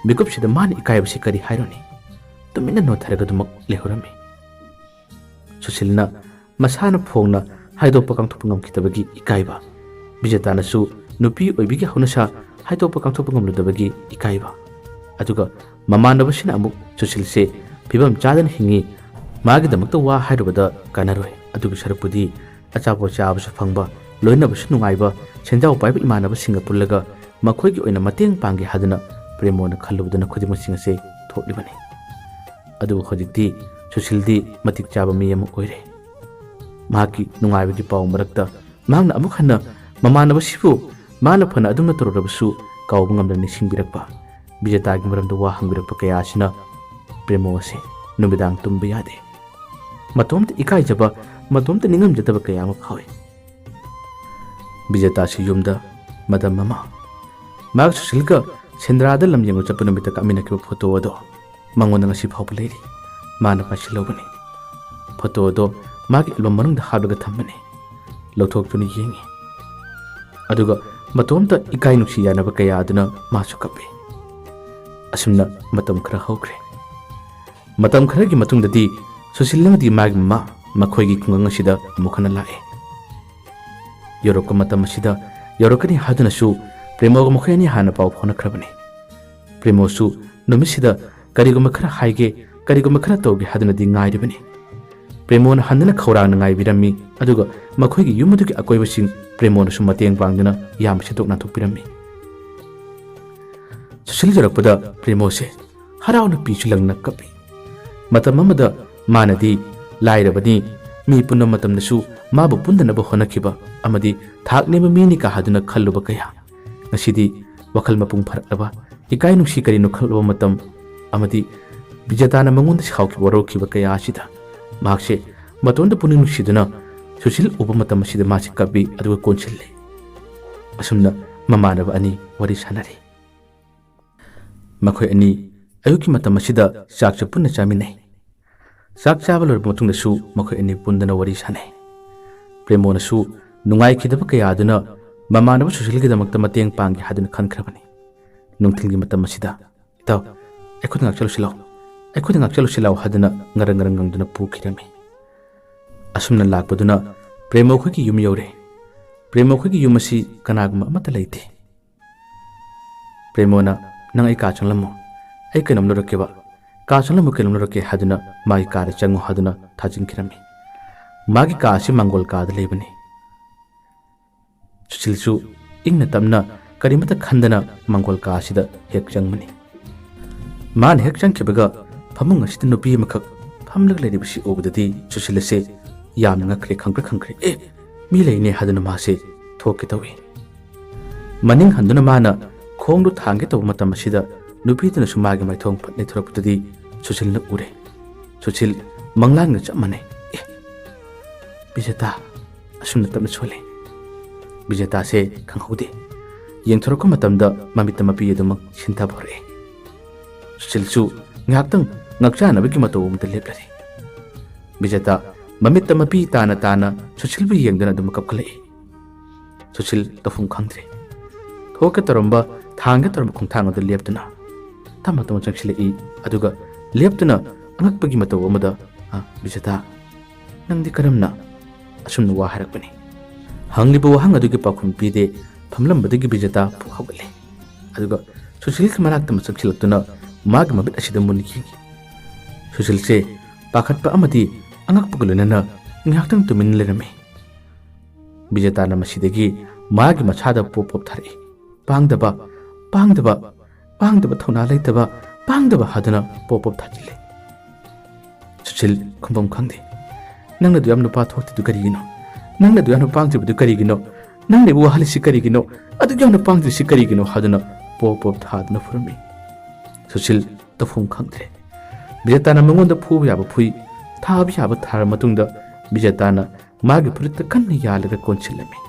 ꯃꯤꯀꯨꯞꯁꯤꯗ ꯃꯥꯅ ꯏꯀꯥꯏꯕꯁꯤ ꯀꯔꯤ ꯍꯥꯏꯔꯨꯅꯤ? ꯇꯨꯃꯤꯟꯅ ꯅꯣꯟꯊꯔꯒ ꯑꯗꯨꯃꯛ ꯂꯩꯍꯧꯔꯝꯃꯤ꯫ ꯁꯨꯁꯤꯜꯅ ꯃꯁꯥꯅ ꯐꯣꯡꯅ ꯍꯥꯏꯗꯣꯛꯄ ꯀꯥꯡꯊꯣꯛꯄ ꯉꯝꯈꯤꯗꯕꯒꯤ ꯏꯀꯥꯏꯕ, ꯕꯤꯖꯦꯇꯥꯅꯁꯨ ꯅꯨꯄꯤ ꯑꯣꯏꯕꯤꯒꯤ ꯍꯧꯅꯁꯥ ꯍꯥꯏꯗꯣꯛꯄ ꯀꯥꯡꯊꯣꯛꯄ ꯉꯝꯂꯨꯗꯕꯒꯤ ꯏꯀꯥꯏꯕ, ꯑꯗꯨꯒ ꯃꯃꯥꯟꯅꯕꯁꯤꯅ ꯑꯃꯨꯛ ꯁꯨꯁꯤꯜꯁꯦ ꯐꯤꯕꯝ ꯆꯥꯗꯅ ꯍꯤꯡꯉꯤ, ꯃꯥꯒꯤꯗꯃꯛꯇ ꯋꯥ ꯍꯥꯏꯔꯨꯕꯗ ꯀꯥꯟꯅꯔꯣꯏ, ꯑꯗꯨꯒꯤ ꯁꯔꯨꯛꯄꯨꯗꯤ ꯑꯆꯥꯄꯣꯠ ꯆꯥꯕꯁꯨ ꯐꯪꯕ, ꯂꯣꯏꯅꯕꯁꯨ ꯅꯨꯡꯉꯥꯏꯕ, ꯁꯦꯟꯖꯥꯎ ꯄꯥꯏꯕ ꯏꯃꯥꯟꯅꯕꯁꯤꯡꯒ ꯄꯨꯜꯂꯒ ꯃꯈꯣꯏꯒꯤ ꯑꯣꯏꯅ ꯃꯇꯦꯡ ꯄꯥꯡꯒꯦ ꯍꯥꯏꯗꯨꯅ ꯄ꯭ꯔꯦꯃꯣꯅ ꯈꯜꯂꯨꯕꯗꯨꯅ ꯈꯨꯗꯤꯡꯃꯛꯁꯤꯡ ꯑꯁꯦ ꯊꯣꯛꯂꯤꯕꯅꯤ꯫ ꯑꯗꯨꯕꯨ ꯍꯧꯖꯤꯛꯇꯤ ꯁꯨꯁꯤꯜꯗꯤ ꯃꯇꯤꯛ ꯆꯥꯕ ꯃꯤ ꯑꯃ ꯑꯣꯏꯔꯦ꯫ ꯃꯍꯥꯛꯀꯤ ꯅꯨꯡꯉꯥꯏꯕꯒꯤ ꯄꯥꯎ ꯃꯔꯛꯇ ꯃꯍꯥꯛꯅ ꯑꯃꯨꯛ ꯍꯟꯅ ꯃꯃꯥꯟꯅꯕꯁꯤꯕꯨ ꯃꯥꯅ ꯐꯅ ꯑꯗꯨꯝꯅ ꯇꯧꯔꯨꯔꯕꯁꯨ ꯀꯥꯎꯕ ꯉꯝꯗꯅ ꯅꯤꯡꯁꯤꯡꯕꯤꯔꯛꯄ, ꯕꯤꯖꯦꯇꯥꯒꯤ ꯃꯔꯝꯗ ꯋꯥ ꯍꯪꯕꯤꯔꯛꯄ ꯀꯌꯥ ꯑꯁꯤꯅ ꯄ꯭ꯔꯦꯃꯣ ꯑꯁꯤ ꯅꯨꯃꯤꯗꯥꯡ ꯇꯨꯝꯕ ꯌꯥꯗꯦ꯫ ꯃꯇꯣꯝꯇ ꯏꯀꯥꯏꯖꯕ, ꯃꯇꯣꯝꯇ ꯅꯤꯡꯉꯝꯖꯗꯕ ꯀꯌꯥ ꯑꯃ ꯐꯥꯎꯏ꯫ ꯕꯤꯖꯦꯇꯥꯁꯤ ꯌꯨꯝꯗ ꯃꯇꯝ ꯑꯃ ꯃꯍꯥꯛ ꯁꯨꯁꯤꯜꯒ ꯁꯦꯟꯗ꯭ꯔꯥꯗ ꯂꯝ ꯌꯦꯡꯕ ꯆꯠꯄ ꯅꯨꯃꯤꯠꯇ ꯀꯥꯞꯃꯤꯟꯅꯈꯤꯕ ꯐꯣꯇꯣ ꯑꯗꯣ ꯃꯉꯣꯟꯗ ꯉꯁꯤ ꯐꯥꯎꯕ ꯂꯩꯔꯤ꯫ ꯃꯥꯅ ꯄꯥꯏꯁꯤꯜꯍꯧꯕꯅꯤ꯫ ꯐꯣꯇꯣ ꯑꯗꯣ ꯃꯥꯒꯤ ꯑꯦꯜꯕꯝ ꯃꯅꯨꯡꯗ ꯍꯥꯞꯂꯒ ꯊꯝꯕꯅꯤ꯫ ꯂꯧꯊꯣꯛꯇꯨꯅ ꯌꯦꯡꯉꯤ꯫ ꯑꯗꯨꯒ ꯃꯇꯣꯝꯇ ꯏꯀꯥꯏ ꯅꯨꯡꯁꯤ ꯌꯥꯅꯕ ꯀꯌꯥ ꯑꯗꯨꯅ ꯃꯥꯁꯨ ꯀꯞꯄꯤ꯫ ꯑꯁꯨꯝꯅ ꯃꯇꯝ ꯈꯔ ꯍꯧꯈ꯭ꯔꯦ꯫ ꯃꯇꯝ ꯈꯔꯒꯤ ꯃꯇꯨꯡꯗꯗꯤ ꯁꯨꯁꯤꯜ ꯑꯃꯗꯤ ꯃꯥꯒꯤ ꯃꯃꯥ ꯃꯈꯣꯏꯒꯤ ꯈꯨꯡꯒꯪ ꯑꯁꯤꯗ ꯑꯃꯨꯛ ꯍꯟꯅ ꯂꯥꯛꯑꯦ꯫ ꯌꯧꯔꯛꯄ ꯃꯇꯝ ꯑꯁꯤꯗ ꯌꯧꯔꯛꯀꯅꯤ ꯍꯥꯏꯗꯨꯅꯁꯨ ꯄ꯭ꯔꯦꯃꯣꯒ ꯃꯈꯣꯏ ꯑꯅꯤ ꯍꯥꯟꯅ ꯄꯥꯎ ꯐꯥꯎꯅꯈ꯭ꯔꯕꯅꯤ꯫ ꯄ꯭ꯔꯦꯃꯣꯁꯨ ꯅꯨꯃꯤꯠꯁꯤꯗ ꯀꯔꯤꯒꯨꯝꯕ ꯈꯔ ꯍꯥꯏꯒꯦ, ꯀꯔꯤꯒꯨꯝꯕ ꯈꯔ ꯇꯧꯒꯦ ꯍꯥꯏꯗꯨꯅꯗꯤ ꯉꯥꯏꯔꯤꯕꯅꯤ꯫ ꯄ꯭ꯔꯦꯃꯣꯅ ꯍꯟꯗꯨꯅ ꯈꯧꯔꯥꯡꯅ ꯉꯥꯏꯕꯤꯔꯝꯃꯤ, ꯑꯗꯨꯒ ꯃꯈꯣꯏꯒꯤ ꯌꯨꯝ ꯑꯗꯨꯒꯤ ꯑꯀꯣꯏꯕꯁꯤꯡ ꯄ꯭ꯔꯦꯃꯣꯅꯁꯨ ꯃꯇꯦꯡ ꯄꯥꯡꯗꯨꯅ ꯌꯥꯝꯅ ꯁꯤꯟꯗꯣꯛ ꯅꯥꯟꯊꯣꯛꯄꯤꯔꯝꯃꯤ꯫ ꯁꯨꯁꯤꯜ ꯌꯧꯔꯛꯄꯗ ꯄ꯭ꯔꯦꯃꯣꯁꯦ ꯍꯔꯥꯎꯅ ꯄꯤꯁꯨ ꯂꯪꯅ ꯀꯞꯄꯤ꯫ ꯃꯇꯝ ꯑꯃꯗ ꯃꯥꯅꯗꯤ ꯂꯥꯏꯔꯕꯅꯤ, ꯃꯤ ꯄꯨꯟꯕ ꯃꯇꯝꯗꯁꯨ ꯃꯥꯕꯨ ꯄꯨꯟꯗꯅꯕ ꯍꯣꯠꯅꯈꯤꯕ ꯑꯃꯗꯤ ꯊꯥꯛ ꯅꯦꯝꯕ ꯃꯤꯅꯤ ꯀꯥ ꯍꯥꯏꯗꯨꯅ ꯈꯜꯂꯨꯕ ꯀꯌꯥ ꯉꯁꯤꯗꯤ ꯋꯥꯈꯜ ꯃꯄꯨꯡ ꯐꯥꯔꯛꯂꯕ, ꯏꯀꯥꯏ ꯅꯨꯡꯁꯤ ꯀꯔꯤꯅꯣ ꯈꯜꯂꯕ ꯃꯇꯝ ꯑꯃꯗꯤ ꯕꯤꯖꯦꯇꯥꯅ ꯃꯉꯣꯟꯗ ꯁꯥꯎꯈꯤꯕ ꯋꯥꯔꯧꯈꯤꯕ ꯀꯌꯥ ꯑꯁꯤꯗ ꯃꯍꯥꯛꯁꯦ ꯃꯇꯣꯟꯗ ꯄꯨꯛꯅꯤꯡ ꯅꯨꯡꯁꯤꯗꯨꯅ ꯁꯨꯁꯤꯜ ꯎꯕ ꯃꯇꯝ ꯑꯁꯤꯗ ꯃꯥꯁꯤ ꯀꯞꯄꯤ, ꯑꯗꯨꯒ ꯀꯣꯟꯁꯤꯜꯂꯤ꯫ ꯑꯁꯨꯝꯅ ꯃꯃꯥꯟꯅꯕ ꯑꯅꯤ ꯋꯥꯔꯤ ꯁꯥꯟꯅꯔꯤ꯫ ꯃꯈꯣꯏ ꯑꯅꯤ ꯑꯌꯨꯛꯀꯤ ꯃꯇꯝ ꯑꯁꯤꯗ ꯆꯥꯛꯁꯨ ꯄꯨꯟꯅ ꯆꯥꯃꯤꯟꯅꯩ꯫ ꯆꯥꯛ ꯆꯥꯕ ꯂꯣꯏꯔꯕ ꯃꯇꯨꯡꯗꯁꯨ ꯃꯈꯣꯏ ꯑꯅꯤ ꯄꯨꯟꯗꯅ ꯋꯥꯔꯤ ꯁꯥꯟꯅꯩ꯫ ꯄ꯭ꯔꯦꯃꯣꯅꯁꯨ ꯅꯨꯡꯉꯥꯏꯈꯤꯗꯕ ꯀꯌꯥ ꯑꯗꯨꯅ ꯃꯃꯥꯟꯅꯕ ꯁꯨꯁꯤꯜꯒꯤꯗꯃꯛꯇ ꯃꯇꯦꯡ ꯄꯥꯡꯒꯦ ꯍꯥꯏꯗꯨꯅ ꯈꯟꯈ꯭ꯔꯕꯅꯤ꯫ ꯅꯨꯡꯊꯤꯜꯒꯤ ꯃꯇꯝ ꯑꯁꯤꯗ, "ꯏꯇꯥꯎ, ꯑꯩꯈꯣꯏꯗ ꯉꯥꯛꯆꯜꯂꯨꯁꯤ ꯂꯥꯎ, ꯑꯩꯈꯣꯏꯗ ꯉꯥꯛꯆꯜꯂꯨꯁꯤ ꯂꯥꯎ" ꯍꯥꯏꯗꯨꯅ ꯉꯔꯪ ꯉꯔꯪ ꯉꯪꯗꯨꯅ ꯄꯨꯈꯤꯔꯝꯃꯤ꯫ ꯑꯁꯨꯝꯅ ꯂꯥꯛꯄꯗꯨꯅ ꯄ꯭ꯔꯦꯃꯣ ꯈꯣꯏꯒꯤ ꯌꯨꯝ ꯌꯧꯔꯦ꯫ ꯄ꯭ꯔꯦꯃꯣ ꯈꯣꯏꯒꯤ ꯌꯨꯝ ꯑꯁꯤ ꯀꯅꯥꯒꯨꯝꯕ ꯑꯃꯠꯇ ꯂꯩꯇꯦ꯫ ꯄ꯭ꯔꯦꯃꯣꯅ, "ꯅꯪ ꯑꯩ ꯀꯥ ꯆꯪꯂꯝꯃꯣ, ꯑꯩ ꯀꯩꯅꯣꯝ ꯂꯧꯔꯛꯀꯦꯕ, ꯀꯥ ꯆꯪꯂꯝꯃꯣ, ꯀꯩꯅꯣꯝ ꯂꯧꯔꯛꯀꯦ" ꯍꯥꯏꯗꯨꯅ ꯃꯥꯒꯤ ꯀꯥꯗ ꯆꯪꯉꯨ ꯍꯥꯏꯗꯨꯅ ꯊꯥꯖꯤꯟꯈꯤꯔꯝꯃꯤ꯫ ꯃꯥꯒꯤ ꯀꯥ ꯑꯁꯤ ꯃꯥꯡꯒꯣꯜ ꯀꯥꯗ ꯂꯩꯕꯅꯤ꯫ ꯁꯨꯁꯤꯜꯁꯨ ꯏꯪꯅ ꯇꯞꯅ ꯀꯔꯤꯃꯇ ꯈꯟꯗꯅ ꯃꯪꯒꯣꯜ ꯀꯥ ꯑꯁꯤꯗ ꯍꯦꯛ ꯆꯪꯕꯅꯤ꯫ ꯃꯥꯅ ꯍꯦꯛ ꯆꯪꯈꯤꯕꯒ ꯐꯃꯨꯡ ꯑꯁꯤꯗ ꯅꯨꯄꯤ ꯑꯃꯈꯛ ꯐꯝꯂꯒ ꯂꯩꯔꯤꯕꯁꯤ ꯎꯕꯗꯗꯤ ꯁꯨꯁꯤꯜ ꯑꯁꯦ ꯌꯥꯝꯅ ꯉꯛꯈ꯭ꯔꯦ, ꯈꯪꯄ꯭ꯔꯦꯛ ꯈꯪꯈ꯭ꯔꯦ꯫ "ꯑꯦ, ꯃꯤ ꯂꯩꯅꯦ" ꯍꯥꯏꯗꯨꯅ ꯃꯥꯁꯦ ꯊꯣꯛꯀꯦ ꯇꯧꯏ꯫ ꯃꯅꯤꯡ ꯍꯟꯗꯨꯅ ꯃꯥꯅ ꯈꯣꯡꯗꯨ ꯊꯥꯡꯒꯦ ꯇꯧꯕ ꯃꯇꯝ ꯑꯁꯤꯗ ꯅꯨꯄꯤꯗꯨꯅꯁꯨ ꯃꯥꯒꯤ ꯃꯥꯏꯊꯣꯡ ꯐꯠ ꯂꯩꯊꯣꯔꯛꯄꯗꯗꯤ ꯁꯨꯁꯤꯜꯅ ꯎꯔꯦ꯫ ꯁꯨꯁꯤꯜ ꯃꯪꯂꯥꯟꯒ ꯆꯞ ꯃꯥꯟꯅꯩ꯫ "ꯑꯦ, ꯕꯤꯖꯦꯇꯥ!" ꯑꯁꯨꯝꯅ ꯇꯞꯅ ꯁꯣꯜꯂꯦ꯫ ꯕꯤꯖꯦꯇꯥꯁꯦ ꯈꯪꯍꯧꯗꯦ꯫ ꯌꯦꯡꯊꯣꯔꯛꯄ ꯃꯇꯝꯗ ꯃꯃꯤꯠꯇ ꯃꯄꯤ ꯑꯗꯨꯃꯛ ꯁꯤꯟꯊꯕ ꯍꯧꯔꯛꯑꯦ꯫ ꯁꯨꯁꯤꯜꯁꯨ ꯉꯥꯏꯍꯥꯛꯇꯪ ꯉꯛꯆꯥꯅꯕꯒꯤ ꯃꯇꯧ ꯑꯃꯗ ꯂꯦꯞꯂꯔꯦ꯫ ꯕꯤꯖꯦꯇꯥ ꯃꯃꯤꯠꯇ ꯃꯄꯤ ꯇꯥꯅ ꯇꯥꯅ ꯁꯨꯁꯤꯜꯕꯨ ꯌꯦꯡꯗꯨꯅ ꯑꯗꯨꯃꯛ ꯀꯞꯈꯠꯂꯛꯏ꯫ ꯁꯨꯁꯤꯜ ꯇꯧꯐꯝ ꯈꯪꯗ꯭ꯔꯦ꯫ ꯊꯣꯛꯀꯦ ꯇꯧꯔꯝꯕ, ꯊꯥꯡꯒꯦ ꯇꯧꯔꯝꯕ ꯈꯣꯡꯊꯥꯡ ꯑꯗꯨ ꯂꯦꯞꯇꯨꯅ ꯇꯞꯅ ꯇꯞꯅ ꯆꯪꯁꯤꯜꯂꯛꯏ꯫ ꯑꯗꯨꯒ ꯂꯦꯞꯇꯨꯅ ꯑꯉꯛꯄꯒꯤ ꯃꯇꯧ ꯑꯃꯗ, "ꯑ, ꯕꯤꯖꯦꯇꯥ, ꯅꯪꯗꯤ ꯀꯔꯝꯅ?" ꯑꯁꯨꯝꯅ ꯋꯥ ꯍꯥꯏꯔꯛꯄꯅꯤ꯫ ꯍꯪꯂꯤꯕ ꯋꯥꯍꯪ ꯑꯗꯨꯒꯤ ꯄꯥꯎꯈꯨꯝ ꯄꯤꯗꯦ꯫ ꯐꯝꯂꯝꯕꯗꯒꯤ ꯕꯤꯖꯦꯇꯥ ꯐꯨꯛ ꯍꯧꯒꯠꯂꯦ꯫ ꯑꯗꯨꯒ ꯁꯨꯁꯤꯜꯒꯤ ꯃꯅꯥꯛꯇ ꯆꯪꯁꯤꯜꯂꯛꯇꯨꯅ ꯃꯥꯒꯤ ꯃꯃꯤꯠ ꯑꯁꯤꯗ ꯃꯨꯟꯅ ꯌꯦꯡꯉꯤ꯫ ꯁꯨꯁꯤꯜꯁꯦ ꯄꯥꯈꯠꯄ ꯑꯃꯗꯤ ꯑꯉꯛꯄꯒ ꯂꯣꯏꯅꯅ ꯉꯥꯏꯍꯥꯛꯇꯪ ꯇꯨꯃꯤꯟꯅ ꯂꯩꯔꯝꯃꯤ꯫ ꯕꯤꯖꯦꯇꯥꯅ ꯃꯁꯤꯗꯒꯤ ꯃꯥꯒꯤ ꯃꯁꯥꯗ ꯄꯣꯞ ꯄꯣꯞ ꯊꯥꯔꯛꯏ꯫ "ꯄꯥꯡꯗꯕ, ꯄꯥꯡꯗꯕ, ꯄꯥꯡꯗꯕ, ꯊꯧꯅꯥ ꯂꯩꯇꯕ, ꯄꯥꯡꯗꯕ" ꯍꯥꯏꯗꯨꯅ ꯄꯣꯞ ꯄꯣꯞ ꯊꯥꯖꯤꯜꯂꯦ꯫ ꯁꯨꯁꯤꯜ ꯈꯨꯝꯐꯝ ꯈꯪꯗꯦ꯫ "ꯅꯪꯅ ꯑꯗꯨ ꯌꯥꯝꯅ ꯄꯥꯊꯣꯛꯇ꯭ꯔꯤꯗꯨ ꯀꯔꯤꯒꯤꯅꯣ? ꯅꯪꯅ ꯑꯗꯨ ꯌꯥꯝꯅ ꯄꯥꯡꯗ꯭ꯔꯤꯕꯗꯨ ꯀꯔꯤꯒꯤꯅꯣ? ꯅꯪꯅ ꯑꯩꯕꯨ ꯋꯥꯍꯜꯂꯤꯁꯤ ꯀꯔꯤꯒꯤꯅꯣ? ꯑꯗꯨꯛ ꯌꯥꯝꯅ ꯄꯥꯡꯗ꯭ꯔꯤꯁꯤ ꯀꯔꯤꯒꯤꯅꯣ?" ꯍꯥꯏꯗꯨꯅ ꯄꯣꯞ ꯄꯣꯞ ꯊꯥꯗꯨꯅ ꯐꯨꯔꯝꯃꯤ꯫ ꯁꯨꯁꯤꯜ ꯇꯧꯐꯝ ꯈꯪꯗ꯭ꯔꯦ꯫ ꯕꯤꯖꯦꯇꯥꯅ ꯃꯉꯣꯟꯗ ꯐꯨꯕ ꯌꯥꯕ ꯐꯨꯏ, ꯊꯥꯕ ꯌꯥꯕ ꯊꯥꯔ ꯃꯇꯨꯡꯗ ꯕꯤꯖꯦꯇꯥꯅ ꯃꯥꯒꯤ ꯐꯨꯔꯤꯠꯇ ꯀꯟꯅ ꯌꯥꯜꯂꯒ ꯀꯣꯟꯁꯤꯜꯂꯝꯃꯤ꯫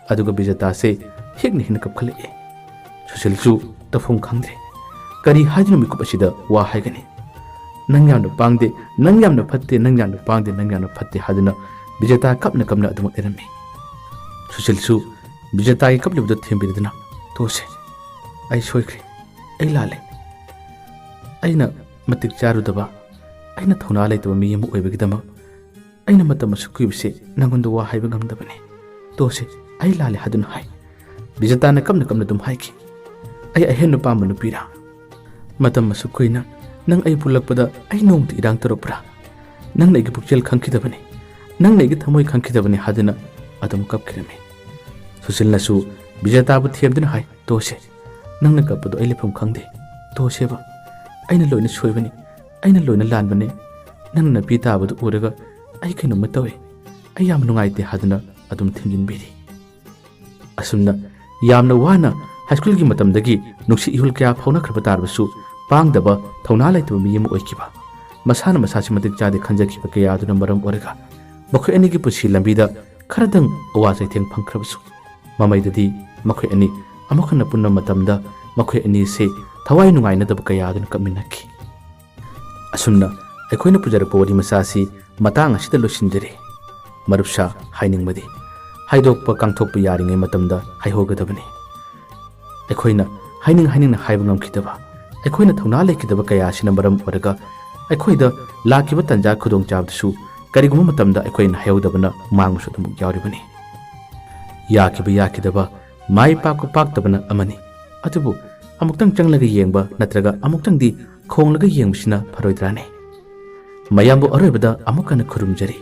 ꯑꯗꯨꯒ ꯕꯤꯖꯦꯇꯥꯁꯦ ꯍꯦꯛꯅ ꯍꯦꯟꯅ ꯀꯞꯈꯠꯂꯛꯑꯦ꯫ ꯁꯨꯁꯤꯜꯁꯨ ꯇꯧꯐꯝ ꯈꯪꯗ꯭ꯔꯦ꯫ ꯀꯔꯤ ꯍꯥꯏꯗꯨꯅ ꯃꯤꯀꯨꯞ ꯑꯁꯤꯗ ꯋꯥ ꯍꯥꯏꯒꯅꯤ? "ꯅꯪ ꯌꯥꯝꯅ ꯄꯥꯡꯗꯦ, ꯅꯪ ꯌꯥꯝꯅ ꯐꯠꯇꯦ, ꯅꯪ ꯌꯥꯝꯅ ꯄꯥꯡꯗꯦ, ꯅꯪ ꯌꯥꯝꯅ ꯐꯠꯇꯦ" ꯍꯥꯏꯗꯨꯅ ꯕꯤꯖꯦꯇꯥ ꯀꯞꯅ ꯀꯞꯅ ꯑꯗꯨꯃꯛ ꯂꯩꯔꯝꯃꯤ꯫ ꯁꯨꯁꯤꯜꯁꯨ ꯕꯤꯖꯦꯇꯥꯒꯤ ꯀꯞꯂꯤꯕꯗꯨ ꯊꯦꯝꯕꯤꯔꯗꯨꯅ, "ꯇꯣꯛꯁꯦ, ꯑꯩ ꯁꯣꯏꯈ꯭ꯔꯦ, ꯑꯩ ꯂꯥꯜꯂꯦ꯫ ꯑꯩꯅ ꯃꯇꯤꯛ ꯆꯥꯔꯨꯗꯕ, ꯑꯩꯅ ꯊꯧꯅꯥ ꯂꯩꯇꯕ ꯃꯤ ꯑꯃ ꯑꯣꯏꯕꯒꯤꯗꯃꯛ ꯑꯩꯅ ꯃꯇꯝ ꯑꯁꯨꯛ ꯀꯨꯏꯕꯁꯦ ꯅꯪꯉꯣꯟꯗ ꯋꯥ ꯍꯥꯏꯕ ꯉꯝꯗꯕꯅꯤ꯫ ꯇꯣꯛꯁꯦ, ꯑꯩ ꯂꯥꯜꯂꯦ" ꯍꯥꯏꯗꯨꯅ ꯍꯥꯏ꯫ ꯕꯤꯖꯦꯇꯥꯅ ꯀꯞꯅ ꯀꯞꯅ ꯑꯗꯨꯝ ꯍꯥꯏꯈꯤ, "ꯑꯩ ꯑꯍꯦꯟꯕ ꯄꯥꯝꯕ ꯅꯨꯄꯤꯔꯥ? ꯃꯇꯝ ꯑꯁꯨꯛ ꯀꯨꯏꯅ ꯅꯪ ꯑꯩ ꯄꯨꯜꯂꯛꯄꯗ ꯑꯩ ꯅꯣꯡꯃꯇ ꯏꯔꯥꯡ ꯇꯧꯔꯛꯄ꯭ꯔꯥ? ꯅꯪꯅ ꯑꯩꯒꯤ ꯄꯨꯛꯆꯦꯜ ꯈꯪꯈꯤꯗꯕꯅꯤ, ꯅꯪꯅ ꯑꯩꯒꯤ ꯊꯃꯣꯏ ꯈꯪꯈꯤꯗꯕꯅꯤ" ꯍꯥꯏꯗꯨꯅ ꯑꯗꯨꯝ ꯀꯞꯈꯤꯔꯝꯃꯤ꯫ ꯁꯨꯁꯤꯜꯅꯁꯨ ꯕꯤꯖꯦꯇꯥꯕꯨ ꯊꯦꯝꯗꯨꯅ ꯍꯥꯏ, "ꯇꯣꯛꯁꯦ, ꯅꯪꯅ ꯀꯞꯄꯗꯣ ꯑꯩ ꯂꯩꯐꯝ ꯈꯪꯗꯦ꯫ ꯇꯣꯛꯁꯦꯕ, ꯑꯩꯅ ꯂꯣꯏꯅ ꯁꯣꯏꯕꯅꯤ, ꯑꯩꯅ ꯂꯣꯏꯅ ꯂꯥꯟꯕꯅꯤ꯫ ꯅꯪꯅ ꯅꯄꯤ ꯇꯥꯕꯗꯨ ꯎꯔꯒ ꯑꯩ ꯀꯩꯅꯣꯝꯃ ꯇꯧꯏ, ꯑꯩ ꯌꯥꯝ ꯅꯨꯡꯉꯥꯏꯇꯦ" ꯍꯥꯏꯗꯨꯅ ꯑꯗꯨꯝ ꯊꯦꯝꯖꯤꯟꯕꯤꯔꯤ꯫ ꯑꯁꯨꯝꯅ ꯌꯥꯝꯅ ꯋꯥꯅ ꯍꯥꯏ ꯁ꯭ꯀꯨꯜꯒꯤ ꯃꯇꯝꯗꯒꯤ ꯅꯨꯡꯁꯤ ꯏꯍꯨꯜ ꯀꯌꯥ ꯐꯥꯎꯅꯈ꯭ꯔꯕ ꯇꯥꯔꯕꯁꯨ, ꯄꯥꯡꯗꯕ, ꯊꯧꯅꯥ ꯂꯩꯇꯕ ꯃꯤ ꯑꯃ ꯑꯣꯏꯈꯤꯕ, ꯃꯁꯥꯅ ꯃꯁꯥꯁꯤ ꯃꯇꯤꯛ ꯆꯥꯗꯦ ꯈꯟꯖꯈꯤꯕ ꯀꯌꯥ ꯑꯗꯨꯅ ꯃꯔꯝ ꯑꯣꯏꯔꯒ ꯃꯈꯣꯏ ꯑꯅꯤꯒꯤ ꯄꯨꯟꯁꯤ ꯂꯝꯕꯤꯗ ꯈꯔꯗꯪ ꯑꯋꯥ ꯆꯩꯊꯦꯡ ꯐꯪꯈ꯭ꯔꯕꯁꯨ, ꯃꯃꯩꯗꯗꯤ ꯃꯈꯣꯏ ꯑꯅꯤ ꯑꯃꯨꯛ ꯍꯟꯅ ꯄꯨꯟꯕ ꯃꯇꯝꯗ ꯃꯈꯣꯏ ꯑꯅꯤꯁꯦ ꯊꯋꯥꯏ ꯅꯨꯡꯉꯥꯏꯅꯗꯕ ꯀꯌꯥ ꯑꯗꯨꯅ ꯀꯞꯃꯤꯟꯅꯈꯤ꯫ ꯑꯁꯨꯝꯅ ꯑꯩꯈꯣꯏꯅ ꯄꯨꯖꯔꯛꯄ ꯋꯥꯔꯤ ꯃꯆꯥ ꯑꯁꯤ ꯃꯇꯥꯡ ꯑꯁꯤꯗ ꯂꯣꯏꯁꯤꯟꯖꯔꯦ꯫ ꯃꯔꯨꯞꯁꯥ, ꯍꯥꯏꯅꯤꯡꯕꯗꯤ ꯍꯥꯏꯗꯣꯛꯄ ꯀꯥꯡꯊꯣꯛꯄ ꯌꯥꯔꯤꯉꯩ ꯃꯇꯝꯗ ꯍꯥꯏꯍꯧꯒꯗꯕꯅꯤ꯫ ꯑꯩꯈꯣꯏꯅ ꯍꯥꯏꯅꯤꯡ ꯍꯥꯏꯅꯤꯡꯅ ꯍꯥꯏꯕ ꯉꯝꯈꯤꯗꯕ, ꯑꯩꯈꯣꯏꯅ ꯊꯧꯅꯥ ꯂꯩꯈꯤꯗꯕ ꯀꯌꯥ ꯑꯁꯤꯅ ꯃꯔꯝ ꯑꯣꯏꯔꯒ ꯑꯩꯈꯣꯏꯗ ꯂꯥꯛꯈꯤꯕ ꯇꯥꯟꯖꯥ ꯈꯨꯗꯣꯡꯆꯥꯕꯗꯨꯁꯨ ꯀꯔꯤꯒꯨꯝꯕ ꯃꯇꯝꯗ ꯑꯩꯈꯣꯏꯅ ꯍꯥꯏꯍꯧꯗꯕꯅ ꯃꯥꯡꯕꯁꯨ ꯑꯗꯨꯃꯛ ꯌꯥꯎꯔꯤꯕꯅꯤ꯫ ꯌꯥꯈꯤꯕ ꯌꯥꯈꯤꯗꯕ, ꯃꯥꯏ ꯄꯥꯛꯄ ꯄꯥꯛꯇꯕꯅ ꯑꯃꯅꯤ꯫ ꯑꯗꯨꯕꯨ ꯑꯃꯨꯛꯇꯪ ꯆꯪꯂꯒ ꯌꯦꯡꯕ ꯅꯠꯇ꯭ꯔꯒ ꯑꯃꯨꯛꯇꯪꯗꯤ ꯈꯣꯡꯂꯒ ꯌꯦꯡꯕꯁꯤꯅ ꯐꯔꯣꯏꯗ꯭ꯔꯥꯅꯦ? ꯃꯌꯥꯝꯕꯨ ꯑꯔꯣꯏꯕꯗ ꯑꯃꯨꯛ ꯍꯟꯅ ꯈꯨꯔꯨꯝꯖꯔꯤ꯫